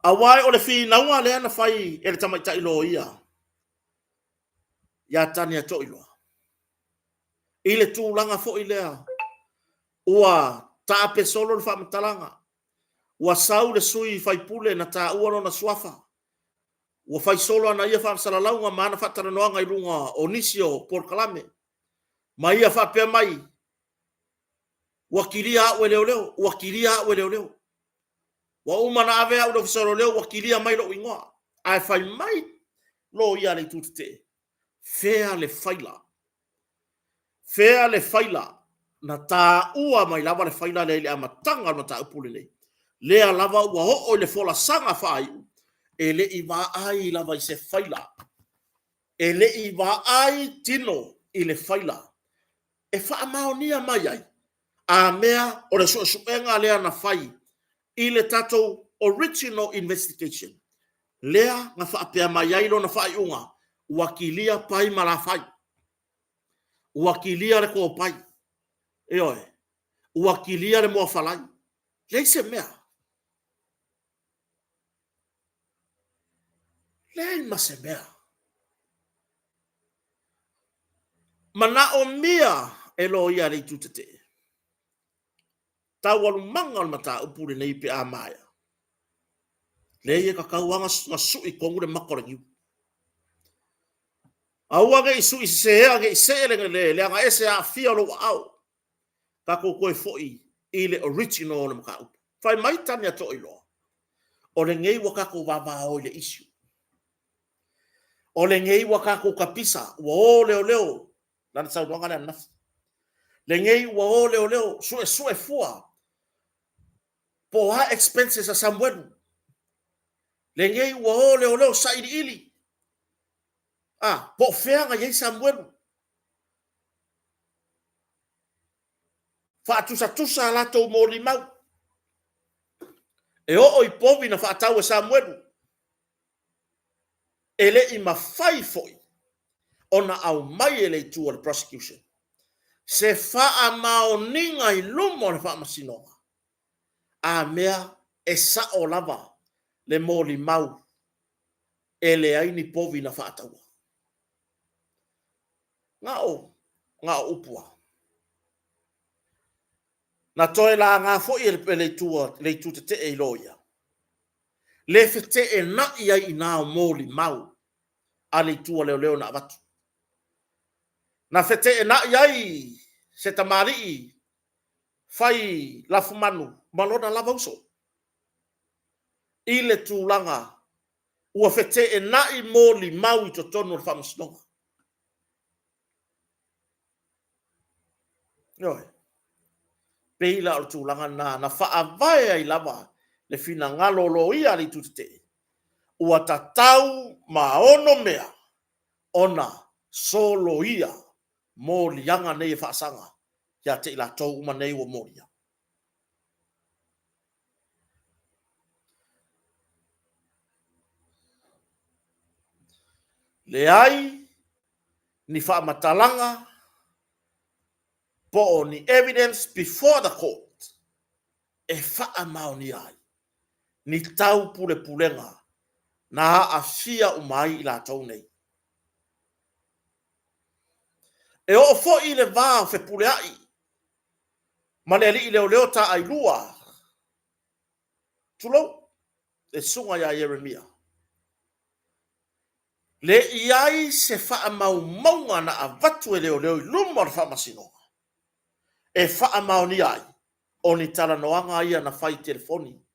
Aua o le finauga lea na fai e le tamaitai loia ia Tania Toiloa, i le tulaga foi lea ua taape solo le faamatalaga, ua sau le sui faipule na taua lona suafa, ua fai solo ana ia faasalalauga ma ana faatalanoaga i luga o nisi o polokalame, ma ia faapea mai, ua kilia au e leoleo, ua kilia au e leoleo. Ua uma ona ave au i le Ofisa o Leoleo ua kilia mai lou igoa. Ae fai mai loia a le itu tetee, fea le faila? Fea le faila? Na taua mai lava le faila lea i le amataga o le mataupu lenei. Lea lava ua oo i le folasaga faaiu, e le i vaai lava i se faila. E le i vaai tino i le faila e faamaonia mai ai a mea o le suesuega lea na fai i le tatou original investigation lea na faapea mai ai lona faaiuga, ua kilia pai ma lafai, ua kilia le topai, ioe, ua kilia le muafalai, leai se mea. Leai ma se mea. Manaomia e loia a le itu tetee taualumaga o le mataupu lenei pe a maea. Leai e tatau lava ona sui tonu le mata o le niu. Aua ne i sui sesea, ne i see le leagaese aafia o lou aao. Tatou toe foi i le original o le mataupu. Fai mai Tanya Toailoa, o lenei ua tatou vavao i le issue. O lenei ua tatou tapisa, ua o leoleo, lana saunoaga lea ananafi. Lenei ua o leoleo, suesue fua, po o a expenses a Samuelu. Lenei ua o leoleo sailiili, a, po o fea na i ai Samuelu. Faatusatusa a latou molimau. E oo i povi na faatau e Samuelu. E le i mafai foi ona aumai e le itu a le prosecution se faamaoniga i luma o le faamasinoga, a mea e sao lava le molimau e leai ni povi na faataua. Na o, na o upu lava. Na toe laga foi e le itu, le itu tetee i loia, le feteenai ai i ina o molimau a le itu a leoleo na avatu. Na feteenai ai se tamalii fai lafumanu ma lona lava uso i le tulaga ua feteenai molimau i totonu o le faamasinoga. Ioe. Pei la o le tulaga lena na faavae ai lava le finagalo o loia a le itu tetee, ua tatau ma onomea ona soloia moliaga nei e faasaga ia te i latou uma nei ua molia. Leai ni faamatalaga po o ni evidence before the court e faamaonia ai ni taupulepulega na aafia uma ai i latou nei. E oo foi i le va o Fepuleai ma le alii leoleo taailua, tulou, le susuga ia Ieremia, le i ai se faamaumauga na avatu e leoleo i luma o le faamasinoga e faamaonia ai o ni talanoaga ia na fai i telefoni,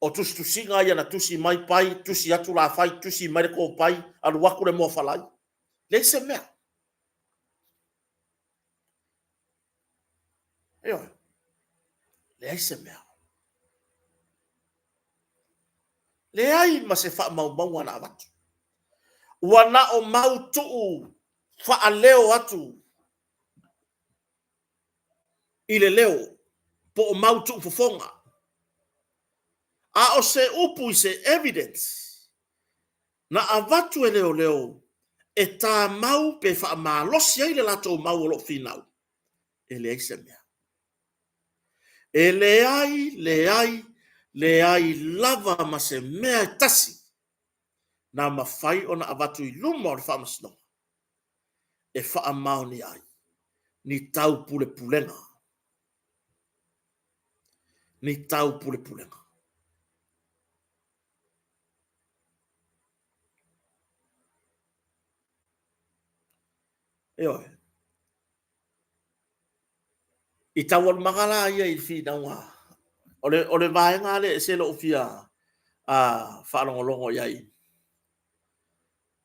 o tusitusiga ia na tusi mai Pai, tusi atu Lafai, tusi mai le Kopai, alu atu le Moafalai. Leai se mea. Ioe. Leai se mea. Leai ma se faamaumauga na avatu. Ua na o mau tuu faaleo atu i le leo po o mau tuufofoga. A o se upu i se evidence na avatu e leoleo e tamau pe faamalosi ai le latou mau o lo o finau, e leai se mea. E leai, leai, leai lava ma se mea e tasi na mafai ona avatu i luma o le faamasinoga e faamaonia ai ni taupulepulega, ni taupulepulega. Ioe. I taualumaga la ia i le finauga, o le, o le vaega lea e ese lou fia faalogologo i ai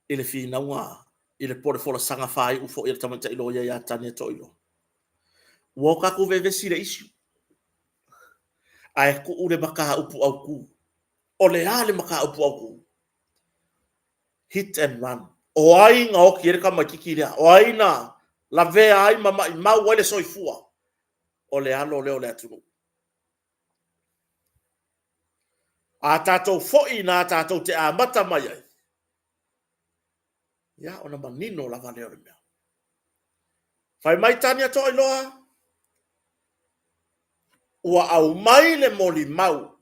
i le finauga i le po o le folasaga faaiu foi a le tamaitai loia ia Tania Toailoa. Ua o tatou vevesi i le issue, ae tuu le mataupu autu. O le a le mataupu autu? Hit and run. O ai na oti ai le tamaititi lea? O ai na lavea ai ma maimau ai le soifua o le alo lea o le atunuu? A tatou foi ina tatou te amata mai ai, ia ona manino lava lea o le mea. Fai mai Tania Toailoa, ua aumai le molimau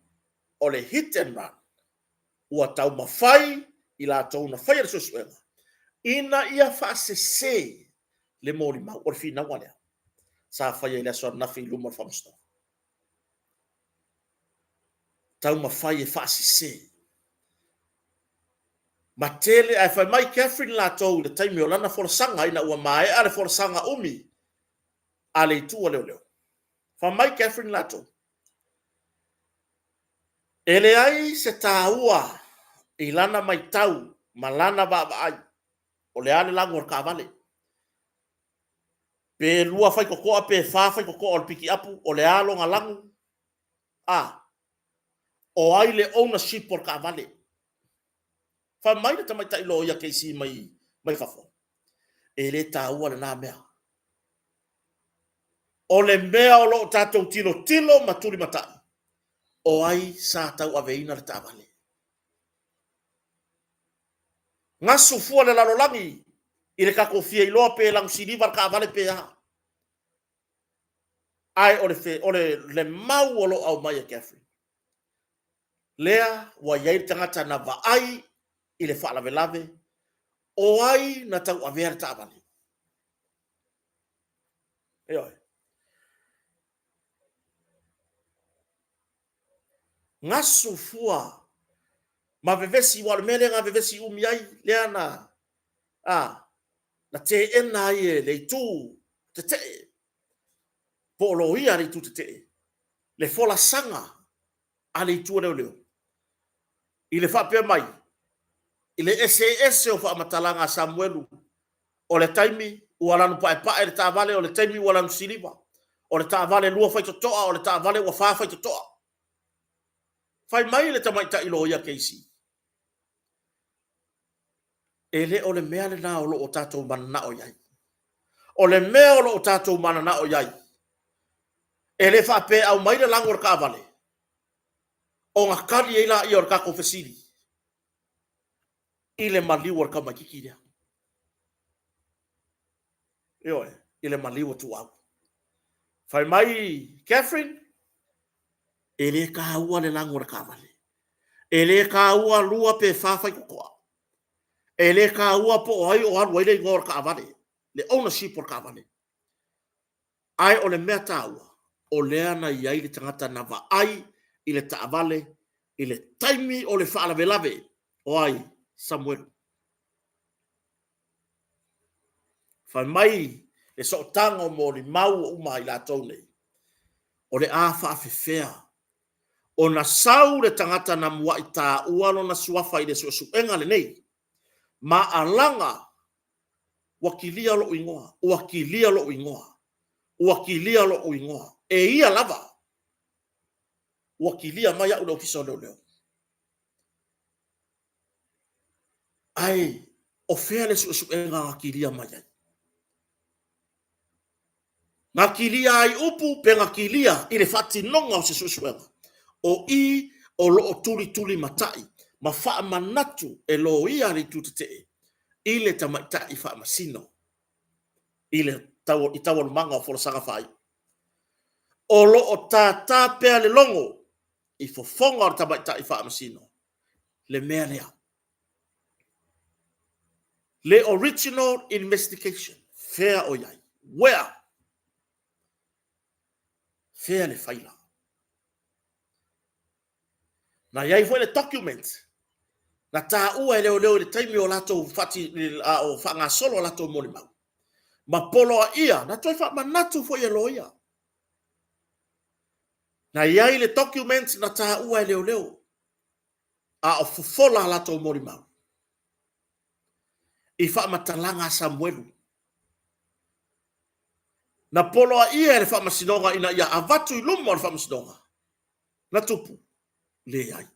o le hit and run. Ua taumafai i latou na faia le suesuega ina ia faasese le molimau. O le finauga lea sa faia i le aso ananafi i luma o le Faamasinoga. Taumafai e faasese. Ma tele, ae fai mai Catherine latou i le taimi o lana folasaga ina ua maea le folasaga umi a le itu a leoleo. Fai mai Catherine latou, E leai se taua i lana matau ma lana vaavaai o le a le lagu o le taavale. Pe lua faitotoa pe fa faitotoa o le pikiapu, o le a lona lagu? A, o ai le ownership o le taavale? Fai mai le tamaitai loia KC mai, mai fafo, e le taua lena mea. O le mea o lo o tatou tilotilo ma tulimatai, o ai sa tauaveina le taavale? Gasu fua le lalolagi i le tatou fia iloa pe lanu siliva le taavale pe a. Ae o le, o le, le mau o lo o aumai e Catherine, lea ua i ai le tagata na vaai i le faalavelave, o ai na tauavea le taavale? Ioe. Gasu fua ma vevesi, aua o le mea lea na vevesi umi ai, lea na, a, na teena ai e le itu tetee, po o loia a le itu tetee, le folasaga a le itu a leoleo, i le faapea mai, i le eseese o faamatalaga a Samuelu, o le taimi ua lanu paepae le taavale, o le taimi ua lanu siliva, o le taavale lua faitotoa, o le taavale ua fa faitotoa. Fai mai le tamaitai loia Casey, e le o le mea lena o lo o tatou mananao i ai. O le mea o lo o tatou mananao i ai, e le faapea e aumai le lago o le taavale, ona tali ai lea o le tatou fesili i le maliu o le tamaitiiti lea. Ioe, i le maliu o Tuau. Fai mai Catherine, e le taua le lago o le taavale. E le taua lua pe fa faitotoa. E le taua po o ai o alu ai le igoa o le taavale, le ownership o le taavale. Ae o le mea taua, o lea na i ai le tagata na vaai i le taavale i le taimi o le faalavelave. O ai? Samuelu. Fai mai le sootaga o molimau o uma i latou nei, o le a faafefea ona sau le tagata na muai taua lona suafa i le suesuega lenei, ma alaga ua kilia lou igoa, ua kilia lou igoa, ua kilia lou igoa, e ia lava ua kilia mai au i le Ofisa o Leoleo. Ae o fea le suesuega na kilia mai ai? Na kilia ai upu pe na kilia i le faatinoga o se suesuega? O i o lo o tulitulimatai ma faamanatu e loia a le itu tetee i le tamaitai faamasino i le i taualumaga o folasaga faaiu. O lo o tātā pea le logo i fofoga o le tamaitai faamasino le mea lea. Le original investigation, fea o i ai? Where? Fea le faila? Na i ai foi le document na taua e leoleo i le taimi o latou faati, a o faagasolo a latou molimau. Ma poloaia, na toe faamanatu foi e loia. Na i ai le document na taua e leoleo a o fofola a latou molimau i faamatalaga a Samuelu. Na poloaia e le Faamasinoga ina ia avatu i luma o le Faamasinoga, na tupu? Leai.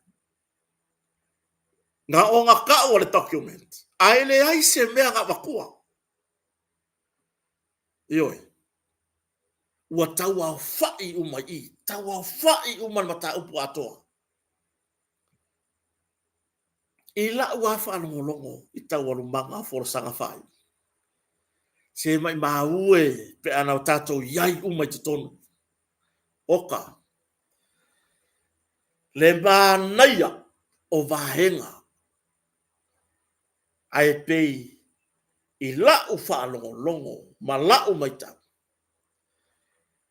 Na ona tau o le document, ae leai se mea na avatua. Ioe. Ua tauaofai uma i i, tauaofai uma le mataupu atoa. I lau lava faalogologo i taualumaga o folasaga faaiu, se maimau e pe ana o tatou i ai uma i totonu. Oka, le manaia. O vaega ae pei i la'u faalogologo ma la'u maitau,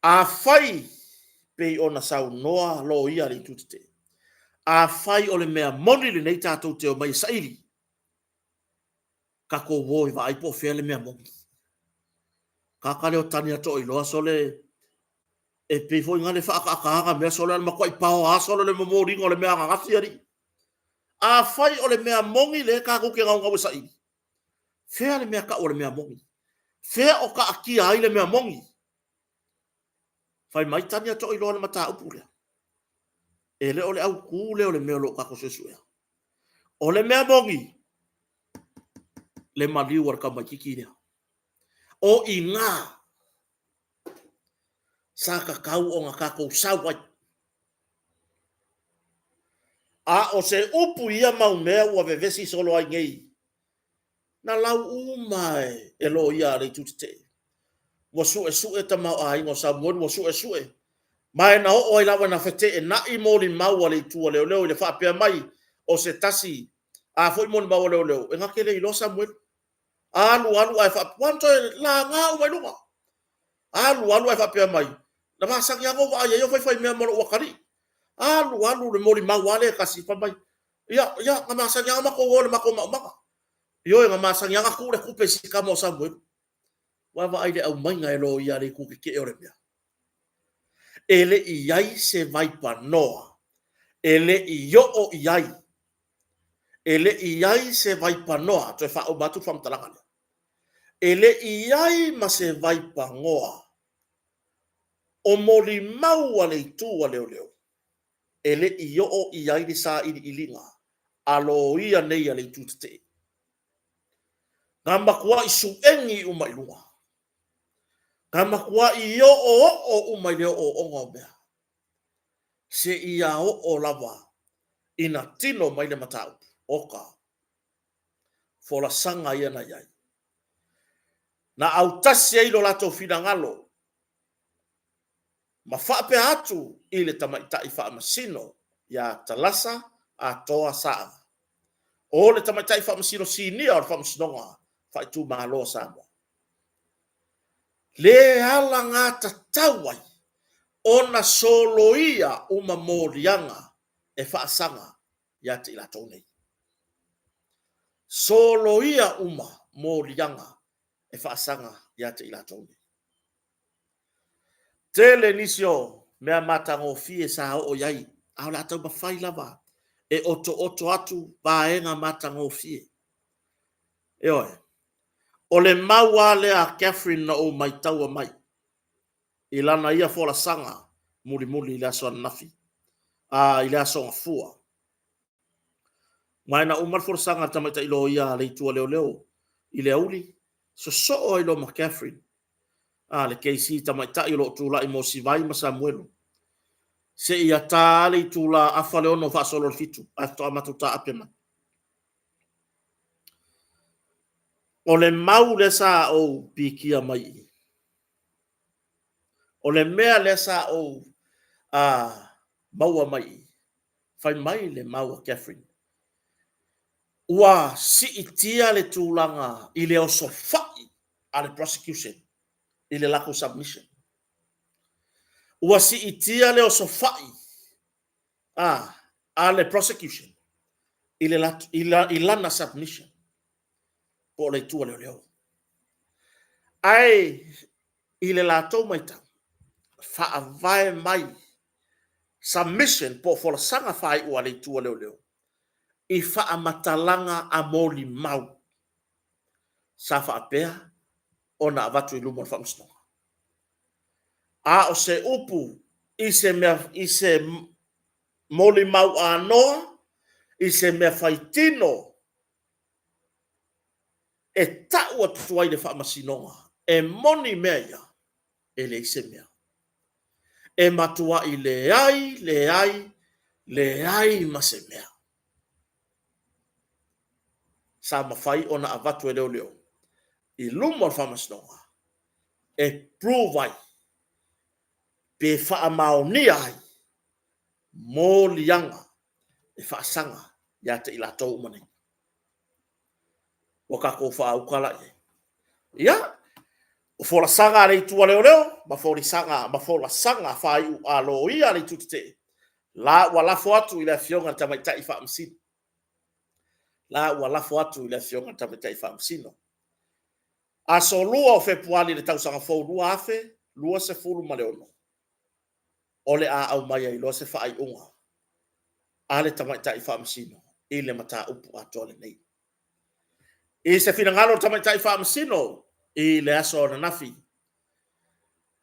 afai pei ona saunoa loia a le Itu Tetee, afai o le mea moni lenei tatou te omai e saili, tatou o e vaai po o fea le mea moni. Tagata lea o Tania Toailoa sole e pei foi na le faataataaga mea sole a na matuai paoa solo le momoliga o le mea ananafi alii. Afai o le mea moni lea tatou te naunau e saili, fea le mea tau o le mea moni? Fea o taatia ai le mea moni? Fai mai Tania Toailoa i le mataupu lea, e le o le autu lea o le mea o lo o tatou suesuea. O le mea moni, le maliu o le tamaititi lea. O i ina sa tatau ona tatou sau ai. A o se upu i ia mau mea ua vevesi solo ai nei, na lau uma e loia a le Itu Tetee. Ua suesue tamaoaiga o Samuelu, ua suesue, ma e na oo ai lava ina feteenai molimau a le itu a leoleo i le faapea mai o se tasi a foi molimau a leoleo, e na te le iloa Samuelu. Alu alu ae faapea, ua toe laga uma i luga. Alu alu ae faapea mai, na masani lava ona ou vaai i ai o faifai mea ma lou atalii. Alu alu le molimau lava lea e tasi, fai mai, ia, ia, na masani lava ona matou o i le matou maumaga. Ioe, na masani lava ona tuu le tupe i si tama o Samuelu. Ua vaai i le aumaiga e loia a le Itu Tetee o le mea. E le i i ai se vaipanoa e le i oo i ai, e le i i ai se vaipanoa, toe faauma atu le faamatalaga lea, e le i i ai ma se vaipanoa o molimau a le itu a leoleo e le i oo i ai le sailiiliga a loia nei a le Itu Tetee. Na matuai suegi uma i luga. Na matuai oooo uma i le ooooga o mea, seia oo lava ina tino mai le mataupu. Oka, folasaga ia na i ai. Na autasi ai lo latou finagalo ma faapea atu i le Tamaitai Faamasino ia Talasa Atoa Saaga, o le Tamaitai Faamasino Sinia o le Faamasinoga Faaitumalo a Samoa, le alagatatau ai ona soloia uma moliaga e faasaga ia te i latou nei. Soloia uma moliaga e faasaga ia te i latou nei. Tele nisi o mea matagofie sa oo i ai, ae o le a taumafai lava e otooto atu vaega matagofie. Ioe. O le mau lava lea a Katherine na ou maitaua mai i lana ia folasaga mulimuli i le aso ananafi, a, i le aso Gafua. Ma na uma le folasaga a le tamaitai loia a le Itu a Leoleo i le aoauli, sosoo ai loa ma Katherine, a le KC tamaitai o lo o tulai mo Sivai ma Samuelu, seia ta le itula 5:30 faasolo i le 7, ae faatoa matou taape mai. O le mau lea sa ou pikia mai i i, o le mea lea sa ou maua mai i i, fai mai le mau a Katherine, ua siitia le tulaga i le osofai a le prosecution i le latou submission. Ua siitia le osofai a, a le prosecution i, le, i, la, i lana submission po o le itu a leoleo. Ae i le latou matau, faavae mai submission po o folasaga faaiu a le itu a leoleo i faamatalaga a molimau sa faapea ona avatu i luma o le faamasinoga. A o se upu i se mea i se molimau anoa, i se mea faitino e tau atu ai le faamasinoga e moni mea ia, e leai se mea. E matuai leai, leai, leai ma se mea sa mafai ona avatu e leoleo i luma o le faamasinoga e prove ai pe faamaonia ai moliaga e faasaga. ia te i latou uma nei. Ua tatou faauka la i ai. Ia, o folasaga a le itu a leoleo ma folisaga ma folasaga faaiu a loia a le itu tetee, la ua lafo atu i le Afioga i le Tamaitai Faamasino. La ua lafo atu i le Afioga i le Tamaitai Faamasino. Aso 2 o Fepuari i le tausaga fou 2026, o le a aumai ai loa se faaiuga a le Tamaitai Faamasino i le mataupu atoa lenei. I se finagalo o le Tamaitai Faamasino i le aso ananafi,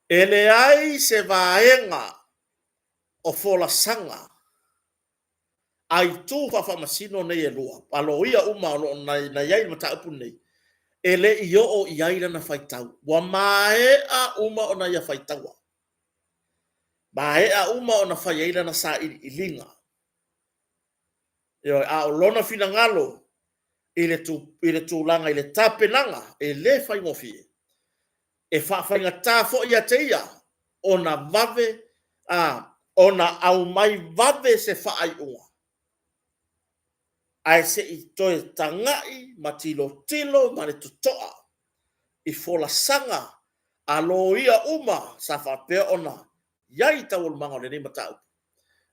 e leai se vaega o folasaga a itu faafaamasino nei e lua, a loia uma o lo o na i ai i le mataupu lenei, e le i oo i ai lana faitau. Ua maea uma ona ia faitaua, maea uma ona fai ai lana sailiiliga. Ioe, a o lona finagalo i le, i le tulaga i le tapenaga, e le faigofie. E faafaigata foi ia te ia ona vave a, ona aumai vave se faaiuga, ae se i toe tagai ma tilotilo ma le totoa i folasaga a loia uma sa faapea ona i ai i taualumaga o lenei mataupu,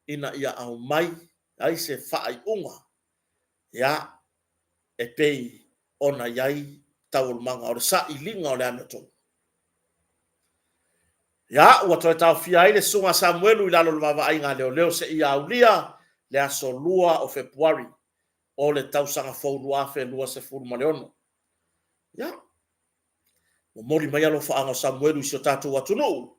ina ia aumai ai se faaiuga, ia, e pei ona i ai taualumaga o le sailiga o le amiotonu. Ia, ua toe taofia ai le Susuga a Samuelu i lalo o le vaavaaiga a leoleo seia aulia le aso 2 o Fepuari o le tausaga fou 2026. Ia, momoli mai alofaaga o Samuelu i si o tatou atunuu,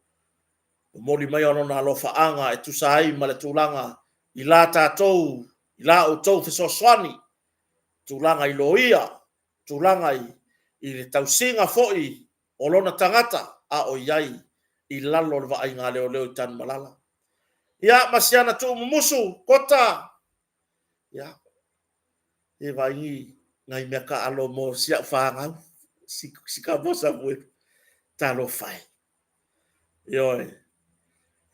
momoli mai lona alofaaga e tusa ai ma le tulaga i la tatou, i la outou fesoasoani, tulaga i loia, tulaga i le tausiga foi o lona tagata a o i ai i lalo o le vaaiga a leoleo i Tanumalala. Ia, ma si ana tuumumusu, Kota, ia, e vaai ni nai mea taalo mo si au fanau, si tama o Samuelu. Talofa e. Ioe.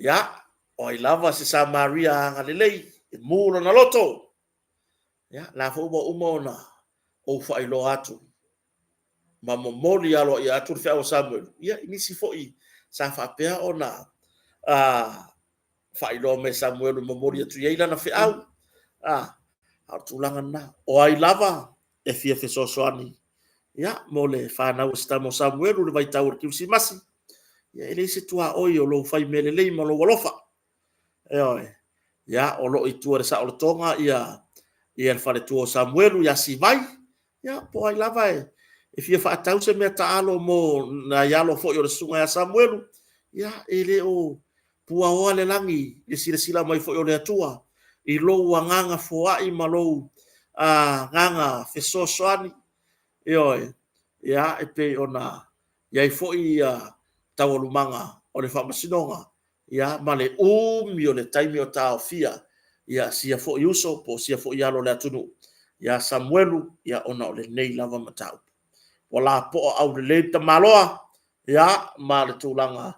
Ia, o ai lava se Samaria agalelei e mu lona loto. Ia, la foi ua uma ona ou faailoa atu ma momoli aloaia atu le feau a Samuelu, ia, i nisi foi sa faapea ona faailoa mai e Samuelu e momoli atu i ai lana feau. A, a o le tulaga lena. O ai lava e fia fesoasoani ia, mo le fanau a si tama o Samuelu i le vaitau o le Kerisimasi, ia, e leai se tuaoi o lou fai mea lelei ma lou alofa. Ioe. Ia, o lo o i tua i le saolotoga ia, ia le faletua o Samuelu ia Sivai, ia, po o ai lava e, e fia faatau se mea taalo mo nai alo foi o le susuga ia Samuelu, ia, e le o puaoa le lagi i le silasila mai foi o le Atua i lou agaga foai ma lou agaga fesoasoani. Ioe, ia, e pei ona i ai foi ia taualumaga o le faamasinoga, ia, ma le umi o le taimi o taofia ia sia foi uso po o sia foi alo o le atunuu ia Samuelu, ia, ona o lenei lava mataupu. Ua lapoa aulelei le tamaloa, ia, ma le tulaga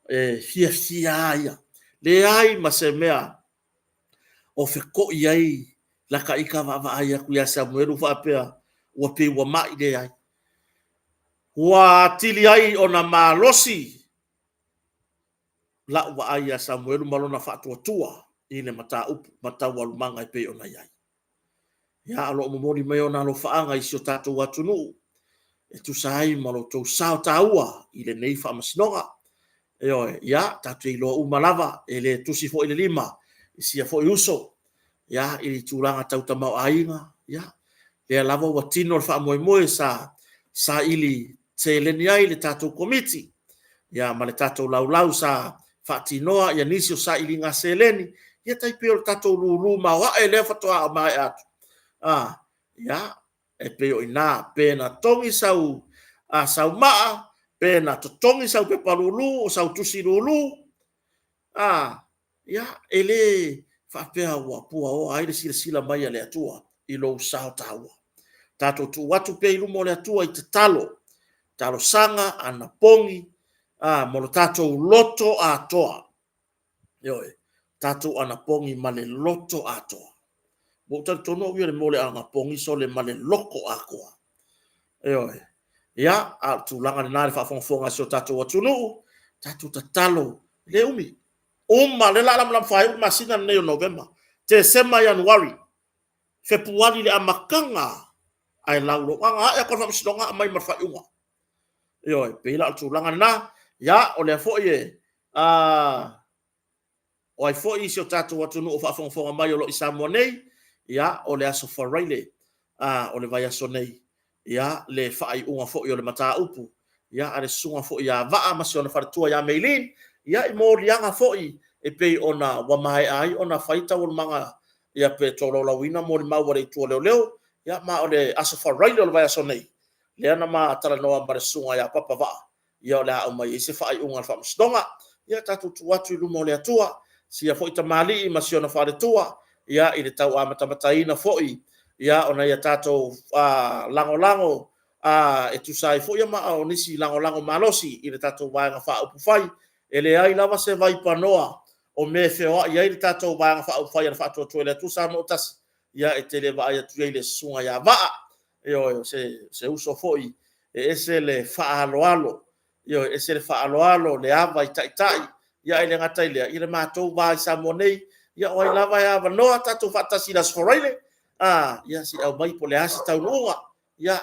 e fiafia lava ia. Leai ma se mea o feto'i ai lata ita vaavaai atu ia Samuelu faapea ua pei ua mai, leai. Ua atili ai ona malosi lau vaai ia Samuelu ma lona faatuatua i le mataupu ma taualumaga e pei ona i ai. Ia, o lo o momoli mai ona alofaaga i si o tatou atunuu e tusa ai ma lo outou sao taua i lenei faamasinoga. Ioe, ia, tatou te iloa uma lava, e le tusi foi le lima i sia foi uso, ia, i tulaga tau tamaoaiga, ia, lea lava ua tino le faamoemoe sa saili seleni ai le tatou Komiti, ia, ma le tatou laulau sa faatinoa ia nisi o sailiga seleni, ia tai pei o le tatou lulu maoae lea faatoa maea atu, a, ia, e pei o i ina, pe na togi sau, a, sau maa, pe na totogi sau pepa lulu, o sau tusi lulu, a, ia, e le faapea ua puaoa ai le silasila mai a le Atua i lou sao taua. Tatou tuu atu pea i luma o le Atua i tatalo, talosaga, anapogi, a, ma lo tatou loto atoa. Ioe, tatou anapogi ma le loto atoa. Ua ou talitonu au ia i le mea o le anapogi sole ma le loto atoa. Ioe. Ia, a o le tulaga lena i le faafogafoga a si o tatou atunuu, tatou tatalo, e le umi. Uma, lea o le a lamalama faaiu le masina lenei o Novema, Tesema, Ianuari, Fepuari i le amataga ae laulau ae atu le faamasinoga aumai ma le faaiuga. Ioe, pei la o le tulaga lena, ia o lea foi e o ai foi si o tatou atunuu o faafogafoga mai o lo o i Samoa nei, ia, o le aso Faraile o le vaiaso nei, ia, le faaiuga foi o le mataupu, ia, a le susuga foi ia Vaa ma si ona faletua ia Maylene, ia, i moliaga foi e pei ona ua maea ai ona fai taualumaga, ia, pe tolaulauina molimau a le itu a leoleo, ia, ma o le aso Faraile o le vaiaso nei, lea na ma talanoa ma le susuga ia Papa Vaa, ia o le a aumai ai se faaiuga a le Faamasinoga. Ia tatou tuu atu i luma o le Atua sia foi tamalii ma si ona faletua, ia, i le tau amatamataina foi o nai a tatou lagolago e tusa ai foi ma o nisi lagolago malosi i le tatou Vaega Faaupufai. E leai lava se vaipanoa o mea e feoai ai le tatou Vaega Faaupufai o le Faatuatua i le Atua Samoa ua Tasi, ia e te le vaai atu i ai i le susuga ia Vaa. Ioe, o se uso foi e ese le faaaloalo, ioe, e ese le faaaloalo, le ava i taitai, ae le gata i lea, i le matou va i Samoa nei, ia o ai lava e avanoa tatou faatasi i le aso Faraile, ia se i aumai po o le a se taunuuga.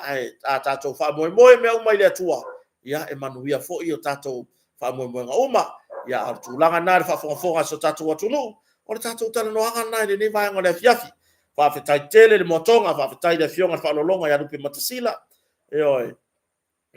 Ae a tatou faamoemoe mea uma i le Atua, ia e manuia foi o tatou faamoemoega uma. Ia, a o le tulaga lena i le faafogafoga a si o tatou atunuu, o le tatou talanoaga lena i lenei vaega o le afiafi. Faafetai tele le moatoga, faafetai i le Afioga i le Faaaloaloga ia Lupe Matasila, ioe,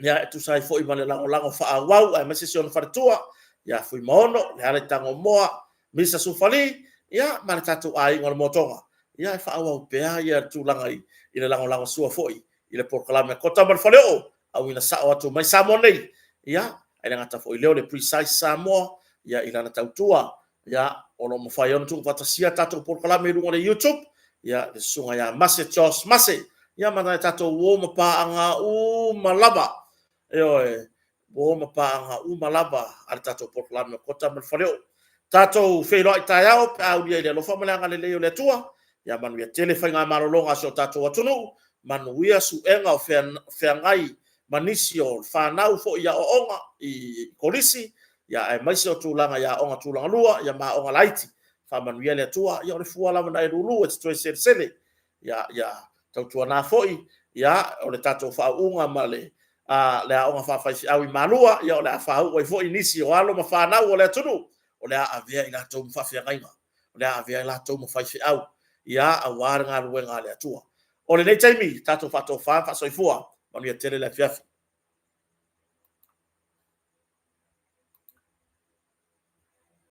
ia e tusa ai foi ma le lagolago faaauau aemaise si ona faletua ia Fuimaono Lealai Tagomoa, Misa Sufali, ia ma le tatou aiga o le Moatoga, ia e faaauau pea ia le tulaga i le lagolagosua foi i le polokalame a Kota ma le Faleoo, auina sao atu mai Samoa nei, ia, e le gata foi i lea o le Precise Samoa, ia i lana tautua, ia, o lo o mafai ona tuufaatasia tatou polokalame i luga o le YouTube, ia, le susuga ia Mase Josh Mase, ia ma nai tatou uo ma paaga uma lava, ioe, uo ma paaga uma lava a le tatou polokalame o Kota ma le Faleoo. Tatou feiloai taeao pe a aulia i le alofa ma le agalelei o le Atua. Ia manuia tele faigamalologa a si o tatou atunuu, manuia suega o feagai ma nisi o fanau foi i aoaoga i kolisi, aemaise o tulaga i aoga tulagalua ma aoga laiti. Faamanuia le Atua. Ia o le fua lava na e lulu e te toe selesele. Ia tautuana foi, ia, o le tatou faauuga ma le aoga faafaifeau i Malua, ia o le a faauu ai foi nisi o alo ma fanau a le atunuu, o le a avea i latou ma faafeagaiga, o le a avea i latou ma faifeau, ia, aua le galuega a le Atua. O lenei taimi, tatou faatofa ma faasoifua. Manuia tele le afiafi.